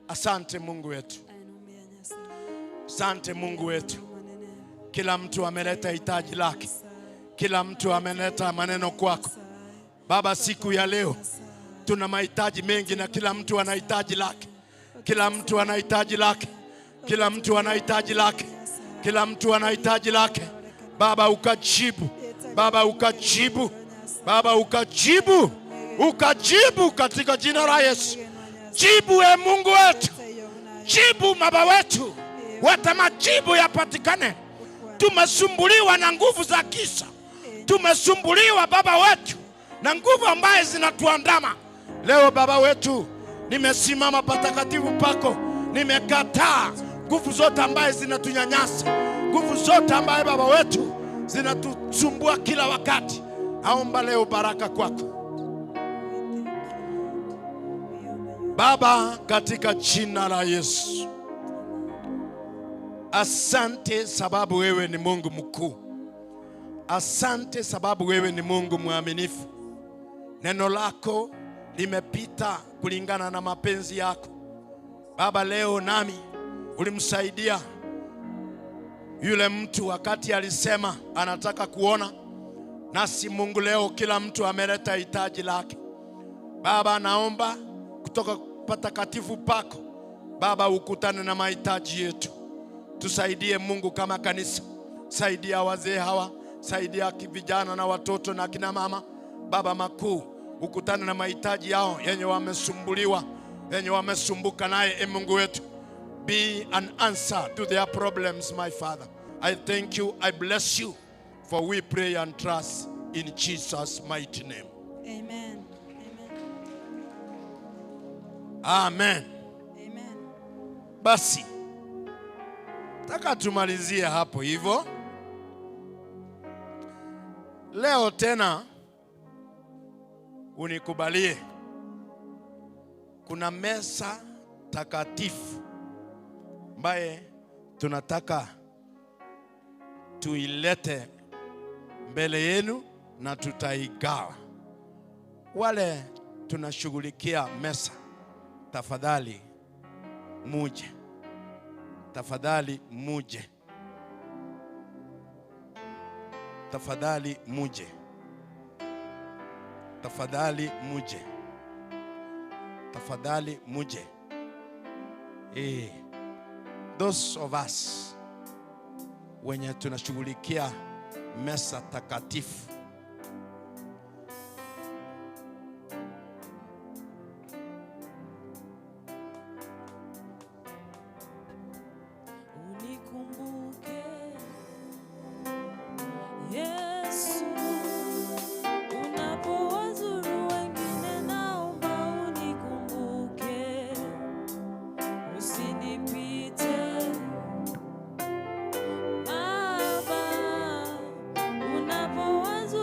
Asante Mungu wetu. Asante Mungu wetu. Kila mtu ameleta hitaji lake. Kila mtu ameleta maneno kwako. Baba, siku ya leo tuna mahitaji mengi na kila mtu ana hitaji lake. Kila mtu ana hitaji lake. Kila mtu ana hitaji lake. Kila mtu ana hitaji lake. Baba ukajibu. Baba ukajibu. Baba ukajibu. Ukajibu katika jina la Yesu. Jibu e Mungu wetu. Jibu baba wetu. Wata majibu yapatikane. Tumesumbuliwa na nguvu za kisa. Tumesumbuliwa baba wetu na nguvu ambaye zinatuandama. Leo baba wetu, nimesimama patakatifu pako, nimekataa nguvu zote ambaye zinatunyanyasa, nguvu zote ambaye baba wetu zinatusumbua kila wakati. Naomba leo baraka kwako Baba, katika jina la Yesu. Asante sababu wewe ni Mungu mkuu. Asante sababu wewe ni Mungu mwaminifu. Neno lako limepita kulingana na mapenzi yako Baba. Leo nami ulimsaidia yule mtu wakati alisema anataka kuona, nasi Mungu leo kila mtu ameleta hitaji lake. Baba, naomba kutoka patakatifu pako Baba, ukutane na mahitaji yetu. Tusaidie Mungu kama kanisa, saidia wazee hawa, saidia vijana na watoto na kina mama. Baba makuu, ukutane na mahitaji yao yenye wamesumbuliwa, yenye wamesumbuka naye. E Mungu wetu, be an answer to their problems, my Father. I thank you, I bless you, for we pray and trust in Jesus' mighty name. Amen. Amen. Amen. Basi taka tumalizie hapo hivyo leo. Tena unikubalie, kuna meza takatifu ambaye tunataka tuilete mbele yenu na tutaigawa. Wale tunashughulikia meza, tafadhali muje, tafadhali muje, tafadhali muje, tafadhali muje, tafadhali muje. Eh, those of us wenye tunashughulikia meza takatifu Unikumbuke Yesu, unapowazuru wengine, naomba unikumbuke, usinipite Baba, unapowazuru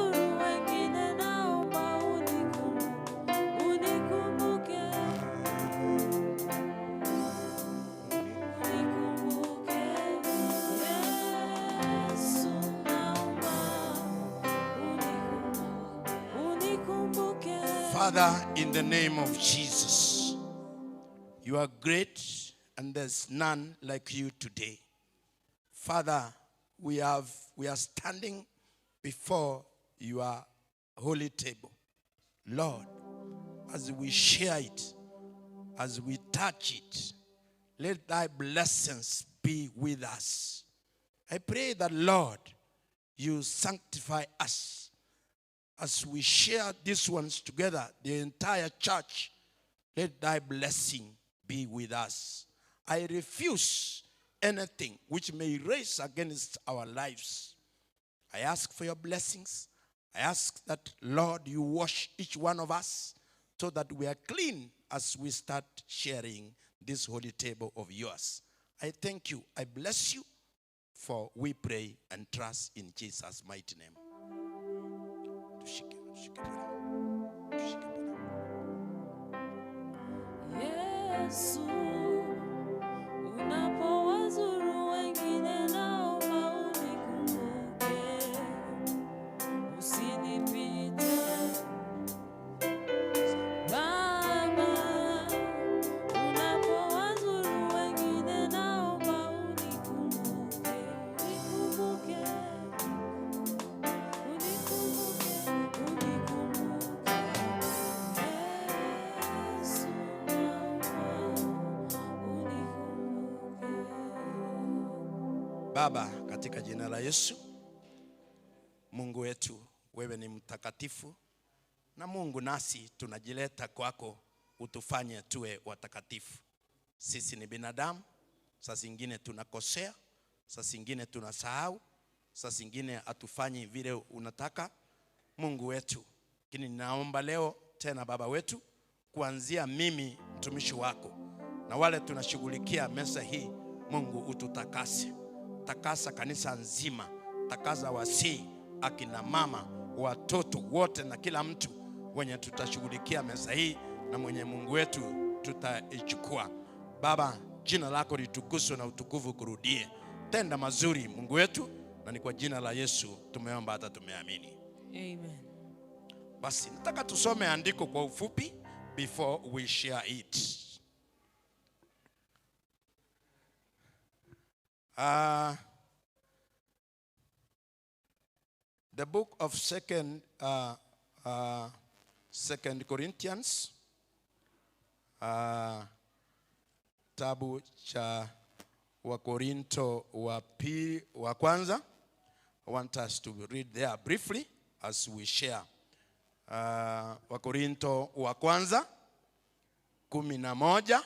Father, in the name of Jesus, you are great and there's none like you today. Father, we, have, we are standing before your holy table. Lord, as we share it, as we touch it, let thy blessings be with us. I pray that, Lord, you sanctify us as we share these ones together, the entire church. Let thy blessing be with us. I refuse anything which may raise against our lives. I ask for your blessings. I ask that, Lord, you wash each one of us so that we are clean as we start sharing this holy table of yours. I thank you. I bless you, for we pray and trust in Jesus' mighty name. Tushike, tushike pale. Tushike pale. Yesu, unapowazuru wengine naomba unikumbuke, usinipite. Baba, unapowazuru wengine naomba unikumbuke, unikumbuke, unikumbuke, unikumbuke. Yesu, naomba unikumbuke. Baba, katika jina la Yesu, Mungu wetu, wewe ni mtakatifu na Mungu, nasi tunajileta kwako, utufanye tuwe watakatifu. Sisi ni binadamu, saa zingine tunakosea, saa zingine tunasahau, saa zingine hatufanyi vile unataka Mungu wetu. Lakini ninaomba leo tena, Baba wetu, kuanzia mimi mtumishi wako na wale tunashughulikia meza hii, Mungu ututakase, takasa kanisa nzima, takasa wasii, akina mama, watoto wote na kila mtu wenye tutashughulikia meza hii na mwenye Mungu wetu tutaichukua. Baba, jina lako litukuzwe na utukufu kurudie. Tenda mazuri Mungu wetu, na ni kwa jina la Yesu tumeomba hata tumeamini. Amen. Basi nataka tusome andiko kwa ufupi before we share it. The book of second Corinthians, tabu cha Wakorinto wa pili wa kwanza. I want us to read there briefly as we share. Wakorinto wa kwanza 11,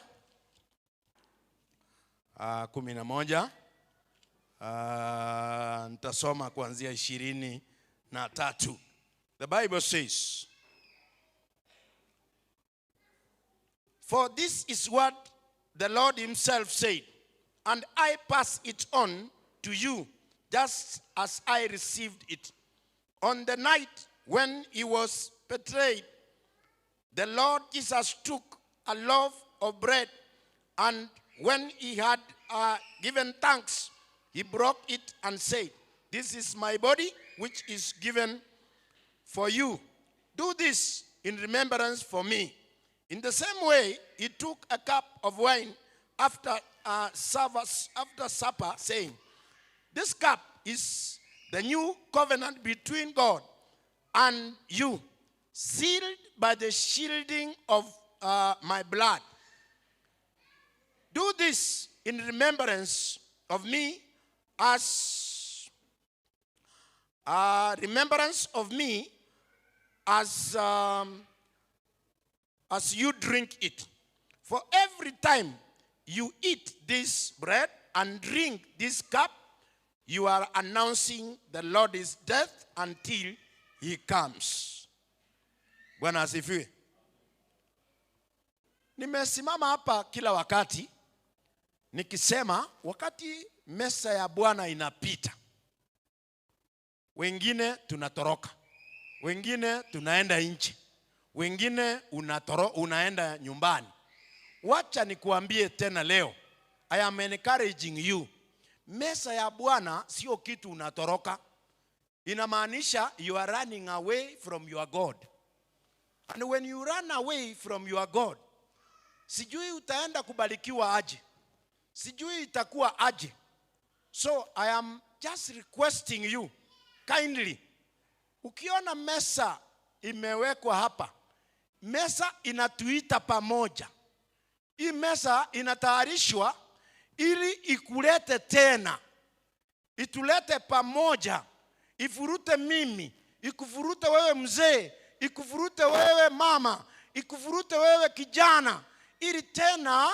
11, nitasoma kuanzia 23. The Bible says, For this is what the Lord himself said, and I pass it on to you, just as I received it. On the night when he was betrayed, the Lord Jesus took a loaf of bread, and when he had given thanks, he broke it and said, This is my body, which is given for you. Do this in remembrance for me. In the same way, he took a cup of wine after supper, saying, This cup is the new covenant between God and you, sealed by the shielding of my blood. Do this in remembrance of me, as remembrance of me as you drink it. For every time you eat this bread and drink this cup, you are announcing the Lord's death until he comes. Bwana asifiwe. Nimesimama hapa kila wakati nikisema wakati mesa ya Bwana inapita, wengine tunatoroka, wengine tunaenda nje, wengine unaenda nyumbani. Wacha nikuambie tena leo, I am encouraging you. Mesa ya Bwana sio kitu unatoroka. Inamaanisha you are running away from your God. And when you run away from your God, sijui utaenda kubarikiwa aje, sijui itakuwa aje. So I am just requesting you kindly, ukiona mesa imewekwa hapa, mesa inatuita pamoja. Hii mesa inatayarishwa ili ikulete tena, itulete pamoja, ifurute mimi, ikufurute wewe mzee, ikufurute wewe mama, ikufurute wewe kijana, ili tena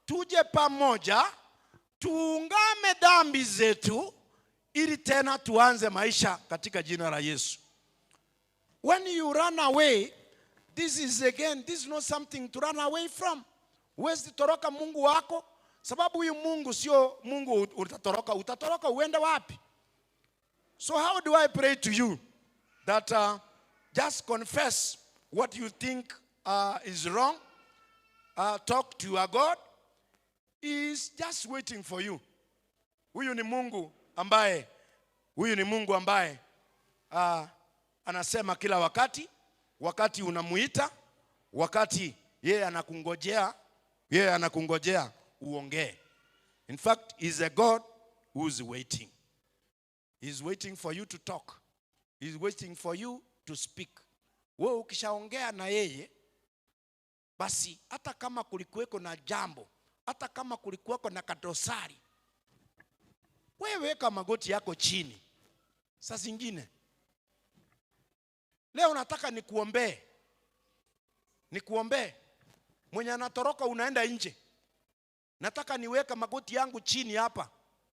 tuje pamoja, tuungame dhambi zetu, ili tena tuanze maisha katika jina la Yesu. When you run away, this is again, this is not something to run away from. Huwezi toroka Mungu wako, sababu huyu Mungu sio Mungu utatoroka. Utatoroka uende wapi? So how do I pray to you that just confess what you think is wrong, talk to your God. He is just waiting for you. Huyu ni Mungu ambaye, huyu ni Mungu ambaye anasema kila wakati, wakati unamuita, wakati yeye anakungojea, yeye anakungojea uongee. In fact, he is a God who is waiting. He is waiting for you to talk. He is waiting for you to speak. Wewe ukishaongea na yeye, basi hata kama kulikuweko na jambo, hata kama kulikuweko na kadosari, wewe weka magoti yako chini. Saa zingine leo nataka nikuombee, nikuombee. Mwenye anatoroka unaenda nje, nataka niweke magoti yangu chini hapa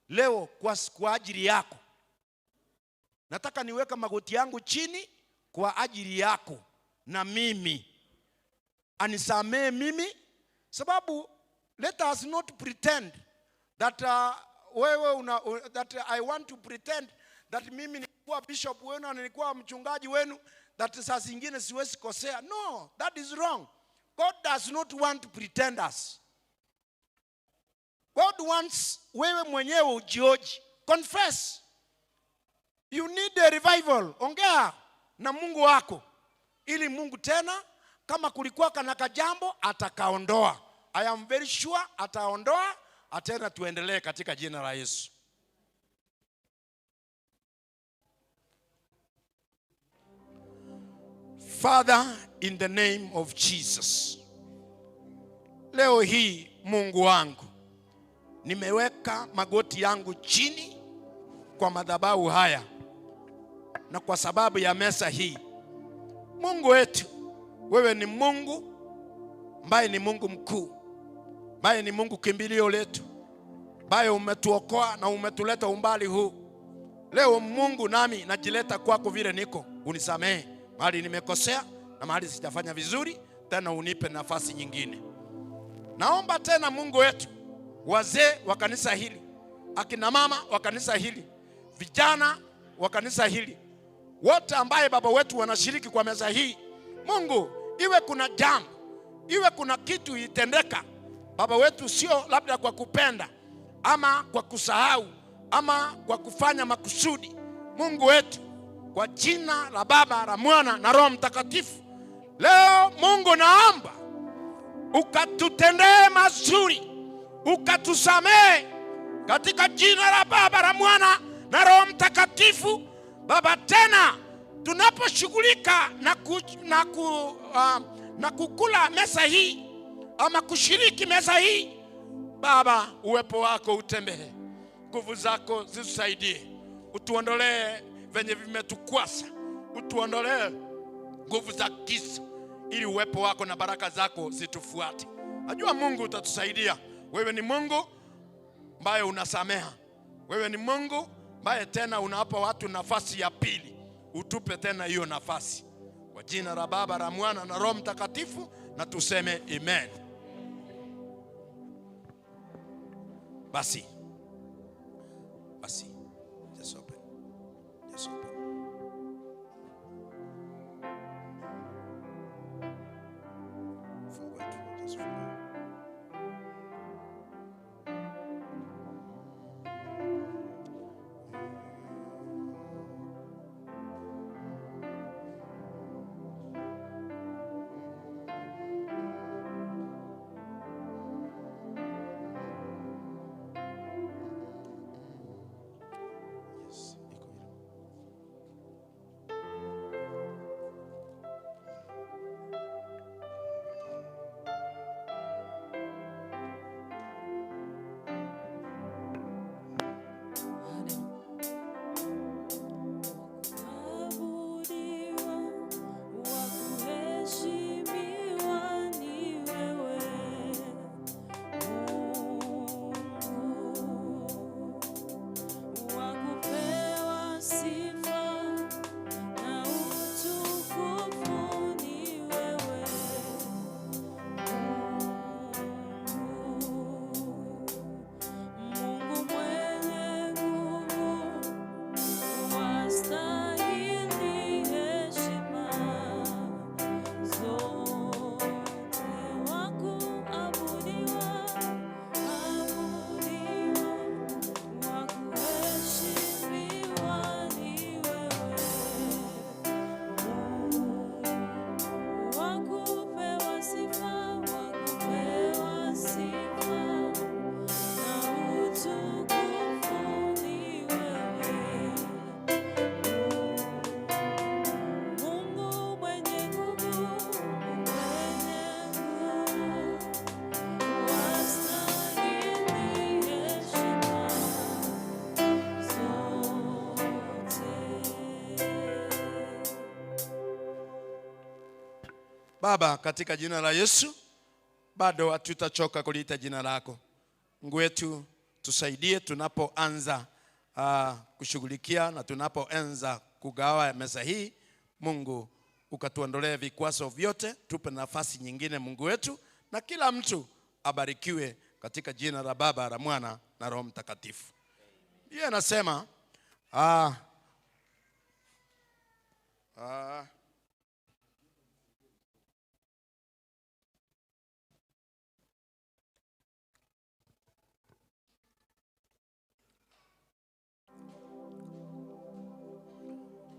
leo kwa ajili yako. Nataka niweke magoti yangu chini kwa ajili yako na mimi, anisamee mimi, sababu let us not pretend that wewe una, that I want to pretend that mimi nilikuwa bishop wenu na nilikuwa mchungaji wenu, that saa zingine siwezi kosea. No, that is wrong. God does not want pretenders. God wants wewe mwenyewe ujioji. Confess. You need a revival. Ongea na Mungu wako ili Mungu tena kama kulikuwa kana kajambo atakaondoa. I am very sure ataondoa, tena tuendelee katika jina la Yesu. Father, in the name of Jesus. Leo hii Mungu wangu, nimeweka magoti yangu chini kwa madhabahu haya na kwa sababu ya mesa hii. Mungu wetu, wewe ni Mungu ambaye ni Mungu mkuu, ambaye ni Mungu kimbilio letu, ambaye umetuokoa na umetuleta umbali huu. Leo Mungu, nami najileta kwako vile niko, unisamehe mahali nimekosea na mahali sijafanya vizuri, tena unipe nafasi nyingine. Naomba tena Mungu wetu, wazee wa kanisa hili, akina mama wa kanisa hili, vijana wa kanisa hili, wote ambaye baba wetu wanashiriki kwa meza hii, Mungu, iwe kuna jambo, iwe kuna kitu itendeka, baba wetu, sio labda kwa kupenda ama kwa kusahau ama kwa kufanya makusudi, Mungu wetu, kwa jina la Baba, la Mwana na Roho Mtakatifu, leo Mungu naomba ukatutendee mazuri, ukatusamee katika jina la Baba, la Mwana na Roho Mtakatifu. Baba, tena tunaposhughulika na kukula meza hii ama kushiriki meza hii, Baba, uwepo wako utembee, nguvu zako zitusaidie, utuondolee venye vimetukwasa, utuondolee nguvu za giza, ili uwepo wako na baraka zako zitufuate. Najua Mungu utatusaidia. Wewe ni Mungu ambaye unasameha. Wewe ni Mungu ambaye tena unawapa watu nafasi ya pili. Utupe tena hiyo nafasi. Kwa jina la Baba, la Mwana na Roho Mtakatifu, na tuseme amen. Basi. Basi. Just open. Just open. Fungua tu, just fungua. Baba, katika jina la Yesu, bado hatutachoka kuliita jina lako. Mungu wetu, tusaidie tunapoanza kushughulikia na tunapoanza kugawa meza hii. Mungu, ukatuondolee vikwazo vyote, tupe nafasi nyingine Mungu wetu, na kila mtu abarikiwe katika jina la Baba, la Mwana na Roho Mtakatifu. Ndiye anasema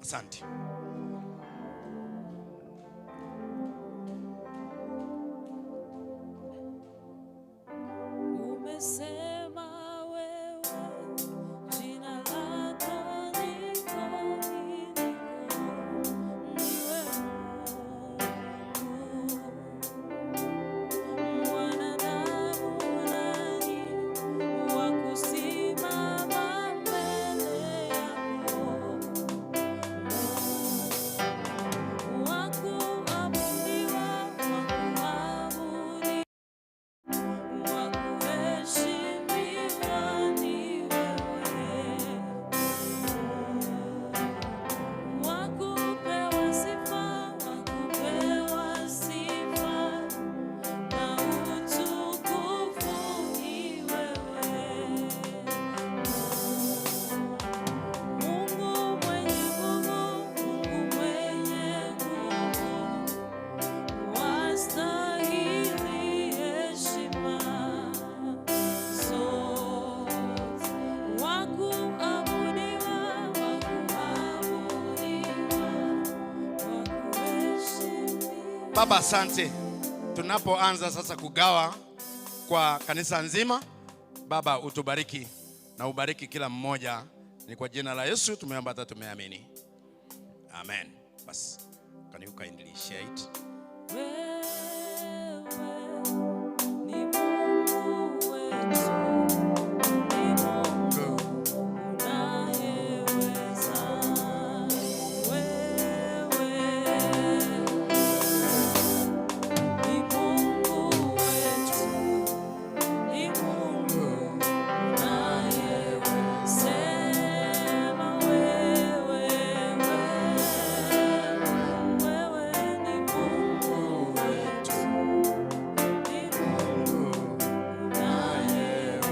asante. Umesema wewe jina lako niko niko ni wewe mwanadamu nani wa kusimama mbele yako wa kuabudiwa wa kuabudiwa wa kuheshimiwa ni wewe, wa kupewa sifa, wa kupewa sifa na utukufu ni wewe. Mungu mwenye nguvu, Mungu mwenye nguvu, wastahili heshima zote, wa kuabudiwa, wa kuabudiwa, wa kuheshimiwa. Baba, asante. Tunapoanza sasa kugawa kwa kanisa nzima, Baba utubariki na ubariki kila mmoja. Ni kwa jina la Yesu tumeomba hata tumeamini, amen. Bas, can you kindly share it? Wewe ni Mungu wetu, ni Mungu unayeweza. Wewe ni Mungu wetu, ni Mungu unayeweza. Sema wewe, wewe ni Mungu wetu, ni Mungu unayeweza.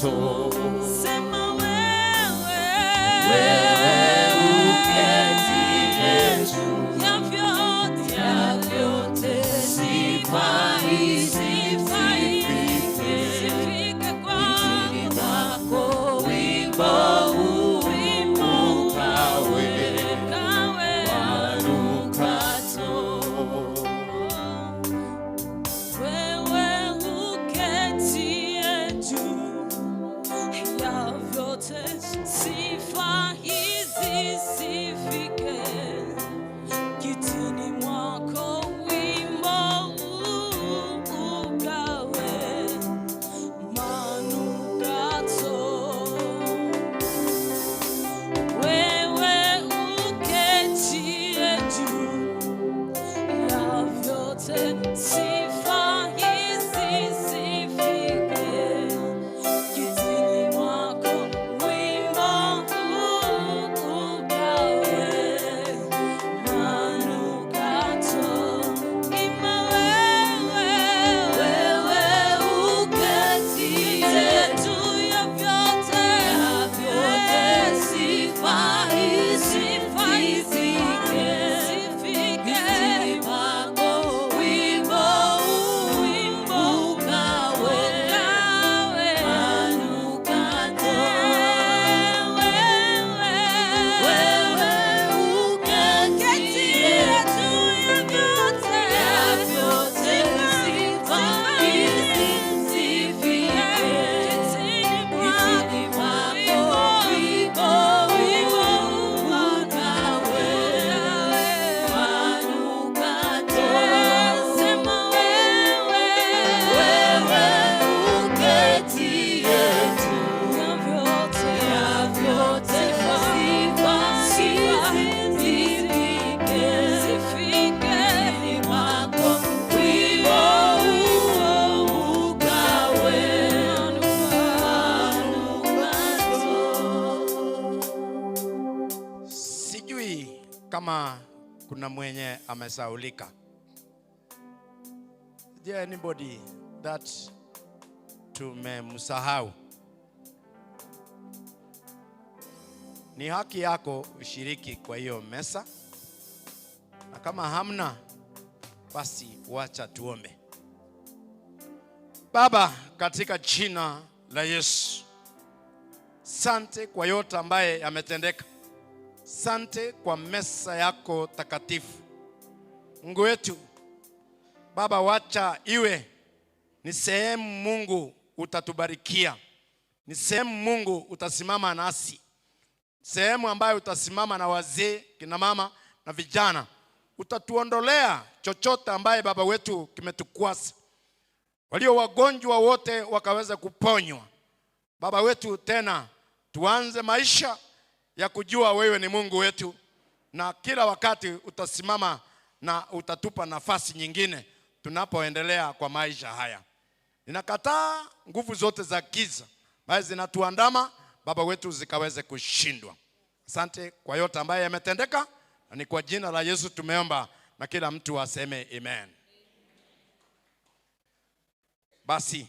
Manukato. Sema wewe, wewe uketie juu ya vyote, ya vyote, sifa sifa ifike kwako, wimbo huu wimbo ukawe manukato. Wewe uketie juu ya vyote, sifa hizi zifike kitini mwako, wimbo huu ukawe manukato. Wewe uketie juu ya vyote, sifa hizi zifike kitini mwako, wimbo huu ukawe manukato. Ima wewe, wewe uketie juu ya vyote, sifa hizi zifike kitini mwako, wimbo huu wimbo ukawe manukato. Wewe uketie juu ya vyote, sifa hizi zifike kitini mwako, wimbo huu ukawe manukato. Sema wewe, wewe uketie juu ya vyote, sifa hizi zifike mwako, wimbo huu ukawe manukato. Sijui kama kuna mwenye amesaulika. Is there anybody that tumemsahau? Ni haki yako ushiriki kwa hiyo mesa, na kama hamna, basi wacha tuombe. Baba, katika jina la Yesu, sante kwa yote ambaye yametendeka. Sante kwa mesa yako takatifu. Mungu wetu, Baba, wacha iwe ni sehemu Mungu utatubarikia, ni sehemu Mungu utasimama nasi, sehemu ambayo utasimama na wazee, kina mama na vijana. Utatuondolea chochote ambaye Baba wetu kimetukwasa, walio wagonjwa wote wakaweza kuponywa. Baba wetu, tena tuanze maisha ya kujua wewe ni Mungu wetu, na kila wakati utasimama na utatupa nafasi nyingine tunapoendelea kwa maisha haya. Ninakataa nguvu zote za giza ambazo zinatuandama Baba wetu zikaweze kushindwa. Asante kwa yote ambayo yametendeka, na ni kwa jina la Yesu tumeomba, na kila mtu aseme amen. Basi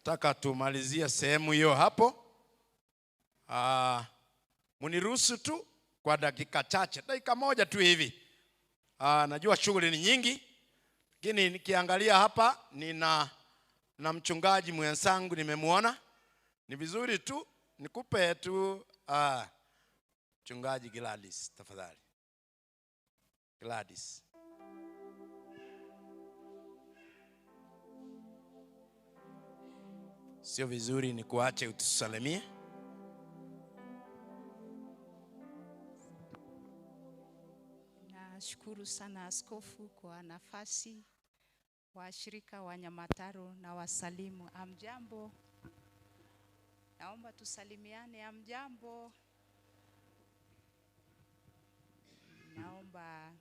taka tumalizie sehemu hiyo hapo. Muniruhusu tu kwa dakika chache, dakika moja tu hivi. Najua shughuli ni nyingi, lakini nikiangalia hapa nina na mchungaji mwenzangu nimemuona. Ni vizuri tu nikupe tu mchungaji Gladys, tafadhali. Gladys. Sio vizuri nikuache utusalimie. Nashukuru sana askofu kwa nafasi. Washirika wa Nyamataro na wasalimu, amjambo. Naomba tusalimiane, amjambo. Naomba,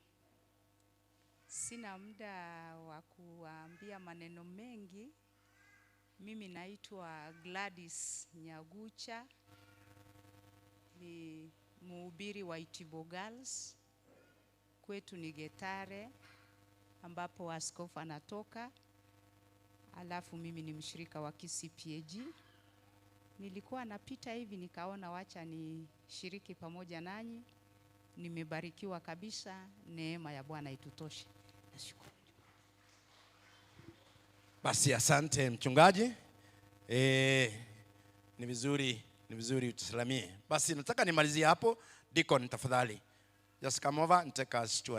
sina muda wa kuwaambia maneno mengi. Mimi naitwa Gladys Nyagucha, ni mhubiri wa Itibo Girls. Kwetu ni Getare ambapo askofu anatoka. Alafu mimi ni mshirika wa KCPAG. Nilikuwa napita hivi nikaona wacha nishiriki pamoja nanyi. Nimebarikiwa kabisa, neema ya Bwana itutoshe. Nashukuru. Basi asante mchungaji. E, ni vizuri utusalamie. Basi nataka nimalizie hapo. Deacon, tafadhali. Just come over and take us to an